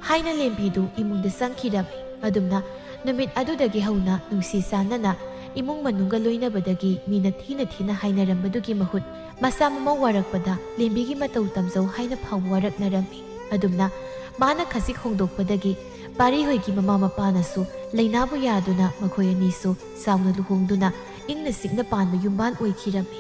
ꯍꯥꯏꯅ ꯂꯦꯝꯕꯤꯗꯨ ꯏꯃꯨꯡꯗ ꯆꯪꯈꯤꯔꯝꯃꯤ꯫ ꯑꯗꯨꯝꯅ ꯅꯨꯃꯤꯠ ꯑꯗꯨꯗꯒꯤ ꯍꯧꯅ ꯅꯨꯡꯁꯤ ꯆꯥꯟꯅꯅ ꯏꯃꯨꯡ ꯃꯅꯨꯡꯒ ꯂꯣꯏꯅꯕꯗꯒꯤ ꯃꯤꯅ ꯊꯤꯅ ꯊꯤꯅ ꯍꯥꯏꯅꯔꯝꯕꯗꯨꯒꯤ ꯃꯍꯨꯠ ꯃꯆꯥ ꯃꯃꯧ ꯋꯥꯔꯛꯄꯗ ꯂꯦꯝꯕꯤꯒꯤ ꯃꯇꯧ ꯇꯝꯖꯧ ꯍꯥꯏꯅ ꯐꯥꯎꯕ ꯋꯥꯔꯛꯅꯔꯝꯃꯤ꯫ ꯑꯗꯨꯝꯅ ꯃꯥꯅ ꯈꯖꯤꯛ ꯍꯣꯡꯗꯣꯛꯄꯗꯒꯤ ꯄꯥꯔꯤꯍꯣꯏꯒꯤ ꯃꯃꯥ ꯃꯄꯥꯅꯁꯨ ꯂꯩꯅꯥꯕꯨ ꯌꯥꯗꯨꯅ ꯃꯈꯣꯏ ꯑꯅꯤꯁꯨ ꯆꯥꯎꯅ ꯂꯨꯍꯣꯡꯗꯨꯅ ꯏꯪꯅ ꯆꯤꯛꯅ ꯄꯥꯟꯕ ꯌꯨꯝꯕꯥꯟ ꯑꯣꯏꯈꯤꯔꯝꯃꯤ꯫